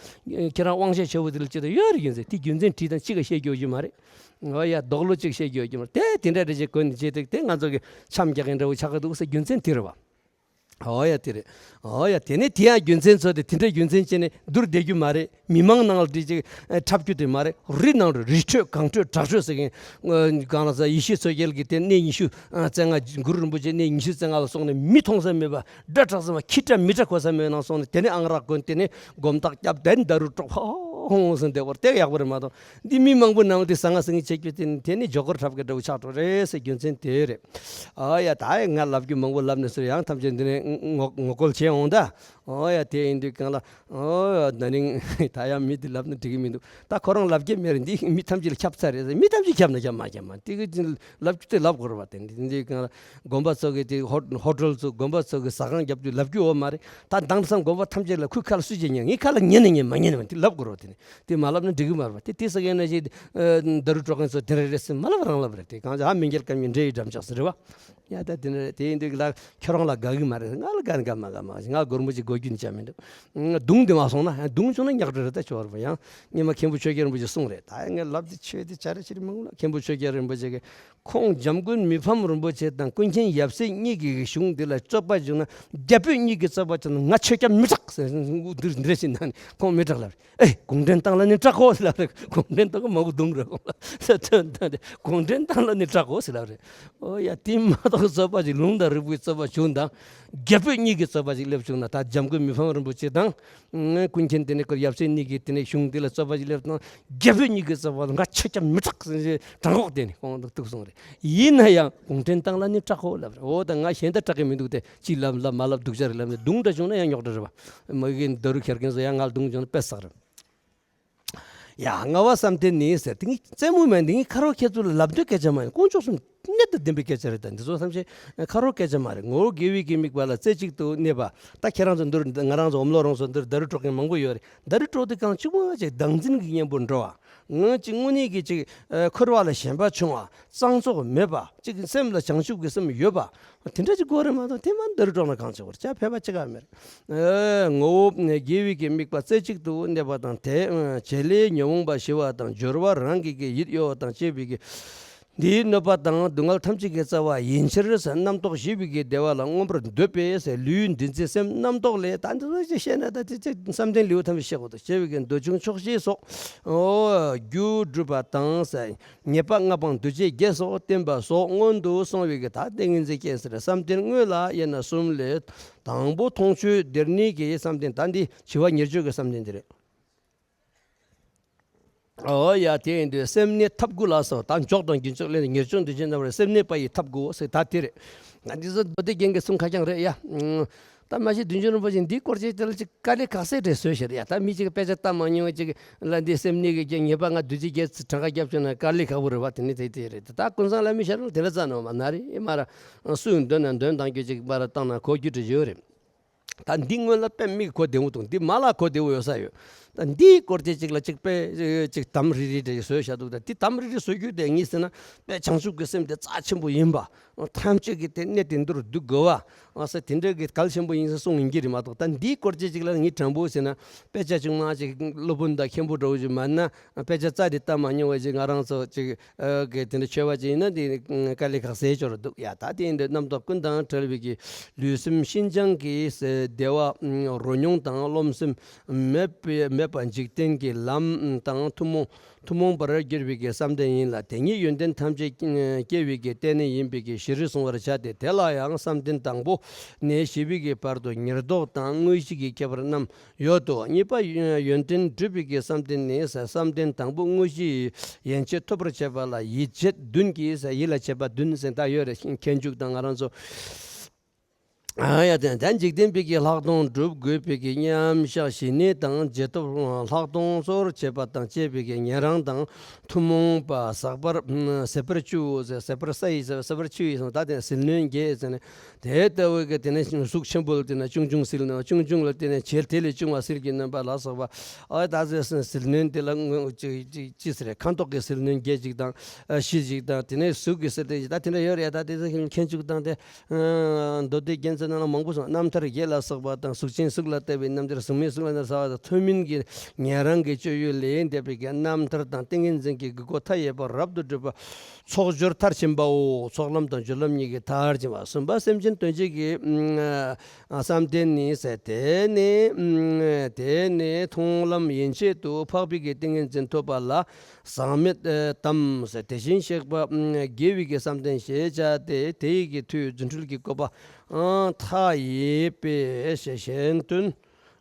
ཁྱེད་རང་དབང་ཤེད་ཆེ་བོ་དེ་ལ་ཅི་ལྟར་ཡོད་རེད་རྒྱུ་མཚན། དེ་རྒྱུ་མཚན་དྲིས་དང་གཅིག་ག་བཤད་རྒྱུ་ཡོད་རྒྱུ་མ་རེད། འོ་ཡ། རྡོག་ལོ་གཅིག་བཤད་རྒྱུ་ཡོད་རྒྱུ་མ་རེད། དེ་དེ་འདྲ་འདྲ་ཅིག་གོན་ནས་བྱས་ཏེ་དེ་ང་ཚོ་གི་འཆམ་རྒྱག་གིན་འདྲ་བོ་ཆགས་ཀྱི་འདུག་ཟེར་རྒྱུ་མཚན་དེ་རེད་བ། འོ་ཡ། དེ་རེད། འོ་ཡ། དེ་ནས་དེ་ཡང་རྒྱུ་མཚན་ཚོ་དེ་དེ་འདྲ་རྒྱུ་མཚན་བྱས་ནས་བསྡུར་བསྡད་རྒྱུ་མ་རེད། མི་མང་ནང་ལ་དེ་ཅིག་འཁྲབ་རྒྱུ་དེ་མ་རེད། རི་ནང་དུ་རི་ཁྲོད་གངས་ཁྲོད་བྲག་ཁྲོད་ཟེར་མཁན་གང་ལ་ས་ཡེ་ཤེས་མཚོ་རྒྱལ་གྱི་དེ་གནས་ཉི་ཤུ་རྩ་ལྔ། གུ་རུ་རིན་པོ་ཆེ་གནས་ཉི་ཤུ་རྩ་ལྔ་ལ་སོང་ནས་མི་མཐོང་ས་མེད་པ། སྒྲ་གྲགས་ས་མེད་པ། ཁྱི་སྒྲ་མི་སྒྲ་གོ་ས་མེད་པ་ནང་སོང་ནས་དེ་ནས་ཨང་རག་གོན། དེ་ནས་སྒོམ་ཐག་བརྒྱབ། དེ་ནས་ད་རུ་དཀྲོག་ཧོ། ཁོང་ངོ་སོང་བདེ་བར་དེ་ཡག་པོ་རེད་མ་གཏོགས། འདི་མི་མང་པོ་ནང་དེ་ཟང་ངེ་ཟིང་ངེ་བྱེད་རྒྱུ་དེ་དེ་ནི་ཇོ་ཀར་འཁྲབ་ཀྱི་འདྲ་བོ་ཆགས་འགྲོ་རེད་ཟེར་རྒྱུ་མཚན་དེ་རེད། ཨ་ཡ་ད་ཡ་ང་ལབ་རྒྱུ་མང་པོ་ལབ་ནས་སུ་ཡང་ཐམས་ཅད་འདི་ནས་ངོ་ངོ་རྒོལ་བྱས་འོང་ད། ཨོ་ཡ་དེ་ཡིན་དུས་གང་ལ་ཨོ་ཡ་ན་ནིང་ད་ཡང་མི་དེ་ལབ་ན་འགྲིག་གི་མི་འདུག་ད་ཁོ་རང་ལབ་ཀྱི་མེད་རེད། འདི་མི་ཐམས་ཅད་ལ་ཁྱབ་ཚར་རེད་ཟེར། མི་ཐམས་ཅད་ཁྱབ་ན་ཁྱབ་མ་ཁྱབ་མ་དེ་གི་ལབ་རྒྱུ་དེ་ལབ་དགོས་རེད་པ། དེ་འདི་འདི་གང་ལ་དགོན་པ་ཚོ་གི་དེ་ཧོ་ཧོ་ཊེལ་ཚོ་དགོན་པ་ཚོ་གི་ཟ་ཁང་རྒྱབ་དུས་ལབ་རྒྱུ་ཡོད་མ་རེད། ད་དེང་སང་དགོན་པ་ཐམས་ཅད་ལ་ཁོའི་ཁ་ལ་སུས་ཀྱང་ཉན། ངའི་ཁ་ལ་ཉན་ནས་ཉན་མ་ཉན་ནས་མ་དེ་ལབ་དགོས་རེད་པ། དེ་ནི་དེ་མ་ལབ་ན་འགྲིག་གི་མ་རེད་པ། དེ་དེ་ཟེར་མཁན་ན་ཞིག་ཨ་ད་རུ་སྤྲོ་མཁན་ཚོ་དེ་འདྲ་རེད་ཟེར་མ་ལབ་རང་ལབ་རེད། དེ་གང་ཅི་ཨ་མི་འགྱུར་སྐར་མའི་འདྲེ་ཡི་འགྲམ་ལྕག་ཟེར་རེད་པ། ཡ་ད་དེ་ནི་དེ་ཡིན་དུས་ལ་ཁྱོད་རང་ལ་དགའ་གི་མ་རེད། ང་ལ་དགའ་ནི་དགའ་མ་དགའ་མ་གཞི་ང་སྒོར་མོ་ཅིག་དགོས་རྒྱུ་ནི་ཅང་མི་འདུག་གདུང་དེ་མ་སོང་ན་གདུང་བྱུང་ན་ཉག་ཕྲ་རེད། ད་ཆོག་རེད་པ། ཡང་སྔོན་མ་མཁན་པོ་ཆོས་རྒྱལ་རིན་པོ་ཆེ་གསུངས་རེད། ད་ཡང་ངས་ལབ་དེ་ཆོས་དེ་བྱ་རེད་ཕྱིར་མང་ལ་མཁན་པོ་ཆོས་རྒྱལ་རིན་པོ་ཆེ་གིས་ཁོང་འཇམ་མགོན་མི་ཕམ་རིན་པོ་ཆེ་དང་ཀུན་མཁྱེན་ཡབ་སྲས་གཉིས་ཀྱི་གཞུང་འདི་ལ་རྩོད་པ་བྱུང་ན་རྒྱ་བོད་གཉིས་ཀྱི་རྩོད་པ་བྱུང་ན་ང་ཆོས་རྒྱལ་མི་སྐྲག་ཟེར་འདི་འདྲ་ཞིག་ན་ཁོང་མི་སྐྲག་ལབ་རེད། ཨེ་གུང་ཁྲན་ཏང་ལ་ནི་སྐྲག་གོ་ཟེར་ལབ་རེད། གུང་ཁྲན་ཏང་གི་མང་པོ་རྡུང་རེད། ཁོང་ལ་ད་ད་ད་གུང་ཁྲན་ཏང་ལ་ནི་སྐྲག་གོ་ཟེར་ལབ་རེད། ཨོ་ཡ་དེ་མ་གཏོགས་རྩོད་པ་ཅིག་ལུང་དང་རིགས་པའི་རྩོད་པ་བྱུང་དང་རྒྱ་བོད་གཉིས་ཀྱི་རྩོད་པ་ཅིག་སླེབས་བྱུང་ན་ད་འཇམ་མགོན་མི་ཕམ་རིན་པོ་ཆེ་དང་ཀུན་མཁྱེན་དེ་ནས་ཁོ་ཡབ་སྲས་གཉིས་ཀྱི་དེ་ནས་གཞུང་དེ་ལ་རྩོད་པ་ཅིག་སླེབས་དང་རྒྱ་བོད་གཉིས་ཀྱི་རྩོད་པ་ལ་ང་ཆོས་རྒྱལ་མི་སྐྲག་ཟེར་དྲང་ཁོག་དེ་ནས་ཁོང་ལ་ཐུག་སོང་རེད། ཡིན་ན་ཡང་གུང་ཁྲན་ཏང་ལ་ནི་སྐྲག་གོ་ལབ་རེད། འོ་ད་ང་གཞན་དག་སྐྲག་གི་མི་འདུག་སྟེ་ཅི་ལབ་ལབ་མ་ལབ་སྡུག་ཅག་རེད་ལབ་ནས་རྡུང་འདྲ་བྱུང་ན་ཡང་རྙོག་དྲ་རེད་པ། མ་གི་ད་རུ་ཁྱེར་མཁན་ཚོ་ཡང་ང་ལ་རྡུང་བྱུང་ན་དཔེ་བསགས་རེད། ཡ་ལྔ་པ་བསམ་གཏན་ནི་ཟེར་དེ་ངའི་རྩེད་མོ་མེད་འདི་ངའི་ཁ་རོག་ཁྱེད་ཚོ་ལ་ལབ་འདོད་སྐད་ཆ་མ་ཡིན། དཀོན་མཆོག་གསུམ་གནད་དང་ལྡན་པའི་སྐད་ཆ་རེད། ད་འདི་ཚོ་ཐམས་ཅད་ཁ་རོག་སྐད་ཆ་མ་རེད། ངོ་བོ་དགེ་བའི་གི་དམིགས་པ་ལ་རྩེ་གཅིག་ཏུ་གནས་པ། ད་ཁྱེད་རང་ཚོ་འདིར་ང་རང་ཚོ་འོམ་ལོ་རང་ཚོ་འདིར་ད་རུ་སྤྲོ་མཁན་མང་པོ་ཡོད་རེད། ད་རུ་སྤྲོ་དེ་གང་གཅིག་མ་ཅིག་བདག་འཛིན་གྱི་གཉེན་པོ་འགྲོ་བ། ངོ་གཅིག་དངོས་གནས་ཀྱི་ཅིག་ཨ་འཁོར་བ་ལ་ཞེན་པ་ཆུང་བ། གཙང་བཙོག་མེད་པ། ཅིག་སེམས་ལ་བྱང་ཆུབ་ཀྱི་སེམས་ཡོད་པ། དེ་འདྲ་ཅིག་དགོས་རེད་མ་གཏོགས་དེ་མ་ད་རུ་སྤྲོ་ན་གང་ཆེ་བར་ཅག་ཕལ་པ་ཅི་ག་མེད། ཨ་ངོ་བོ་དགེ་བའི་གི་དམིགས་པ་རྩེ་གཅིག་ཏུ་གནས་པ་དང་དེ་བྱེད་ལས་ཉོན་མོངས་པ་ཞི་བ་དང་སྦྱོར་བ་རང་གི་གི་ཡིད་གཡོ་བ་དང་བཅས་པའི་གི་འདིའི་གནོད་པ་དང་སྡུག་བསྔལ་ཐམས་ཅད་ཀྱི་རྩ་བ་ཡིན་ཕྱིར་རྣམ་རྟོག་ཞི་བའི་གི་བདེ་བ་ལ་མངོན་པར་འདོད་པས་ལུས་འདུ་འཛི་སེམས་རྣམ་རྟོག་ལས། ད་འདི་ཚོ་ཅིག་བཤད་ན་ད་ཅིག་ཅིག་བསམ་གཏན་ལེའུ་ཐམས་ཅད་བཤད་དགོས་འདུག་བྱས་པའི་གི་འདོད་ཆུང་ཆོག་ཤེས་སོགས་ཨོ་རྒྱུ་སྒྲུབ་པ་དང་ཟེར། ཉེས་པ་ལྔ་སྤངས་འདུ་བྱེད་བརྒྱད་སོགས་བསྟན་པ་སོགས་སྔོན་དུ་སོང་བའི་གི་ད་ཏིང་ངེ་འཛིན་སྐྱེས་ཟེར་བསམ་གཏན་དངོས་ལ་དབྱེ་ན་གསུམ་ལས། དང་པོ་མཐོང་ཆོས་སྡེ་སྣོད་ཀྱི་བསམ་གཏན། ད་འདི་བྱི་བ་ཉེར་སྤྱོད་ཀྱི་བསམ་གཏན་འདི་རེད། ཨོ་ཡ་དེ་ཡིན་དུས་སེམས་གནས་ཐབས་དགུ་ལ་སོགས་ད་འཇོག་དང་རྒྱུན་ཆགས་ལས་ཉེར་སྤྱོད་འདུ་བྱེད་རྣམ་པར་སེམས་གནས་པ་ཡི་ཐབས་དགུའོ་ཟེར་ད་དེ་རེད། ང་འདི་ཚོ་མདོ་སྡེ་རྒྱན་གྱི་གསུང་ཁ་རྐྱང་རེད་ཡ། ད་མ་གཞི་བདུད་འཇོམས་རིན་པོ་ཆེ་འདིའི་སྐོར་ཅིག་དེ་ལ་ཅིག་དཀའ་ལས་ཁག་སེ་རེད་བཟོས་ཤག་ཡ། ད་མི་ཅིག་དཔེ་ཆ་ལྟ་མ་མྱོང་བ་ཅིག་ལ་འདི་སེམས་གནས་ཀྱི་རྒྱན་ཉེས་པ་ལྔ་འདུ་བྱེད་བརྒྱད་ཚིག་གྲངས་ཀ་རྒྱབ་བྱུང་ན་དཀའ་ལས་ཁག་པོ་རེད་བ། དེ་ནི་དེ་དེ་རེད། ད་ཀུན་བཟང་ལ་མི་ཤར་ལ་དེ་ལ་རྩ་ནོ་མ་ན་རེ་ཨེ་མ་ར་སུ་འདོན་ན་འདོན་དང་རྒྱུ་ཅིག་མ་ར་བཏང་ན་གོ་རྒྱུ་འདྲ་ཡོད་རེད། ད་འདི་སྔོན་ལ་དཔེ་མིག་གོ་བདེ་བོ་འདུག་འདི་མ་ལ་གོ་བདེ་བོ་ཡོད་ས་ཡོད། ད་འདིའི་སྐོར་དེ་ཅིག་ལ་ཅིག་དཔེ་ཅིག་དམ་རི་རི་འདྲ་ཞིག་བཟོས་བཞག་འདུག་ད་འདི་དམ་རི་རི་བཟོ་རྒྱུ་དེ་ངས་ཟེར་ན་དཔེ་བྱང་ཆུབ་ཀྱི་སེམས་དེ་རྩ་ཆེན་པོ་ཡིན་པ། ཐམས་ཅད་ཀྱི་དེ་གནད་དེ་འདུར་འདུག་དགོས་བ། ཨ་ས་དེ་འདྲ་གི་གལ་ཆེན་པོ་ཡིན་ཟེར་གསུངས་ཡིན་གྱི་རེད་མ་གཏོགས། ད་འདིའི་སྐོར་ཅིག་ཅིག་ལ་ངས་དྲང་པོ་ཟེར་ན་དཔེ་ཆ་ཆུང་མ་ཅིག་སློབ་དཔོན་དང་མཁན་པོ་འདྲ་བོ་ཅིག་མ་ན་དཔེ་ཆ་རྩ་དེ་ལྟ་མ་མྱོང་བ་ཅིག་ང་རང་ཚོ་ཅིག་ཨ་གི་དེ་འདྲ་ཆོས་པ་ཅིག་ཡིན་ན་དེ་དཀའ་ལས་ཁག་སེ་ཅོར་འདུག་ཡ། ད་དེ་འདྲ་རྣམ་རྟོག་ཀུན་དང་བྲལ་བའི་གི་ལུས་སེམས་ཤིན་སྦྱངས་ཀྱི་བདེ་བ་རོ་མྱོང་དང་རློམ་སེམས་མེད་པའི་མེད་པ་འཇིག་རྟེན་གྱི་ལམ་དང་ཐུན་མོང་ཐུན་མོང་བར་གྱུར་པའི་གི་བསམ་གཏན་ཡིན་ལ། དེ་ཉིད་ཡོན་ཏན་ཐམས་ཅད་སྐྱེ་བའི་གི་རྟེན་ཡིན་པའི་གི་གཞིར་བཟུང་བར་བྱ་སྟེ། དེ་ལ་ཡང་བསམ་གཏན་དང་པོ་ནས་བཞི་པའི་གི་བར་དུ་ཉེར་བསྡོགས་དང་དངོས་གཞི་གི་ཁྱད་པར་རྣམས་ཡོད་དོ། གཉིས་པ་ཡོན་ཏན་སྒྲུབ་པའི་གི་བསམ་གཏན་ནི་བསམ་གཏན་དང་པོ་དངོས་གཞི་ཡན་ཆད་ཐོབ་པར་བྱེད་པ་ལ་ཡིད་བྱེད་བདུན་གྱིས་ཡིད་ལ་བྱེད་པ་བདུན་ཟེར་ད་ཡོད་རེད། མཁས་འཇུག་དང་ང་རང་ཚོ། ཨ་ཡ་དེ་ད་འཇིག་རྟེན་པའི་གི་ལྷག་མཐོང་སྒྲུབ་དགོས་པའི་གི་མཉམ་བཞག་ཞི་གནས་དང་རྗེས་ཐོབ་ལྷག་མཐོང་སོར་བྱེད་པ་དང་བཅས་པའི་གི་ཉན་རང་དང་ཐུན་མོང་པ་ཟག་པར་ཟད་པར་བཅུ་ཟེར། ཟད་པར་ས་ཡི་ཟེར། ཟད་པར་ཆུ་ཡི་ཟེར། ད་དེ་ཟིལ་གནོན་བརྒྱད་ཟེར་ནས་དེ་ལྟ་བུའི་གི་དེ་ནས་གཟུགས་ཆེན་པོ་ལ་དེ་ནས་ཆུང་ཆུང་ཟིལ་གནོན། ཆུང་ཆུང་ལ་དེ་ནས་ཆེ་དེ་ལས་ཆུང་བ་ཟིལ་གྱིས་གནོན་པ་ལ་སོགས་པ། ཨ་ད་ཟེར་ཟིལ་གནོན་དེ་ལ་ཅི་ཟེར། ཁ་མདོག་གི་ཟིལ་གནོན་བརྒྱད་ཅིག་དང་བཞི་ཅིག་དང་དེ་ནས་གཟུགས་ཀྱི་ཟིལ་གནོན་ད་དེ་འདྲ་ཡོད་རེད། ད་དེ་ཚོ་མཁས་འཇུག་དང་དེ། མདོ་སྡེ་རྒྱན་ཚོའི་ནང་ལ་མང་པོ་སོང་། རྣམ་ཐར་བརྒྱད་ལ་སོགས་པ་དང་གཟུགས་ཅན་གཟུགས་ལ་ལྟ་བའི་རྣམ་ཐར། གཟུགས་མེད་གཟུགས་ལ་ལྟ་བའི་ཐུན་མིན་གྱི་ཉན་རང་གི་སྤྱོད་ཡུལ་ལས་འདས་པའི་གི་རྣམ་ཐར་དང་ཏིང་ངེ་འཛིན་གྱི་དགུ་སྐོར་མཐའ་ཡས་པ་རབ་ཏུ་གྲུབ་པ་ཚོགས་སྦྱོར་མཐར་ཕྱིན་པའོ། ཚོགས་ལམ་དང་སྦྱོར་ལམ་གཉིས་ཀྱི་མཐར་ཕྱིན་པ། གསུམ་པ་སེམས་ཅན་དོན་བྱེད་ཀྱི་བསམ་གཏན་ནི་ཟེར། དེ་ནི་དེ་ནི་མཐོང་ལམ་ཡན་ཆད་དུ་འཕགས་པའི་གི་ཏིང་ངེ་འཛིན་ཐོབ་པ་ལ། ཟག་མེད་དམ་ཟེར། དེ་བཞིན་གཤེགས་པ་དགེ་བའི་གི་བསམ་གཏན་ཞེས་བྱ་སྟེ། དེ་ཡི་གི་མཐུས་རྫུ་འཕྲུལ་གྱི་བཀོད་པ་མཐའ་ཡས་པའི་གཞན་དོན་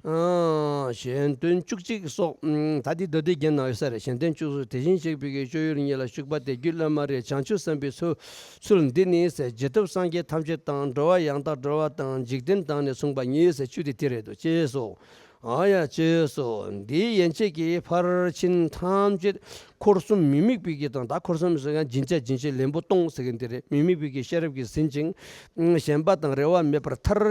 གཞན་དོན་བཅུ་གཅིག་སོགས། ད་འདི་མདོ་སྡེ་རྒྱན་ནང་ཡོད་ས་རེད། གཞན་དོན་བཅུ་སོགས་དེ་བཞིན་གཤེགས་པའི་གི་སྤྱོད་ཡུལ་ཉིད་ལ་ཞུགས་པ་དེ་རྒྱུད་བླ་མ་རེད། བྱང་ཆུབ་སེམས་དཔའི་ཚུལ་ཚུལ་འདི་ནི་ཟེར། རྗེས་ཐོབ་སངས་རྒྱས་ཐམས་ཅད་དང་། འགྲོ་བ་ཡང་དག་སྒྲོལ་བ་དང་། འཇིག་རྟེན་དང་ནི་མཚུངས་པ་ཉིད་ཟེར། བཅུ་དེ་དེ་རེད་དོ། ཅེས་སོ། ཨ་ཡ་ཅེས་སོ། འདིའི་ཡན་ཆད་ཀྱི་ཕར་ཕྱིན་ཐམས་ཅད་འཁོར་གསུམ་མི་དམིགས་པའི་གི་དང་། ད་འཁོར་གསུམ་ཟེར་ཡང་སྦྱིན་བྱ་སྦྱིན་བྱེད་ལེན་པོ་གཏོང་ཟེར་གི་འདི་རེད། མི་དམིགས་པའི་གི་ཤེས་རབ་ཀྱིས་ཟིན་ཅིང་། ཞེན་པ་དང་རེ་བ་མེད་པར་མཐར་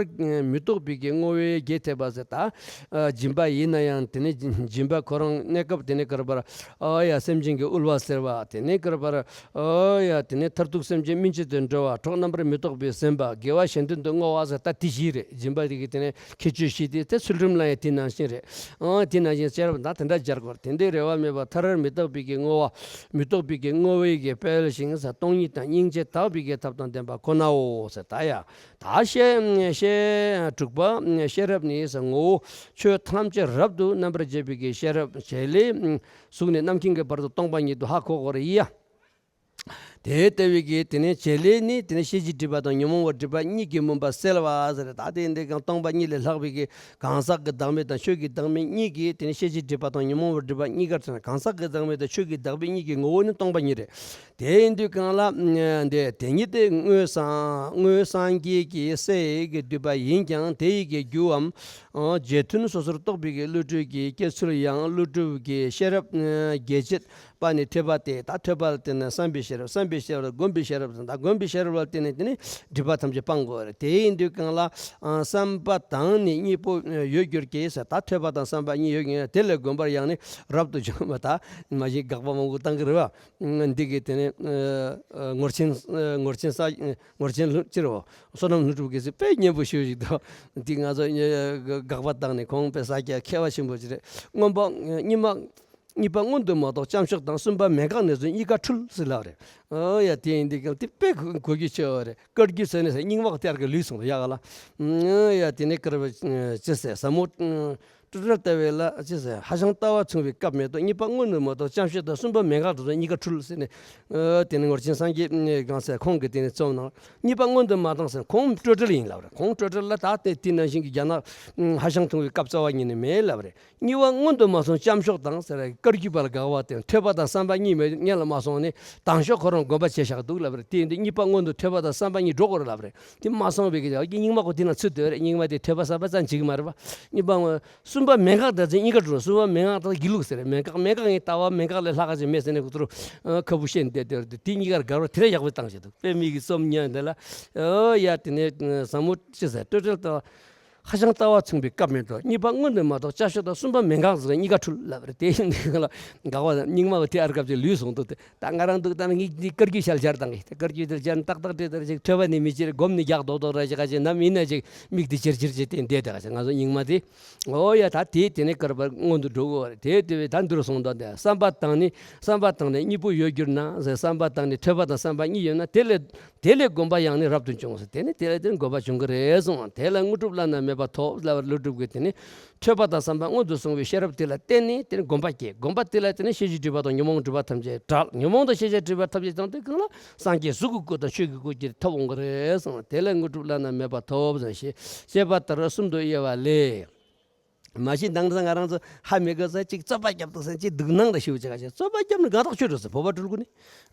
མི་རྟོགས་པའི་གི་བསྔོ་བས་རྒྱས་ཐེབས་པ་ཟེར། ད་སྦྱིན་པ་ཡིན་ན་ཡང་དེ་ནི་སྦྱིན་པ་ཁོ་རང་གནས་སྐབས་དེ་ནི་ག་རེ་བར། ཨ་ཡ་སེམས་ཅན་གྱི་དབུལ་བ་སེལ་བ། དེ་ནི་ག་རེ་བར། ཨ་ཡ་དེ་ནི་མཐར་ཐུག་སེམས་ཅན་སྨིན་བྱེད་དུ་འགྲོ་བ། གྲོགས་རྣམ་པར་མི་རྟོག་པའི་སེམས་དཔའ། དགེ་བ་གཞན་དོན་དུ་བསྔོ་བ་ཟེར། ད་དེ་བཞི་རེད། སྦྱིན་པ་དེ་གི་དེ་ནི་ཁྱད་ཆོས་བཞི་དེ། དེ་ཚུལ་ཁྲིམས་ལ་ཡང་དེ་ནང་བཞིན་རེད། ཨང་དེ་ནང་བཞིན་ཤེས་རབ་དང་དེ་འདྲ་སྦྱར་དགོས། དེ་འདྲའི་རེ་བ་མེད་པར་མཐར་མི་རྟོགས་པའི་གི་བསྔོ་བ། མི་རྟོགས་པའི་གི་བསྔོ་བའི་གི་དཔལ་ཞིང་ཟེར། སྟོང་ཉིད་དང་སྙིང་རྗེ་དག་པའི་གི་ཐབས་དང་ལྡན་པ་ཁོ་ནའོ་ཟེར། ད་ཡ་ད་ཤེས་ཤེས་དྲུག་པ་ཤེས་རབ་ནི་ཟེར། ངོ་བོ་ཆོས་ཐམས་ཅད་རབ་ཏུ་རྣམ་པར་འབྱེད་པའི་གི་ཤེས་རབ། བྱེད་ལས་གཟུགས་ནས་རྣམ་མཁྱེན་གྱི་བར་དུ་སྟོང་པ་ཉིད་དུ་ཧ་གོ་དགོས་རེད་ཡ། དེ་ལྟ་བུའི་གི་དེ་ནས་བྱེད་ལས་ནི་དེ་ནས་ཤེས་བྱའི་སྒྲིབ་པ་དང་ཉོན་མོངས་པའི་སྒྲིབ་པ་གཉིས་ཀྱི་མུན་པ་སེལ་བ་ཟེར། ད་དེ་འདི་གང་སྟོང་པ་ཉིད་ལས་ལྷག་པའི་གི་གང་ཟག་གི་བདག་མེད་དང་ཆོས་ཀྱི་བདག་མེད་གཉིས་ཀྱིས་དེ་ནས་ཤེས་བྱའི་སྒྲིབ་པ་དང་ཉོན་མོངས་པའི་སྒྲིབ་པ་གཉིས་ཀར་ཐོན། གང་ཟག་གི་བདག་མེད་དང་ཆོས་ཀྱི་བདག་མེད་གཉིས་ཀྱི་ངོ་བོ་ནི་སྟོང་པ་ཉིད་རེད། དེ་ཡིན་དུས་གང་ལ་འདི་དེ་ཉིད་དེ་དངོས་སངས་དངོས་སངས་རྒྱས་ཀྱི་སའི་གི་བསྡུས་པ་ཡིན་ཀྱང་། དེ་ཡི་གི་རྒྱུའམ་རྗེས་མཐུན་སོ་སོར་རྟོག་པའི་གི་བསླུ་བྲིད་ཀྱི་སྐྱེ་ཚུལ་ཡང་བསླུ་བྲིད་ཀྱི་ཤེས་རབ་རྒྱས་བྱེད་པ་ནི་ཐོས་པ་སྟེ། ད་ཐོས་པ་ལ་བརྟེན་ནས་བསམ་པའི་ཤེས་རབ། བསམ་པའི་ཤེས་རབ་ལ་སྒོམ་པའི་ཤེས་རབ་དང་། ད་སྒོམ་པའི་ཤེས་རབ་ལ་བརྟེན་ནས་དེ་ནི་སྒྲིབ་པ་ཐམས་ཅད་སྤང་དགོས་རེད། དེ་ཡིན་དུས་གང་ལ་བསམ་པ་དང་ནི་གཉིས་པོ་ཡོད་གྱུར་ཀྱི་ཟེར། ད་ཐོས་པ་དང་བསམ་པ་གཉིས་ཡོད་ཀྱི་དེ་ལས་སྒོམ་པར་ཡང་ནི་རབ་ཏུ་བྱུང་བ། ད་མ་གཞི་དགག་པ་མང་པོ་བཏང་གི་རེད་བ། འདི་གི་དེ་ནི་ངོར་ཆེན་ངོར་ཆེན་ས་ངོར་ཆེན་ལྷུན་ཅི་རེད་བ། བསོད་ནམས་ལྷུན་གྲུབ་ཀྱི་ཚེ་དཔེ་སྙན་པོ་ཞུ་ཞིག་འདུག། འདི་ང་ཚོ་དགག་པ་བཏང་ནས་ཁོང་དཔེ་ས་སྐྱ་མཁས་པ་ཆེན་པོ་ཅིག་རེད། མངོན་པ་གཉིས་མ། གཉིས་པ་མངོན་དུ་མ་རྟོགས་ལྕམ་ཤོག་དང་། གསུམ་པ་མེད་དགག་ནས་བཟུང་གཉིས་ཀ་འཁྲུལ་ཟེར་ལབ་རེད། ཨོ་ཡ་དེ་ཡིན་དུས་ཀྱང་དེ་དཔེ་གོ་རྒྱུ་ཆེ་བ་རེད། བཀའ་བརྒྱུད་ཟེར་ནས་ཟེར་རྙིང་མ་གཏེར་གྱི་ལུས་སོང་ཡག་ལ། ཨོ་ཡ་དེ་ནས་བཀར་བ་ཅི་ཟེར་ཟབ་མོ། སྤྲོས་བྲལ་ལྟ་བའི་ལ་ཅི་ཟེར། ཧ་ཅང་ལྟ་བ་མཚུངས་པའི་སྐབས་མེད་དོ། གཉིས་པ་མངོན་དུ་མ་རྟོགས་ལྕམ་ཤོག་དང་། གསུམ་པ་མེད་དགག་དེ་ཚོ་གཉིས་ཀ་འཁྲུལ་ཟེར་ནས། ཨོ་དེ་ནས་ངོར་ཆེན་སངས་རྒྱས་གང་ཟེར་ཁོང་གིས་དེ་ནས་རྩོམ་གནང་། གཉིས་པ་མངོན་དུ་མ་རྟོགས་ཟེར་ཁོང་སྤྲོས་བྲལ་ཡིན་ལབ་རེད། ཁོང་སྤྲོས་བྲལ་ལ་ད་དེ་དེ་ནང་བཞིན་གྱི་རྒྱ་ནག་ཧ་ཅང་ཐུང་བའི་སྐབས་རྩ་བ་ཉིད་ནས་མེད་ལབ་རེད། གཉིས་པ་མངོན་དུ་མ་སོང་ལྕམ་ཤོག་དང་ཟེར་བཀར་བརྒྱུད་པ་ལ་དགག་པ་དེ། ཐོས་པ་དང་བསམ་པ་གཉིས་མེད་སྔོན་ལ་མ་སོང་ནས་དང་ཤོག་ཁོ་རང་དགོངས་པ་བྱས་བཞག་འདུག་ལབ་རེད། དེ་ཡིན་དུས་གཉིས་པ་མངོན་དུ་ཐོས་པ་དང་བསམ་པ་གཉིས་འགྲོ་དགོས་རེད་ལབ་རེད། དེ་མ་སོང་བའི་གི་རྙིང་མ་ཁོ་དེ་ན་ཚུད་འདོད་རེད། རྙིང་མ་དེ་ཐོས་པ་བསམ་པ་ཙམ་བྱེད་ཀྱི་མ་རེད་པ། གཉིས་པ་མངོན། གསུམ་པ་མེད་དགག་དེ་ཚོ་གཉིས་ཀ་འགྲོ། གསུམ་པ་མེད་དགག་དེ་དགེ་ལུགས་ཟེར་རེད། མེད་དགག་མེད་དགག་ངའི་ལྟ་བ་མེད་དགག་ལས་ལྷག་ག་ཅིག་མེད་ཟེར་ནས་ཁོ་ཚོར་ཁ་བུ་བཤད་འདོད་འདོད་རེད། དེ་གཉིས་ཀར་དགག་པ་དེ་ར་ཡག་པོ་བཏང་བཞག་འདུག། དཔེ་མི་གི་རྩོམ་ཉན་དེ་ལ། ཨོ་ཡ་དེ་ནས་ཟབ་མོ་ཅི་ཟེར་སྤྲོས་བྲལ་ལྟ་བ། ཧ་ཅང་ལྟ་བ་མཚུངས་པའི་སྐབས་མེད་དོ། གཉིས་པ་མངོན་དུ་མ་རྟོགས་ལྕམ་ཤོག་དང་། གསུམ་པ་མེད་དགག་ཟེར་གཉིས་ཀ་འཁྲུལ་ལབ་རེད། དེ་ཡིན་དུས་ལ་དགག་པ་རྙིང་མ་བ་དེ་ཨར་སྐབས་ཅིག་ལུས་སོང་འདུག། དེ་ད་ང་རང་འདུག་ད་ནི་ངས་འདི་བཀར་བརྒྱུད་ཞལ་སྦྱར་བཏང་གི། དེ་བཀར་བརྒྱུད་དེ་སྦྱར་ཏག་ཏག་བྲིས་དེར་ཅིག་ཐོས་པ་ནི་མི་ཅི་རེད། སྒོམ་ནི་རྒྱག་རྡོག་རྡོག་ར་ཅིག་ག་ཅིག་ནམ་ཡིན་ན་ཅིག་མིག་དེ་ཅིར་ཅིར་བྱེད་དེ་འདས་དེ་ག་ཅིག་ང་ཚོ་རྙིང་མ་དེ། ཨོ་ཡ་ད་དེ་དེ་ནས་བཀར་བར་མངོན་དུ་འགྲོ་དགོས་རེད། དེ་དེ་བས་ད་འདིར་སོང་དོན་དེ་བསམ་པ་དང་ནི་བསམ་པ་དང་ནི་གཉིས་པོ་ཡོད་གྱུར་ན་ཟེར། བསམ་པ་དང་ནི་ཐོས་པ་དང་བསམ་པ་གཉིས་ཡོད་ན་དེ་ལས། དེ་ལས་སྒོམ་པ་ཡང་ནི་རབ་ཏུ་འབྱུང་ཟེར། དེ་ནི་དེ་ལས་དེ་ནི་སྒོམ་པ་འབྱུང་གི་རེད་གསུངས། དེ་ལ་དངོས་གྲུབ་བླ་ན་མེད་པ་ཐོབ་ལབ་པར་ཀླུ་སྒྲུབ་ཀྱིས་དེ་ནི་ཐོས་པ་དང་བསམ་པ་སྔོན་དུ་སོང་བའི་ཤེས་རབ་དེ་ལ་བརྟེན་ནས་དེ་ནི་སྒོམ་པ་སྐྱེ། སྒོམ་པ་དེ་ལ་བརྟེན་ནས་ཤེས་བྱའི་སྒྲིབ་པ་དང་ཉོན་མོངས་སྒྲིབ་པ་ཐམས་ཅད་བྲལ། ཉོན་མོངས་དང་ཤེས་བྱའི་སྒྲིབ་པ་ཐམས་ཅད་བྱང་དུས་གང་ལ་སངས་རྒྱས་གཟུགས་ཀྱི་སྐུ་དང་ཆོས་ཀྱི་སྐུ་གྱུར་ཐོབ་འོང་གི་རེད་གསུངས། དེ་ལས་དངོས་གྲུབ་བླ་ན་མེད་པ་ཐོབ་ཟེར། ཞེས་ཞེས་པ་ལྟར་གསུམ་དུ་དབྱེ་བ་ལས། མ་གཞི་འདང་ས་ང་རང་ཚོ་ཧ་མི་གོ་ས་ཅིག་རྩོད་པ་རྒྱབ་འདུག་ས་ཅིག་སྡུག་སྣང་ལ་ཤི་བ་ཅིག་ག་ཅིག་རྩོད་པ་རྒྱབ་ནས་དགའ་ཐག་ཆོད་འགྲོ་ས། བོད་པ་སྤྲུལ་སྐུ་ནི།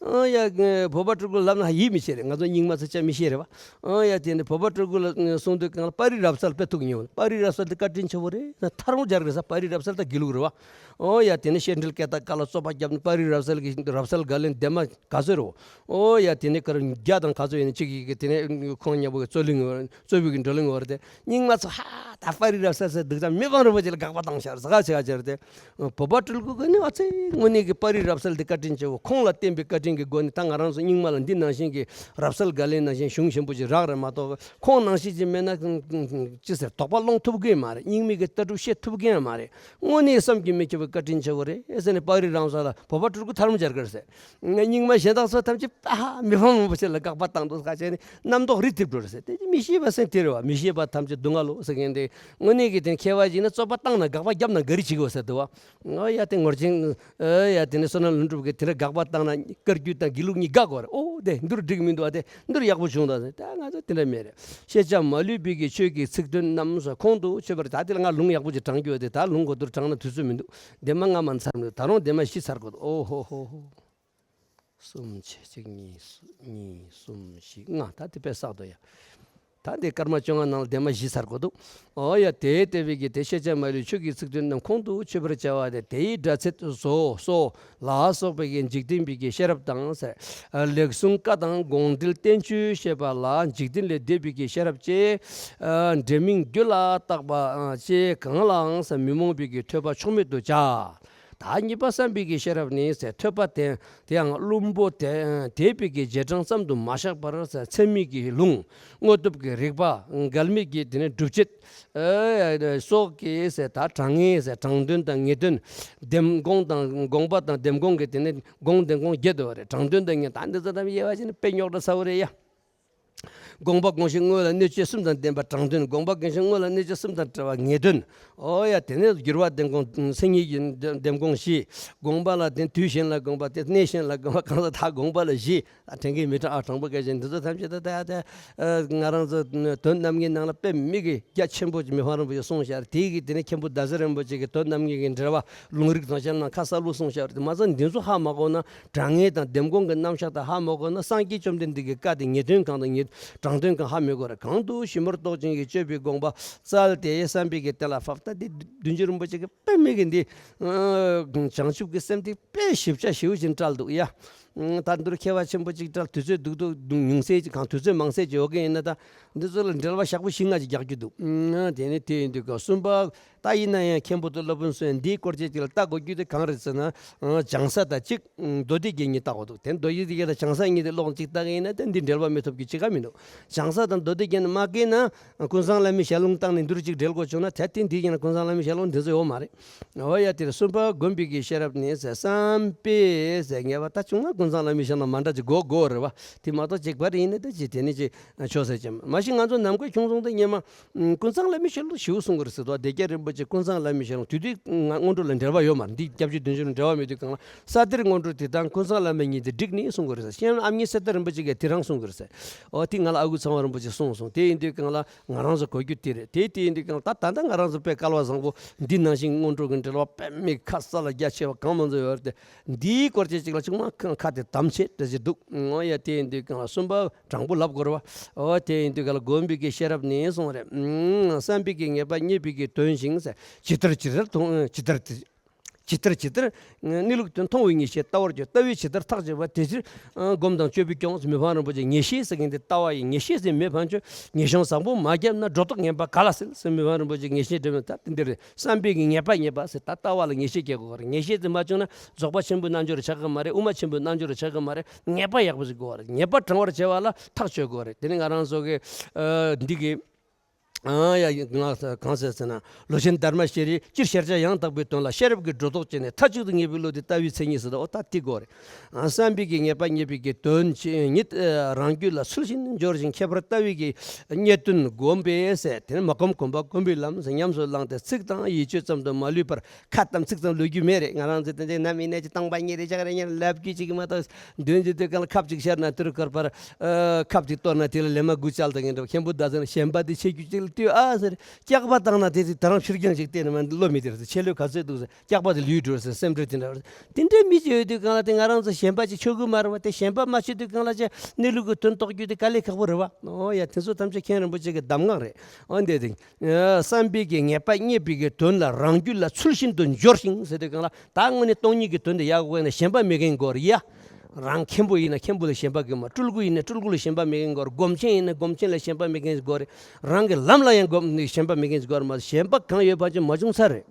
ཨང་ཡ། བོད་པ་སྤྲུལ་སྐུ་ལབ་ན་ཧ་ཡིད་མི་ཆེས་རེད། ང་ཚོ་རྙིང་མ་ཚོ་ཅང་མི་ཤེས་རེད་བ། ཨང་ཡ། དེ་ནས་བོད་པ་སྤྲུལ་སྐུ་ལ་གསུང་དུས་གང་ལ་པར་རིས་རབ་གསལ་དཔེ་ཐུགས་མཉེས། པར་རིས་རབ་གསལ་དེ་བཀའ་དྲིན་ཆེ་བོ་རེད། ཐར་མོ་སྦྱར་རེད་ས། པར་རིས་རབ་གསལ་ད་དགེ་ལུགས་རེད་བ། ཨང་ཡ། དེ་ནས་བཤད་འགྲེལ་སྐད་དག་ག་ལ་རྩོད་པ་རྒྱབ་ནས་པར་རིས་རབ་གསལ་གྱི་རབ་གསལ་དགའ་ལན་འདེབས་མ་ག་ཚོད་རེད། ཨོ་ཡ། དེ་ནས་ཀར་བརྒྱ་དང་ག་ཚོད་ཡིན་ན་གཅིག་གིས་དེ་ནས་ཁོང་མཉམ་པོ་གི་རྩོད་གླེང་བར་རྩོད་པའི་གི་བགྲོ་གླེང་བར་དེ་རྙིང་མ་ཚོ་ཧ་ད་པར་རིས་རབ་གསལ་ཟེར་འདུག་ཙང་མི་ཕམ་རིན་པོ་ཆེ་ལ་དགག་པ་བཏང་ཤར་ཟ་ག་ཆེ་ག་ཆེར་དེ། བོད་པ་སྤྲུལ་སྐུ་གི་ནི་ཨ་ཙི་དངོས་གནས་ཀྱི་པར་རིས་རབ་གསལ་དེ་བཀའ་དྲིན་ཆེ་བོ། ཁོང་ལ་བརྟེན་པའི་བཀའ་དྲིན་གྱི་སྒོ་ནས་ད་ང་རང་ཚོ་རྙིང་མ་ལ་འདི་ནང་བཞིན་གྱི་རབ་གསལ་དགའ་ལན་ནང་བཞིན་གཞུང་ཆེན་པོ་ཅིག་རག་རེད་མ་གཏོགས། ཁོང་ནང་བཞིན་ཅིག་མེད་ན་ཅི་ཟེར་དོགས་པ་སློང་ཐུབ་གི་མ་རེད། རྙིང་མའི་གི་ལྟ་གྲུབ་བཤད་ཐུབ་གི་མ་རེད། དངོས་གནས་བསམ་གྱིས་མི་ཁྱབ་པའི་བཀའ་དྲིན་ཆེ་བོ་རེད་ཟེར་ནས་པར་རིས་རབ་གསལ་ལ་བོད་པ་སྤྲུལ་སྐུ་ཐལ་མོ་སྦྱར་གི་རེད་ཟེར། རྙིང་མ་གཞན་དག་ཚོ་ཐམས་ཅད་ཨ་ཧ་མི་ཕམ་རིན་པོ་ཆེ་ལ་དགག་པ་བཏང་འདུག་ཁ་ཆེ་ནི་རྣམ་རྟོག་རི་ཐིབས་འགྲོ་རེད་ཟེར། དེ་མི་ཤེས་པ་སེམས་དེ་རེད་བ། མི་ཤེས་པ་ཐམས་ཅད་སྡུག་བསྔལ་ལོ་ཟེར་མཁན་དེ། དངོས་གནས་ཀྱི་དེ་མཁས་པ་ཡིན་ན་ བསྟོད་པ་བཏང་ན་དགག་པ་བརྒྱབ་ན་ག་རེ་བྱེད་དགོས་ཟེར་འདུག་བ། ཨོ་ཡ་དེ་ངོར་ཆེན། ཨོ་ཡ་དེ་ནས་བསོད་ནམས་ལྷུན་གྲུབ་ཀྱིས་དེ་འདྲ་དགག་པ་བཏང་ན་བཀའ་བརྒྱུད་དང་དགེ་ལུགས་གཉིས་དགག་དགོས་རེད། ཨོ་དེ་འདིར་འགྲིག་མི་འདུག་བ། དེ་འདིར་ཡག་པོ་བྱུང་ད་ཟེར། ད་ང་ཚོ་དེ་འདྲ་མེད་རེད། ཤེས་བྱ་མ་ལུས་པའི་གི་ཆོས་ཀྱི་ཚིག་དོན་རྣམས་སོ་ཁོང་དུ་ཆུད་པར། ད་དེ་ལ་ང་ལུང་ཡག་པོ་ཅིག་དྲངས་རྒྱུ་ཡོད་དེ། ད་ལུང་གོ་བསྡུར་དྲངས་ན་དུས་ཚོད་མི་འདུག་འདན་མ་ལྔ་མ་ཚར་མི་འདུག་ད་རུང་འདན་མ་བཞི་ཚར་དགོས་འདུག་ཨོ་ཧོ་ཧོ་ཧོ། གསུམ་བྱས། གཅིག་གཉིས་གཉིས་གསུམ་བཞི་ལྔ། ད་དེ་དཔེ་བསགས་འདུག་ཡ། ད་འདི་སྐར་མ་བཅོ་ལྔ་ནང་ལ་འདན་མ་བཞི་ཚར་དགོས་འདུག་ཨོ་ཡ་དེ་ལྟ་བུའི་གི་དེ་ཤེས་བྱ་མ་ལུས་ཆོས་ཀྱི་ཚིག་དོན་རྣམས་ཁོང་དུ་ཆུད་པར་བྱ་བ་དེ། དེའི་སྒྲ་ཚད་བཟོ་སོགས་ལ་སོགས་པའི་གི་འཇིག་རྟེན་པའི་གི་ཤེས་རབ་དང་ཟེར། ལེགས་གསུང་བཀའ་དང་དགོངས་འགྲེལ་བསྟན་བཅོས་བཤད་པ་ལ་འཇིག་རྟེན་ལས་འདས་པའི་གི་ཤེས་རབ་ཅེས། འབྲེལ་མིང་རྒྱུ་ལ་བཏགས་པ་ཅེས་གང་ལའང་ཟེར་མི་རྨོངས་པའི་གི་ཐོས་པ་ཕྱོགས་མེད་དུ་བྱ། ད་གཉིས་པ་བསམ་པའི་གི་ཤེས་རབ་ནི་ཟེར། ཐོས་པ་དེ་དེའང་བླུན་པོ་དེ་དད་པའི་གི་རྗེས་འབྲང་ཙམ་དུ་མ་བཞག་པར་ཟེར། ཚད་མའི་གི་ལུང་། དངོས་སྟོབས་ཀྱི་རིགས་པ། འགལ་མེད་ཀྱི་དེ་ནི་སྒྲུབ་བྱེད་སོགས་ཀྱི་ཟེར། ད་དྲང་ངེས་ཟེར། དྲང་དོན་དང་ངེས་དོན། འདེམས་སྐོང་དང་དགོངས་པ་དང་འདེམས་སྐོང་གི་དེ་ནི་དགོངས་འདེམས་སྐོང་བརྒྱད་དོ་རེད། དྲང་དོན་དང་ངེས། ད་འདི་ཚོ་ཐམས་ཅད་དབྱེ་བ་ཕྱེ་ན་དཔེ་རྙོག་དྲ་ཚ་བོ་རེད་ཡ། དགོངས་པ་དགོངས་གཞི་དངོས་ལ་གནོད་བྱེད་གསུམ་དང་ལྡན་པ་དྲང་དོན། དགོངས་པ་དགོངས་གཞི་དངོས་ལ་གནོད་བྱེད་གསུམ་དང་བྲལ་བ་ངེས་དོན། ཨོ་ཡ་དེ་ནས་འགྱུར་བ་འདེམས་སྐོང་། མཚན་ཉིད་ཀྱི་འདེམས་སྐོང་བཞི། དགོངས་པ་ལ་བརྟེན་དུས་གཞན་ལ་དགོངས་པ་དེ་གནས་གཞན་ལ་དགོངས་པ། གང་ལ་ད་དགོངས་པ་ལ་བཞི། ཨ་དྲན་གྱི་མི་དྲན་ཨ་དྲང་པོ་སྐད་ཆ་འདི་ཚོ་ཐམས་ཅད་ད་ད་ད་ང་རང་ཚོ་དོན་རྣམ་ངེས་ནང་ལ་དཔེ་མི་གི་རྒྱ་ཆེན་པོ་ཅིག་མི་ཕམ་རིན་པོ་ཆེ་གསུངས་ཤག་དེ་གི་དེ་ནས་མཁན་པོ་ཟླ་ཟེར་རིན་པོ་ཆེ་གི་དོན་རྣམ་ངེས་ཀྱི་འགྲེལ་པ་ལུང་རིགས་དང་བཤད་ན་ཁ་གསལ་པོ་གསུངས་ཤག་དེ་མ་ཚད་འདི་ཚོ་ཧ་མ་གོ་ན། དྲང་ངེས་དང་འདེམས་སྐོང་གི་རྣམ་གཞག་དང་ཧ་མ་གོ་ན། སངས་རྒྱས་བཅོམ་ལྡན་འདས་ཀྱི་བཀའ་དེ་ངེས་དོན་གང་དང་ངེས། དྲང་དོན་གང་ཧ་མི་གོ་ར། གང་དུ་ཞིབ་མོར་རྟོག་ཅན་གྱི་སྤྱོད་པའི་དགོངས་པ་བཙལ་ཏེ་བསམ་པའི་གི་གཏན་ལ་ཕབ། ད་འདི་བདུན་ཅུ་རིན་པོ་ཆེ་གི་དཔེ་མི་གི་འདི་བྱང་ཆུབ་ཀྱི་སེམས་དེ་དཔེ་ཞིབ་ཆ་ཞེ་པོ་ཅིག་བཀྲལ་འདུག་ཡ། ད་འདིར་མཁས་པ་ཆེན་པོ་ཅིག་བཀྲལ། དུས་ཚོད་སྡུག་སྡུག་ཉུང་ཟད་ཅིག་གང་དུས་ཚོད་མང་ཟད་ཅིག་ཡོད་གི་ཡིན་ན། ད་འདི་ཚོ་ལ་འགྲེལ་པ་ཞག་པོ་བཞི་ལྔ་ཅིག་རྒྱག་རྒྱུ་འདུག་དེ་ནི་དེ་ཡིན་དུས་ག་གསུམ་པ། ད་ཡིན་ན་ཡང་མཁན་པོ་དང་སློབ་དཔོན་སུ་ཡང་འདིའི་སྐོར་ཅིག་ཅིག་ལ་ལྟ་དགོས་རྒྱུ་དེ་གང་རེད་ཟེར་ན། བྱང་ས་དང་གཅིག་མདོ་སྡེ་རྒྱན་གཉིས་ལྟ་དགོས་འདུག་དེ་མདོ་སྡེ་རྒྱན་དང་བྱང་ས་གཉིས་དེ་ཀློག་གཅིག་ལྟ་གི་ཡིན་ན། དེ་འདི་འགྲེལ་པ་མི་ཐོབ་རྒྱུ་ཅི་ག་མི་འདུག་བྱང་ས་དང་མདོ་སྡེ་རྒྱན་མ་དགོས་ན། ཀུན་བཟང་བླ་མའི་ཞལ་ལུང་བཏང་ནས་འདིར་ཅིག་འགྲེལ་དགོས་བྱུང་ན། ད་དེ་འདི་ཡིན་ན་ཀུན་བཟང་བླ་མའི་ཞལ་ལུང་འདི་ཚོ་ཡོད་མ་རེད། འོ་ཡ། དེར་གསུམ་པ་སྒོམ་པའི་གི་ཤེས་རབ་ནི་ཟེར། བསམ་པས་ཟེར་ངེས་པ་ད་བྱུང་ན་ཀུན་བཟང་བླ་མའི་ཞལ་ལུང་མ་འདྲ་ཅིག་དགོས་དགོས་རེད་བ། དེ་མ་གཏོགས་གཅིག་པ་རེ་ཡིན་ན་ད་ཅི་དེ་ནི་ཅི་ཆོག་ཟེར་ཅིག་མ་གཞི་ང་ཚོ་ནམ་མཁའི་ཁྱུང་རྫོང་དུ་སྙེ་མ། ཀུན་བཟང་བླ་མའི་ཞལ་ལུང་ཞེ་པོ་གསུང་གི་རེད་ཟེར་དོ། སྡེ་བརྒྱད་རིན་པོ་ཆེ་ཀུན་བཟང་བླ་མའི་ཞལ་ལུང་དེ་དུས་ང་སྔོན་འགྲོ་ལ་འགྲེལ་པ་ཡོད་མ་རེད། འདི་སྐྱབས་རྗེ་བདུན་ཅུ་ལ་འགྲེལ་པ་མེད་དུས་གང་ལ། ས་གཏེར་སྔོན་འགྲོ་དེ་དང་ཀུན་བཟང་བླ་མ་གཉིས་དེ་བསྒྲིགས་ནས་གསུང་གི་རེད་ཟེར། གཤེན་ཨ་མྱེས་སེ་སྟག་རིན་པོ་ཆེ་གིས་དེ་རང་གསུང་གི་རེད་ཟེར། ཨོ་དེ་ང་ལ་ཨ་ཁུ་ཚང་བ་རིན་པོ་ཆེ་གསུངས་སོང་། དེ་ཡིན་དུས་གང་ལ་ང་རང་ཚོ་གོ་རྒྱུ་དེ་རེད། དེ་དེ་ཡིན་དུས་གང་ལ་ད་ད་ལྟ་ང་རང་ཚོ་དཔེ་སྐལ་བ་བཟང་པོ་འདི་ནང་བཞིན་སྔོན་འགྲོ་གི་འགྲེལ་པ་དཔེ་མི་ཁ་གསལ་ལ་རྒྱ་ཆེ་བ་གང་མང་ཚོ་ཡོད་རེད་དེ། འདིའི་སྐོར་ཅིག་ཅིག་ལ་ཅུང་མ་ཁ་དེ་དམ་བྱེད་འདྲ་ཅིག་འདུག་ཨོ་ཡ། དེ་ཡིན་དུས་གང་ལ་གསུམ་པ། དྲང་པོ་ལབ་དགོས་རེད་བ། འོ་དེ་ཡིན་དུས་ག་ལ་སྒོམ་པའི་གི་ཤེས་རབ་ནི་གསུངས་རེད། བསམ་པའི་གི་ངེས་པ་རྙེད་པའི་གི་དོན་ཞིང་ཟེར། ཇི་ལྟར་ཇི་ལྟར་མཐོང་། ཇི་ལྟར་ཇི་ལྟར་ཇི་ལྟར་གནས་ལུགས་དོན་མཐོང་བའི་ངེས་ཤེས་ལྟ་བར་བྱ། ལྟ་བས་ཇི་ལྟར་ཐག་བཅད་པ་དེ་ཕྱིར་སྒོམ་དང་སྤྱོད་པས་སྐྱོང་ཟེར། མི་ཕམ་རིན་པོ་ཆེ་ངེས་ཤེས་ཟེར་མཁན་དེ་ལྟ་བ་ཡི་ངེས་ཤེས་ཟེར། མི་ཕམ་ཆོས་ངེས་ཤེས་བཟང་པོ་མ་བརྒྱབ་ན་སྒྲོ་བཏགས་ངན་པ་ག་ལ་སྲིད་ཟེར། མི་ཕམ་རིན་པོ་ཆེ་ངེས་ཤེས་འདྲེན་པའི་ད་དེ་འདིར་བསམ་པའི་གི་ངེས་པ་རྙེད་པ་ཟེར། ད་ལྟ་བ་ལ་ངེས་ཤེས་སྐྱེ་དགོས་པ་རེད། ངེས་ཤེས་དེ་མ་བྱུང་ན་རྫོགས་པ་ཆེན་པོའི་རྣལ་འབྱོར་ཆགས་ཀྱི་མ་རེད། དབུ་མ་ཆེན་པོའི་རྣལ་འབྱོར་ཆགས་ཀྱི་མ་རེད། ངེས་པ་ཡག་པོ་ཞིག་དགོས་པ་རེད། ངེས་པ་དྲང་བར་བྱ་བ་ལ་ཐག་གཅོད་དགོས་པ་རེད། དེ་ནི་ང་རང་ཚོ་གི་ཨ་འདི་གི་ཨ་ཡ་ང་གང་ཟེར་ཟེར་ན། ལོ་ཆེན་དྷརྨ་ཤྲཱི་སྤྱིར་ཤེས་བྱ་ཡང་དག་པའི་དོན་ལ་ཤེས་རབ་ཀྱི་སྒྲོ་འདོགས་བཅད་ནས་མཐའ་གཅིག་ཏུ་ངེས་པའི་བློ་དེ་ལྟ་བའི་མཚན་ཉིད་ཟེར་དོ། ཨོ་ད་དེ་དགོས་རེད། ཨ་བསམ་པའི་གི་ངེས་པ་རྙེད་པའི་གི་དོན་ཆེ་ཉིད་རང་རྒྱུད་ལ་ཚུལ་བཞིན་སྦྱོར་ཞིང་ཁྱད་པར་ལྟ་བའི་གི་རྙེད་དོན་སྒོམ་པས་ཟེར། དེ་ནི་མ་གོམས་གོམས་པ་སྒོམ་པའི་ལམ་ཟེར། ཉམས་སུ་བླངས་ཏེ་ཚིག་དང་ཡིད་དཔྱོད་ཙམ་དུ་མ་ལུས་པར། ཁ་གཏམ་ཚིག་ཙམ་ལོས་རྒྱུ་མེད་རེད། ང་རང་ཚོ་དེ་འདྲའི་ནམ་ཡིན་ན་ཅི་སྟོང་པ་ཉིད་རེད་ཅག་རེད་ཉན་ལབ་རྒྱུ་ཅིག་མ་གཏོགས། འདོན་རྒྱུ་དེ་གང་ལ་ཁབ་ཅིག་ཤར་ན་དུར་དཀར་པར། ཨ་ཁབ་ཅིག་གཏོར་ན་དེ་ལ་ལེབ་མ་དགུ་བཅག་དང་ཡིན་འདྲ། མཁན་པོ་ཟླ་ཟེར་ན་ཞེན་པ་དེ་ཆེ་རྒྱུ་ཅིག་ལ་ལྟོས་ཨ་ཟེར། སྐྱག་པ་བཏང་ན་དེ་ཅིག་ད་རང་ཕྱིར་འགྱངས་ཅིག་བལྟས་ན་མ་བློ་མི་བདེ་རེད་ཟེར། ཆེ་ལོས་ག་ཚོད་འདུག་ཟེར། སྐྱག་པ་དེ་ལུས་འགྲོ་ཟེར། སེམས་ཁྲལ་དེ་འདྲ་རེད། དེ་འདྲའི་མི་ཅིག་ཡོད་དུས་གང་ལ་དེ་ང་རང་ཚོ་ཞེན་པ་ཅིག་ཆོག་གི་མ་རེད་བ། དེ་ཞེན་པ་མ་ཆོད་དུས་གང་ལ་ཅི་གནས་ལུགས་ཀྱི་དོན་རྟོགས་རྒྱུ་དེ་དཀའ་ལས་ཁག་པོ་རེད་བ། ཨོ་ཡ་དེ་ཚོ་ཐམས་ཅད་མཁན་རིན་པོ་ཆེ་གི་གདམས་ངག་རེད། ཨོ་འདི་དེ། བསམ་པའི་གི་ངེས་པ་རྙེད་པའི་གི་དོན་ལ་རང་རྒྱུད་ལ་ཚུལ་བཞིན་དུ་སྦྱོར་ཞིང་ཟེར་དུས་གང་ལ། ད་དངོས་གནས་སྟོང་ཉིད་ཀྱི་དོན་དེ་ཡག་པོ་ཡིན་ན་ཞེན་པ་མེད་མཁན་དགོས་རེད་ཡ། རང་མཁན་པོ་ཡིན་ན་མཁན་པོ་ལ་ཞེན་པ་དགོས་མ། སྤྲུལ་སྐུ་ཡིན་ན་སྤྲུལ་སྐུ་ལ་ཞེན་པ་མེད་མཁན་དགོས་རེད། སྒོམ་ཆེན་ཡིན་ན་སྒོམ་ཆེན་ལ་ཞེན་པ་མེད་མཁན་དགོས་རེད། རང་གི་ལམ་ལ་ཡང་སྒོམ་ཞེན་པ་མེད་མཁན་དགོས་རེད་མ་གཏོགས། ཞེན་པ་གང་ཡོད་པ་ཅིག་མ་བྱུང་ཚར་རེད།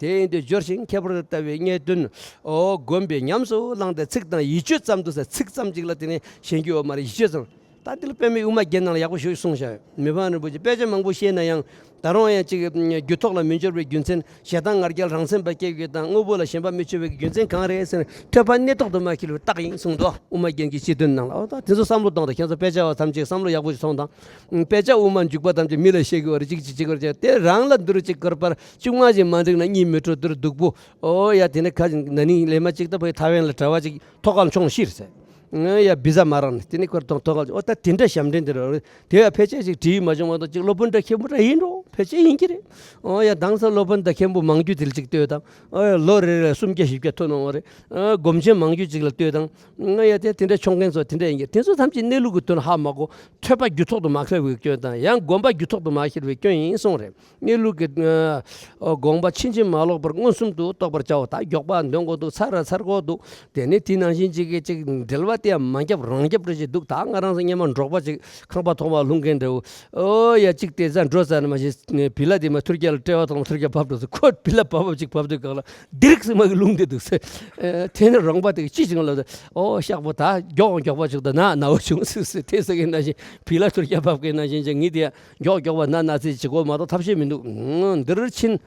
དེ་ཡིན་དུས་སྦྱོར་ཞིང་ཁྱད་པར་དུ་ལྟ་བའི་རྙེད་དོན། ཨོ་སྒོམ་པས་ཉམས་སུ་བླངས་ཏེ་ཚིག་དང་ཡིད་དཔྱོད་ཙམ་དུ་ཟེར། ཚིག་ཙམ་ཅིག་ལ་དེ་ནས་ཞེན་རྒྱུ་ཡོད་མ་རེད། ཡིད་དཔྱོད་ཙམ། ད་འདི་ལ་དཔེ་མེད་དབུ་མ་རྒྱན་ནང་ལ་ཡག་པོ་ཞིག་གསུངས་བཞག་མི་ཕམ་རིན་པོ་ཆེ་དཔེ་ཆ་མང་པོ་བཤད་ན་ཡང་ད་རུང་ཡང་ཅིག་རྒྱུད་ཐོག་ལ་མི་འབྱོར་བའི་རྒྱུ་མཚན། ཞེ་སྡང་ང་རྒྱལ་རང་མཚན་པ་སྐྱེ་བའི་དང་དངོས་པོ་ལ་ཞེན་པ་མི་ཆོད་པའི་རྒྱུ་མཚན་གང་རེད་ཟེར་ན། ཐོས་པ་གནས་ཐོག་ཏུ་མ་ཁེལ་བའི་རྟགས་ཡིན་གསུངས་འདུག་དབུ་མ་རྒྱན་གྱི་སྤྱི་དོན་ནང་ལ། འོ་ད་དེ་ཚོ་བསམ་བློ་གཏོང་དང་། ཁྱེད་ཚོ་དཔེ་ཆ་བ་ཐམས་ཅད་བསམ་བློ་ཡག་པོ་ཞིག་ཐོངས་དང་། དཔེ་ཆ་དབུ་མ་འཇུག་པ་ཐམས་ཅད་མི་ལ་བཤད་དགོས་པ་རེད། ཅིག་ཅིག་ཅིག་བར་བྱས་དེ་རང་ལ་འདུར་ཅིག་དཀར་པར་ཆུང་མ་ཞིག་མ་འགྲིག་ན་གཉིད་མི་འཕྲོ་འདུར་སྡུག་པོ། ཨོ་ཡ་དེ་ནས་ཁ་ཅིག་ན་ནིང་ལས་མ་ཅིག་ད་བའི་ཐ་ཝན་ལ་གྲྭ་བ་ཅིག་ཐོག་ཁར་མཆོངས་ཤི་རེད་ཟེར། ཨ་ཡ་བི་ཟ་མ་རག་ནས་དེ་ནས་ཁོར་ཐོག་ཐོག་ཁར། ཨོ་ད་དེ་འདྲ་ཞབས་འདྲེན་དེ་རེད། དེ་ཡ་ཕལ་ཆེར་ཅིག་བྲིས་མ་བྱུང་མ་གཏོགས་ཅིག་སློབ་དཔོན་འདྲ་མཁན་པོ་འདྲ་ཡིན་འགྲོ། ཕལ་ཆེར་ཡིན་གྱི་རེད། ཨོ་ཡ་དེང་སང་སློབ་དཔོན་འདྲ་མཁན་པོ་མང་རྒྱུ་དེ་ལ་ཅིག་ལྟོས་དང་། ཨོ་ཡ་ལོ་རེ་རེ་ལ་སུམ་བརྒྱ་བཞི་བརྒྱ་ཐོན་གནང་བ་རེད། ཨ་སྒོམ་ཆེན་མང་རྒྱུ་ཅིག་ལ་ལྟོས་དང་། ཨོ་ཡ་དེ་དེ་འདྲ་མཆོང་མཁན་ཚོ་དེ་འདྲ་ཡིན་གྱི། དེ་ཚོ་ཐམས་ཅད་གནས་ལུགས་ཀྱི་དོན་ཧ་མ་གོ། ཐོས་པ་རྒྱུད་ཐོག་ཏུ་མ་ཁེལ་བའི་སྐྱོན་དང་། ཡང་སྒོམ་པ་རྒྱུད་ཐོག་ཏུ་མ་ཁེལ་བའི་སྐྱོན་ཡིན་གསུངས་རེད། གནས་ལུགས་ཀྱི་ཨ་དགོངས་པ་ཕྱིན་ཅི་མ་ལོག་པར་མངོན་སུམ་དུ་རྟོགས་པར་བྱའོ། ད་མགྱོགས་པ་འདོན་དགོས་འདུག་ཚར་ར་ཚར་དགོས་འདུག་དེ་ནས་དེ་ནང་བཞིན་ཅིག་གི་ཅིག་འགྲེལ་བ་དེ་ཡང་མ་རྒྱབ་རང་རྒྱབ་རེ་ཞིག་འདུག་ད་ང་རང་ཚོ་སྔོན་མ་འབྲོག་པ་ཅིག་ཁང་པ་ཐོག་མ་ལྷུང་མཁན་འདྲ་བོ། ཨོ་ཡ་ཅིག་དེ་ཚ་འགྲོ་ཚར་ན་མ་གཞི་བི་ལ་དེ་མ་ཐུར་རྒྱ་ལ་སྤྲད་པ་དང་ཐུར་རྒྱ་བབས་འགྲོ་ཚེ། ཁོ་བི་ལ་བབས་བབས་ཅིག་བབས་དུས་གང་ལ་དེ་རིགས་སེ་མ་གི་ལྷུང་བསྡད་འདུག་ཟེར། ཨ་དེ་ནས་རོང་པ་དེ་གི་ཅི་བྱུང་ལབ་དུས། ཨོ་ཤག་པོ་ད་མགྱོགས་མགྱོགས་པ་ཅིག་ད་ན་ན་བ་བྱུང་སུ་སུ་དེ་ཟེར་གི་ན་བཞིན་བི་ལ་ཐུར་རྒྱ་བབས་གི་ན་བཞིན་ཅིག་ངས་དེ་ཡ། མགྱོགས་མགྱོགས་པ་ན་ན་ཚིག་བྱེད་དགོས་མ་གཏོགས་ཐབས་ཤེས་མི་འདུག་འདིར་ཕྱིན།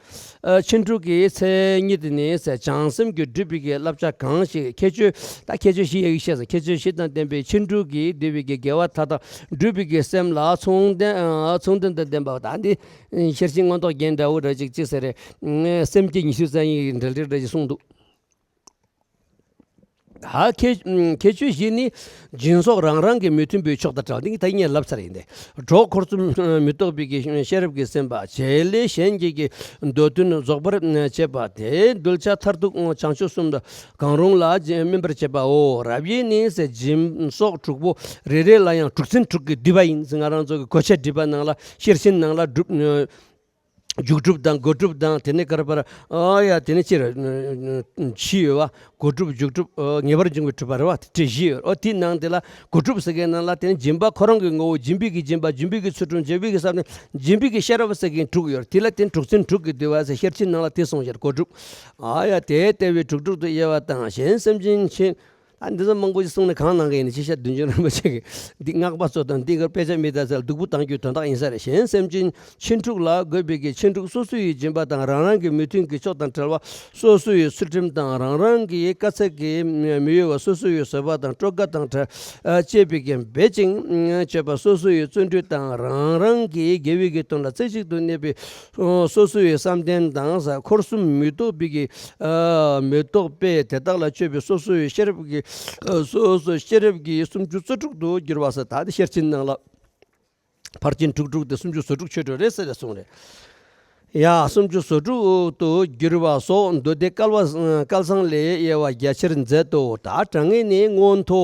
ཨ་ཕྱིན་དྲུག་གི་མཚན་ཉིད་ནི་བྱང་སེམས་ཀྱིས་བསྒྲུབས་པའི་གི་བསླབ་བྱ་གང་ཞིག་ཁྱད་ཆོས། ད་ཁྱད་ཆོས་བཞི་ཡ་གི་བཤད་ས། ཁྱད་ཆོས་བཞི་དང་ལྡན་པའི་ཕྱིན་དྲུག་གིས་བསྡུས་པའི་གི་དགེ་བ་མཐའ་དག་སྒྲུབ་པའི་གི་སེམས་ལ་མཚུངས་ལྡན་ཨ་མཚུངས་ལྡན་དང་ལྡན་པ། ད་འདི་ཤེར་ཕྱིན་མངོན་རྟོགས་རྒྱན་འདྲ་བོ་འདྲ་ཅིག་ཅི་ཟེར་རེད། སེམས་བསྐྱེད་ཉི་ཤུ་རྩ་གཉིས་ཀྱི་འགྲེལ་བྲིས་འདྲ་ཅིག་གསུངས་འདུག་ཧ། ཁྱད་ཁྱད་ཆོས་བཞི་ནི། སྦྱིན་སོགས་རང་རང་གི་མི་མཐུན་པའི་ཕྱོགས་དང་བྲལ། འདི་ད་ངས་ལབ་ཚར་ཡིན་ཏེ། གྲོགས་འཁོར་གསུམ་མི་རྟོག་པའི་གི་ཤེས་རབ་ཀྱི་སེམས་པ། བྱེད་ལས་གཞན་གྱི་གི་འདོད་དོན་རྫོགས་པར་བྱེད་པ། དེའི་གདུལ་བྱ་མཐར་ཐུག་བྱང་ཆུབ་གསུམ་དུ་གང་རུང་ལ་སྨིན་པར་བྱེད་པའོ། རབ་དབྱེ་ནི་སྦྱིན་སོགས་དྲུག་པོ་རེ་རེ་ལ་ཡང་དྲུག་ཚན་དྲུག་གིས་བསྡུས་པ་ཡིན། ང་རང་ཚོ་གི་གོ་ཆ་སྒྲིག་པ་ནང་ལ་ཤེར་ཕྱིན་ནང་ལ་སྒྲུབ། འཇུག་སྒྲུབ་དང་སྒོམ་སྒྲུབ་དང་། དེ་ནས་ཀར་པར་ཨ་ཡ་དེ་ནས་ཅི་རེད། བཞི་ཡོད་བ། སྒོམ་སྒྲུབ་འཇུག་སྒྲུབ་ཨ་ངེས་པར་འབྱུང་བའི་སྒྲུབ་པ་རེད་བ། དེ་བཞི་ཡོད། ཨོ་དེའི་ནང་དེ་ལ་སྒོམ་སྒྲུབ་ཟེར་མཁན་ནང་ལ་དེ་ནས་སྦྱིན་པ་ཁོ་རང་གི་ངོ་བོ། སྦྱིན་པའི་གི་སྦྱིན་པ། སྦྱིན་པའི་གི་ཚུལ་ཁྲིམས། སྦྱིན་པའི་གི་བསམ་གཏན། སྦྱིན་པའི་གི་ཤེས་རབ་ཟེར་མཁན་དྲུག་ཡོད། དེ་ལ་དེ་དྲུག་ཚན་དྲུག་གིས་བསྡུས་པ་ཟེར། ཤེར་ཕྱིན་ནང་ལ་དེ་གསུངས་ཤག་སྒོམ་སྒྲུབ། ཨ་ཡ་དེ་ལྟ་བུའི་དྲུག་དྲུག་ཏུ་དབྱེ་བ་དང་། གཞན་སེམས་ཅན་ཕྱིན། ད་འདི་ཚོ་མང་པོ་ཞིག་གསུངས་ནས་གང་གནང་གི་ཡིན་ན། ཅི་ཤ་བདུད་འཇོམས་རིན་པོ་ཆེ་གིས་འདི་སྔགས་པ་ཚོ་དང་འདི་གར་དཔེ་ཆ་མི་ལྟ་ཚེ་སྡུག་པོ་བཏང་རྒྱུའི་དོན་དག་ཡིན་ས་རེད། གཞན་སེམས་ཅན་ཕྱིན་དྲུག་ལ་དགོས་པའི་གི་ཕྱིན་དྲུག་སོ་སོ་ཡི་སྦྱིན་པ་དང་རང་རང་གི་མོས་མཐུན་གྱི་ཕྱོགས་དང་བྲལ་བ། སོ་སོ་ཡི་ཚུལ་ཁྲིམས་དང་རང་རང་གི་དཀའ་ཚེགས་ཀྱིས་མི་གཡོ་བ། སོ་སོ་ཡི་བཟོད་པ་དང་སྤྲོ་དགའ་དང་བཅས་པའི་གི་འབད་ཅིང་སྤྱོད་པ། སོ་སོ་ཡི་བརྩོན་འགྲུས་དང་རང་རང་གི་དགེ་བའི་གི་དོན་ལ་རྩེ་གཅིག་ཏུ་གནས་པའི། སོ་སོ་ཡི་བསམ་གཏན་དང་། འཁོར་གསུམ་མི་རྟོག་པའི་གི་མི་རྟོག་པས་དེ་དག་ལ་དཔྱོད་པའི་སོ་སོ་ཡི་ཤེས་རབ་ཀྱི། སོ་སོ་ཤེས་རབ་ཀྱི་སུམ་ཅུ་རྩ་དྲུག་ཏུ་འགྱུར་བ་ཟེར། ད་དེ་ཤེར་ཕྱིན་ནང་ལ་ཕར་ཕྱིན་དྲུག་དྲུག་དེ་སུམ་ཅུ་སོ་དྲུག་ཆོད་འགྲོ་རེད་ཟེར་ཏེ་གསུངས་རེད། ཡ། སུམ་ཅུ་སོ་དྲུག་ཏུ་འགྱུར་བ་སོགས་མདོ་སྡེ་བསྐལ་བ་བསྐལ་བཟང་ལས་དབྱེ་བ་རྒྱ་ཆེར་མཛད་དོ། ད་དྲང་ངེས་ནི་མངོན་མཐོ་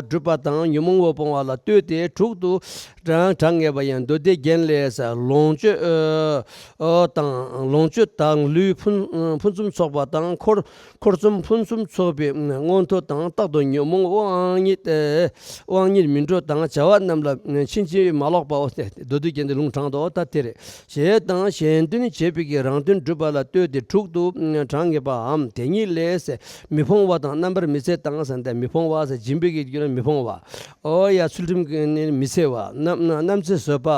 སྒྲུབ་པ་དང་ཉོན་མོངས་པ་སྤོང་བ་ལ་ལྟོས་ཏེ་དྲུག་ཏུ་གྲངས་ངེས་པ་ཡང་མདོ་སྡེ་རྒྱན་ལས། ལོངས་སྤྱོད་ཨོ་དང་། ལོངས་སྤྱོད་དང་ལུས་ཕུན་ཕུན་སུམ་ཚོགས་པ་དང་། འཁོར་འཁོར་གསུམ་ཕུན་སུམ་ཚོགས་པའི་མངོན་མཐོ་དང་། རྟག་ཏུ་ཉོན་མོངས་དབང་ཉིད་དབང་ཉིད་མི་འགྲོ་དང་བྱ་བ་རྣམས་ལ་ཕྱིན་ཅི་མ་ལོག་པའོ། མདོ་སྡེ་རྒྱན་དེ་ལུང་དྲངས་ཏོ། ད་དེ་རེད། ཞེས་དང་གཞན་དོན་བྱེད་པའི་གི་རང་དོན་སྒྲུབ་པ་ལ་ལྟོས་ཏེ་དྲུག་ཏུ་གྲངས་ངེས་པའམ་དེ་ཉིད་ལས། མི་ཕོངས་པ་དང་རྣམ་པར་མི་འཚེ་དང་ཟེར་ཏེ། མི་ཕོངས་པ་ཟེར་སྦྱིན་པའི་གི་རྒྱུ་ལ་མི་ཕོངས་པ། ཨོ་ཡ། ཚུལ་ཁྲིམས་ཀྱི་ནི་མི་འཚེ་བ། རྣམ་རྣམ་འཚེ་བཟོད་པ།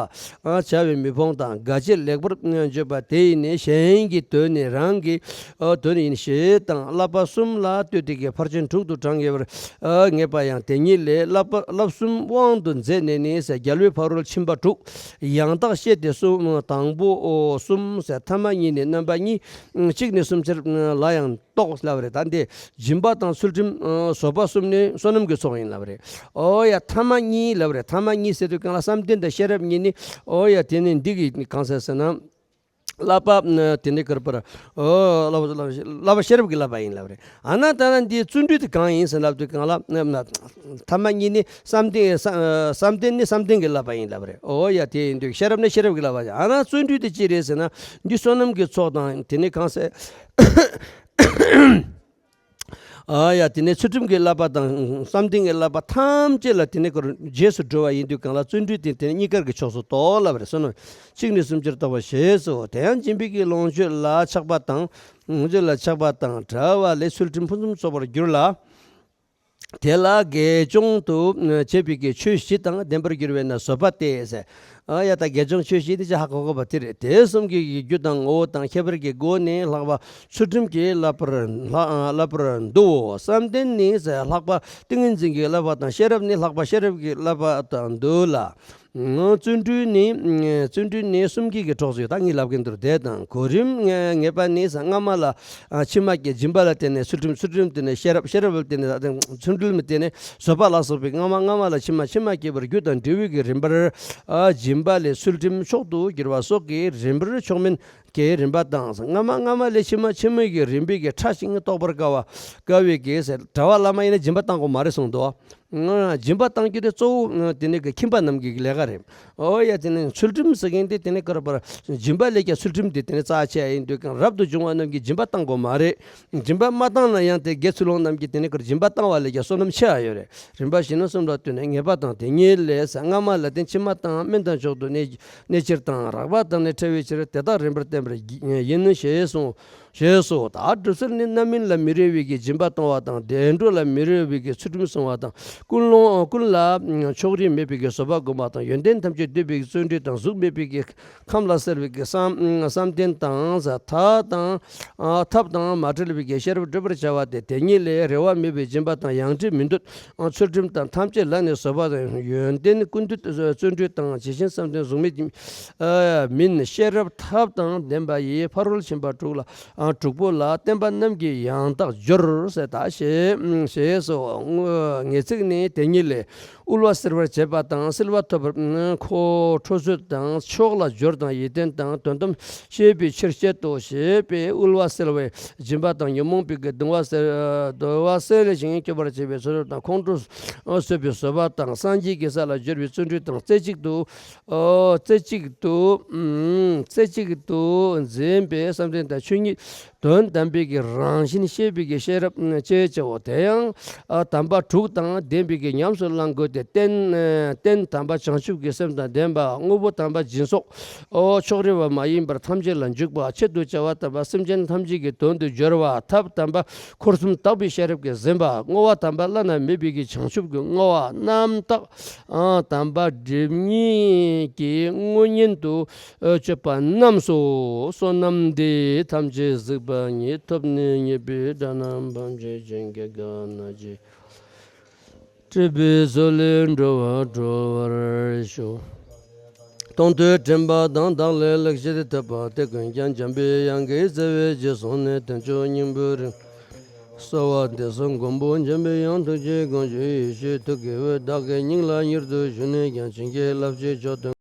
ཨ་བྱ་བའི་མི་ཕོངས་དང་། དགའ་བྱེད་ལེགས་པར་སྤྱོད་པ་དེ་ཡིས་ནི། གཞན་གྱི་དོན་ནི་རང་གི་ཨ་དོན་ཡིན། ཞེས་དང་བསླབ་པ་གསུམ་ལ་ལྟོས་ཏེ་གི་ཕར་ཕྱིན་དྲུག་ཏུ་གྲངས་ངེས་པར་ཨ་ངེས་པ་ཡང་དེ་ཉིད་ལས། བསླབ་པ་བསླབ་གསུམ་དབང་དུ་མཛད་ནས་ནི་ཟེར། རྒྱལ་བའི་ཕ་རོལ་ཕྱིན་པ་དྲུག་ཡང་དག་བཤད་དེ་གསུམ། དང་པོ་གསུམ་ཟེར། ཐ་མ་གཉིས་ནི། རྣམ་པ་གཉིས་གཅིག་ནས་གསུམ་ཆར་ལ་ཡང་གཏོགས་ལབ་རེད། ད་འདི་སྦྱིན་པ་དང་ཚུལ་ཁྲིམས་ཨ་བཟོད་པ་གསུམ་ནི་བསོད་ནམས་ཀྱི་ཚོགས་ཡིན་ལབ་རེད། ཨོ་ཡ། ཐ་མ་གཉིས་ལབ་རེད། ཐ་མ་གཉིས་ཟེར་དུས་གང་ལ་བསམ་གཏན་དང་ཤེས་རབ་གཉིས་ནི། ཨོ་ཡ། དེ་ནི་འདི་གི་གང་ཟེར་ཟེར་ན། བསླབ་པ་དེ་ནི་གར་པར་ཨོ་བསླབ་པ་བསླབ་པ་ཤེས་རབ་ཀྱི་བསླབ་པ་ཡིན་ལབ་རེད། ཨ་ན་ད་ན་འདི་བརྩོན་འགྲུས་དེ་གང་ཡིན་ཟེར་ལབ་དུས་གང་ལ། ཐ་མ་གཉིས་ནི་བསམ་གཏན་བསམ་གཏན་ནི་བསམ་གཏན་གྱི་བསླབ་པ་ཡིན་ལབ་རེད། ཨོ་ཡ། དེ་ཡིན་དུས་ཤེས་རབ་ནི་ཤེས་རབ་ཀྱི་བསླབ་པ་ཡིན། ཨ་ན་བརྩོན་འགྲུས་དེ་ཅི་རེད་ཟེར་ན། འདི་བསོད་ནམས་ཀྱི་ཚོགས་དང་། དེ་ནི་གང་ཟེར། ཨ་ཡ། དེ་ནས་ཚུལ་ཁྲིམས་ཀྱི་བསླབ་པ་དང་བསམ་གཏན་གྱི་བསླབ་པ་ཐམས་ཅད་ལ་དེ་ནས་ཁོ་རྗེས་སུ་འགྲོ་བ་ཡིན་དུས་གང་ལ་བརྩོན་འགྲུས་དེ་དེ་ནས་གཉིས་ཀར་གྱི་ཕྱོགས་སུ་གཏོགས་ལབ་རེད། བསོད་ནམས་གཅིག་ནས་གསུམ་ཆར་གཏོགས་པ་ཞེས་སོ། དེ་ཡང་སྦྱིན་པའི་གི་ལོངས་སྤྱོད་ལ་ཆགས་པ་དང་། ལོངས་སྤྱོད་ལ་ཆགས་པ་དང་བྲལ་བ་ལས་ཚུལ་ཁྲིམས་ཕུན་སུམ་ཚོགས་པར་འགྱུར་ལ། དེ་ལ་དགེ་སྦྱོང་དུ་བྱེད་པའི་གི་ཆོས་བཞི་དང་ལྡན་པར་འགྱུར་བས་ན་བཟོད་པ་སྟེ་ཟེར། ཨ་ཡ་ད་དགེ་སྦྱོང་ཆོས་བཞི་དེ་ཅི་ཧ་གོ་དགོས་པ་དེ་རེད། དེ་གསུམ་གྱི་རྒྱུ་དང་ངོ་བོ་དང་ཁྱད་པར་གྱི་སྒོ་ནས་ལྷག་པ་ཚུལ་ཁྲིམས་ཀྱིས་བསླབ་པར་བསླབ་པར་འདུའོ། བསམ་གཏན་ནི་ལྷག་པ་ཏིང་ངེ་འཛིན་གྱིས་བསླབ་པ་དང་ཤེས་རབ་ནི་ལྷག་པ་ཤེས་རབ་ཀྱིས་བསླབ་པ་དང་འདུ་ལ། བརྩོན་འགྲུས་ནི། བརྩོན་འགྲུས་ནི་གསུམ་གྱི་གི་གྲོགས་སུ་ཡོད། ད་ངས་ལབ་ཀྱིན་འདུག་དེ་དང་གོ་རིམ་ངེས་པ་ནི་སྔ་མ་ལ་ཕྱི་མ་སྐྱེ། སྦྱིན་པ་ལ་བརྟེན་ནས་ཚུལ་ཁྲིམས། ཚུལ་ཁྲིམས་བརྟེན་ནས་ཤེས་རབ། ཤེས་རབ་ལ་བརྟེན་ནས་ཚུལ་ཁྲིམས་ལ་བརྟེན་ནས་བཟོད་པ་ལ་སོགས་པའི་སྔ་མ་སྔ་མ་ལ་ཕྱི་མ་ཕྱི་མ་སྐྱེ་བར་རྒྱུ་དང་འབྲས་བུའི་གི་རིམ་པར། སྦྱིན་པ་ལས་ཚུལ་ཁྲིམས་མཆོག་ཏུ་གྱུར་པ་སོགས་ཀྱི་རིམ་པར་མཆོག་དམན་གྱི་རིམ་པ་དང་། སྔ་མ་སྔ་མ་ལས་ཕྱི་མ་ཕྱི་མའི་གི་རིམ་པའི་གི་ཕྲ་ཞིང་རྟོགས་པར་དཀའ་བ་དཀའ་བའི་གི་ཟེར། གྲྭ་པ་བླ་མ་ཡིན་ན་སྦྱིན་པ་བཏང་དགོས་མ་རེད་གསུངས་འདུག་སྦྱིན་པ་བཏང་རྒྱུ་དེ་གཙོ་བོ་དེ་ནི་གི་ཁྱིམ་པ་རྣམས་ཀྱི་ལས་ཀ་རེད། ཨོ་ཡ་དེ་ནི་ཚུལ་ཁྲིམས་ཟེར་མཁན་དེ་དེ་ནི་ག་རེ་བར་སྦྱིན་པ་ལས་ཀྱང་ཚུལ་ཁྲིམས་དེ་དེ་ནི་རྩ་ཆེ་ཡིན་དུས་ཀྱང་རབ་ཏུ་བྱུང་བ་རྣམས་ཀྱིས་སྦྱིན་པ་བཏང་དགོས་མ་རེད། སྦྱིན་པ་མ་བཏང་ན་ཡང་དེ་དགེ་ཚུལ་སློང་རྣམས་ཀྱིས་དེ་ནི་ག་རེ་སྦྱིན་པ་བཏང་བ་ལས་ཀྱང་བསོད་ནམས་ཆེ་བ་ཡོད་རེད། རིམ་པ་བཞི་ནི་གསུམ་ལ་ལྟོས་ནས་ངེས་པ་དང་དེ་ཉིད་ལས་སྔ་མ་ལ་བརྟེན་ཕྱི་མ་དང་དམན་དང་མཆོག་ཏུ་གནས་གནས་ཕྱིར་དང་རགས་པ་དང་ནི་ཕྲ་བའི་ཕྱིར་དེ་དག་རིམ་པར་བསྟན་པར་ཡིན་ཞེས་གསུངས། ཞེས་སོ། ད་སྒྲུབ་ཚུལ་ནི་རྣམ་སྨིན་ལ་མི་རེ་བའི་གི་སྦྱིན་པ་གཏོང་བ་དང་བདེ་འགྲོ་ལ་མི་རེ་བའི་གི་ཚུལ་ཁྲིམས་སྲུང་བ་དང་ཀུན་སློང་ཀུན་ལ་ཕྱོགས་རིས་མེད་པའི་གི་བཟོད་པ་སྒོམ་པ་དང་ཡོན་ཏན་ཐམས་ཅད་འདུས་པའི་གི་བརྩོན་འགྲུས་དང་གཟུགས་མེད་པའི་གི་ཁམས་ལ་གསལ་བའི་གི་བསམ་བསམ་གཏན་དང་ཐབས་དང་ཐབས་དང་མ་བྲལ་བའི་གི་ཤེས་རབ་བགྲོད་པར་བྱ་བ་སྟེ། དེ་ཉིད་ལས་རེ་བ་མེད་པའི་སྦྱིན་པ་དང་ཡང་ཏིག་མི་འདོད་ཚུལ་ཁྲིམས་དང་ཐམས་ཅད་ལ་ནི་བཟོད་པ་དང་ཡོན་ཏན་ཀུན་འདུས་བརྩོན་འགྲུས་དང་ཇི་བཞིན་བསམ་གཏན་གཟུགས་མེད་མིན་ཤེས་རབ་ཐབས་དང་ལྡན་པ་ཡི་ཕ་རོལ་ཕྱིན་པ་དྲུག་ལ་དྲུག་པོ་ལ་བསྟན་པ་རྣམས་ཀྱི་ཡང་དག་སྦྱོར་ཟེར་ད་ཞེས་ཞེས་སོ། ངེས་ཚིག་ནི་དེ་ཉིད་ལས་དབུལ་བ་སེལ་བར་བྱེད་པ་དང་སེལ་བ་ཐོབ་པར་མཁོ་འཕྲོ་ཚོད་དང་ཕྱོགས་ལ་སྦྱོར་དང་ཡིད་བརྟན་དང་དོན་དམ་ཤེས་པའི་ཕྱིར་བཤད་དོ་ཞེས་པས་དབུལ་བ་སེལ་བའི་སྦྱིན་པ་དང་ཉོན་མོངས་པའི་གི་གདུང་བ་སེལ་གདུང་བ་སེལ་ཞིང་སྐྱོབ་པར་བྱེད་པའི་བཟོད་པ་དང་ཁོང་ཁྲོ་སེལ་བའི་བཟོད་པ་དང་སངས་རྒྱས་ཀྱི་ས་ལ་སྦྱོར་བའི་བརྩོན་འགྲུས་དང་རྩེ་གཅིག་ཏུ་ཨོ། རྩེ་གཅིག་ཏུ། ཨུམ། རྩེ་གཅིག་ཏུ་འཛིན་པའི་བསམ་གཏན་དང་ཆོས་ཉིད་དོན་དམ་པའི་གི་རང་བཞིན་ཤེས་པའི་གི་ཤེས་རབ་ཅེས་བྱའོ། དེ་ཡང་ཨ་དམ་པ་དྲུག་དང་ལྡན་པའི་གི་ཉམས་སུ་བླང་དགོས་ཏེ། རྟེན་རྟེན་དམ་པ་བྱང་ཆུབ་ཀྱི་སེམས་དང་ལྡན་པ། དངོས་པོ་དམ་པ་སྦྱིན་སོགས་ཨོ་ཕྱོགས་རིས་པ་མ་ཡིན་པར་ཐམས་ཅད་ལ་འཇུག་པ། ཆེད་དུ་བྱ་བ་དམ་པ་སེམས་ཅན་ཐམས་ཅད་ཀྱི་དོན་དུ་སྦྱོར་བ། ཐབས་དམ་པ་འཁོར་གསུམ་དག་པའི་ཤེས་རབ་ཀྱིས་ཟིན་པ། བསྔོ་བ་དམ་པ་བླ་ན་མེད་པའི་གི་བྱང་ཆུབ་ཀྱི་བསྔོ་བ། རྣམ་དག་ཨ་དམ་པ་སྒྲིབ་གཉིས་ཀྱི་དངོས་གཉེན་དུ་སྤྱོད་པ་རྣམས་སོ། བསོད་ནམས་འདི་ཐམས་ཅད་གཟིགས་པ་ཉིད། ཐོབ་ནས་ཉེས་པའི་དགྲ་རྣམས་ཕམ་བྱས་ཤིང་། སྐྱེ་རྒ་ན་འཆིའི་སྲིད་པའི་མཚོ་ལས་འགྲོ་བ་སྒྲོལ་བར་ཤོག། གཏོང་ཕོད་དྲན་པ་དང་བདག་ལས་ལེགས་སྤྱད་ཐུབ་པ་དེ་ཀུན་ཀྱང་འཇམ་པའི་དབྱངས་ཀྱི་རྩ་བའི་རྗེས་སོང་ནས་དལ་འབྱོར་སྙིང་པོའི་རིམ་གསོལ་བ་འདེབས་སོ། མགོན་པོ་འཇམ་པའི་དབྱངས་ཐུགས་རྗེའི་དགོངས་བཞེད་ཡེ་ཤེས་ཐུགས་ཀྱི་འོད་བདག་གི་སྙིང་ལ་མྱུར་དུ་ཞུགས་ནས་ཀྱང་བྱིན་གྱིས་བརླབ་ཕྱིར་མཆོག་ཏུ་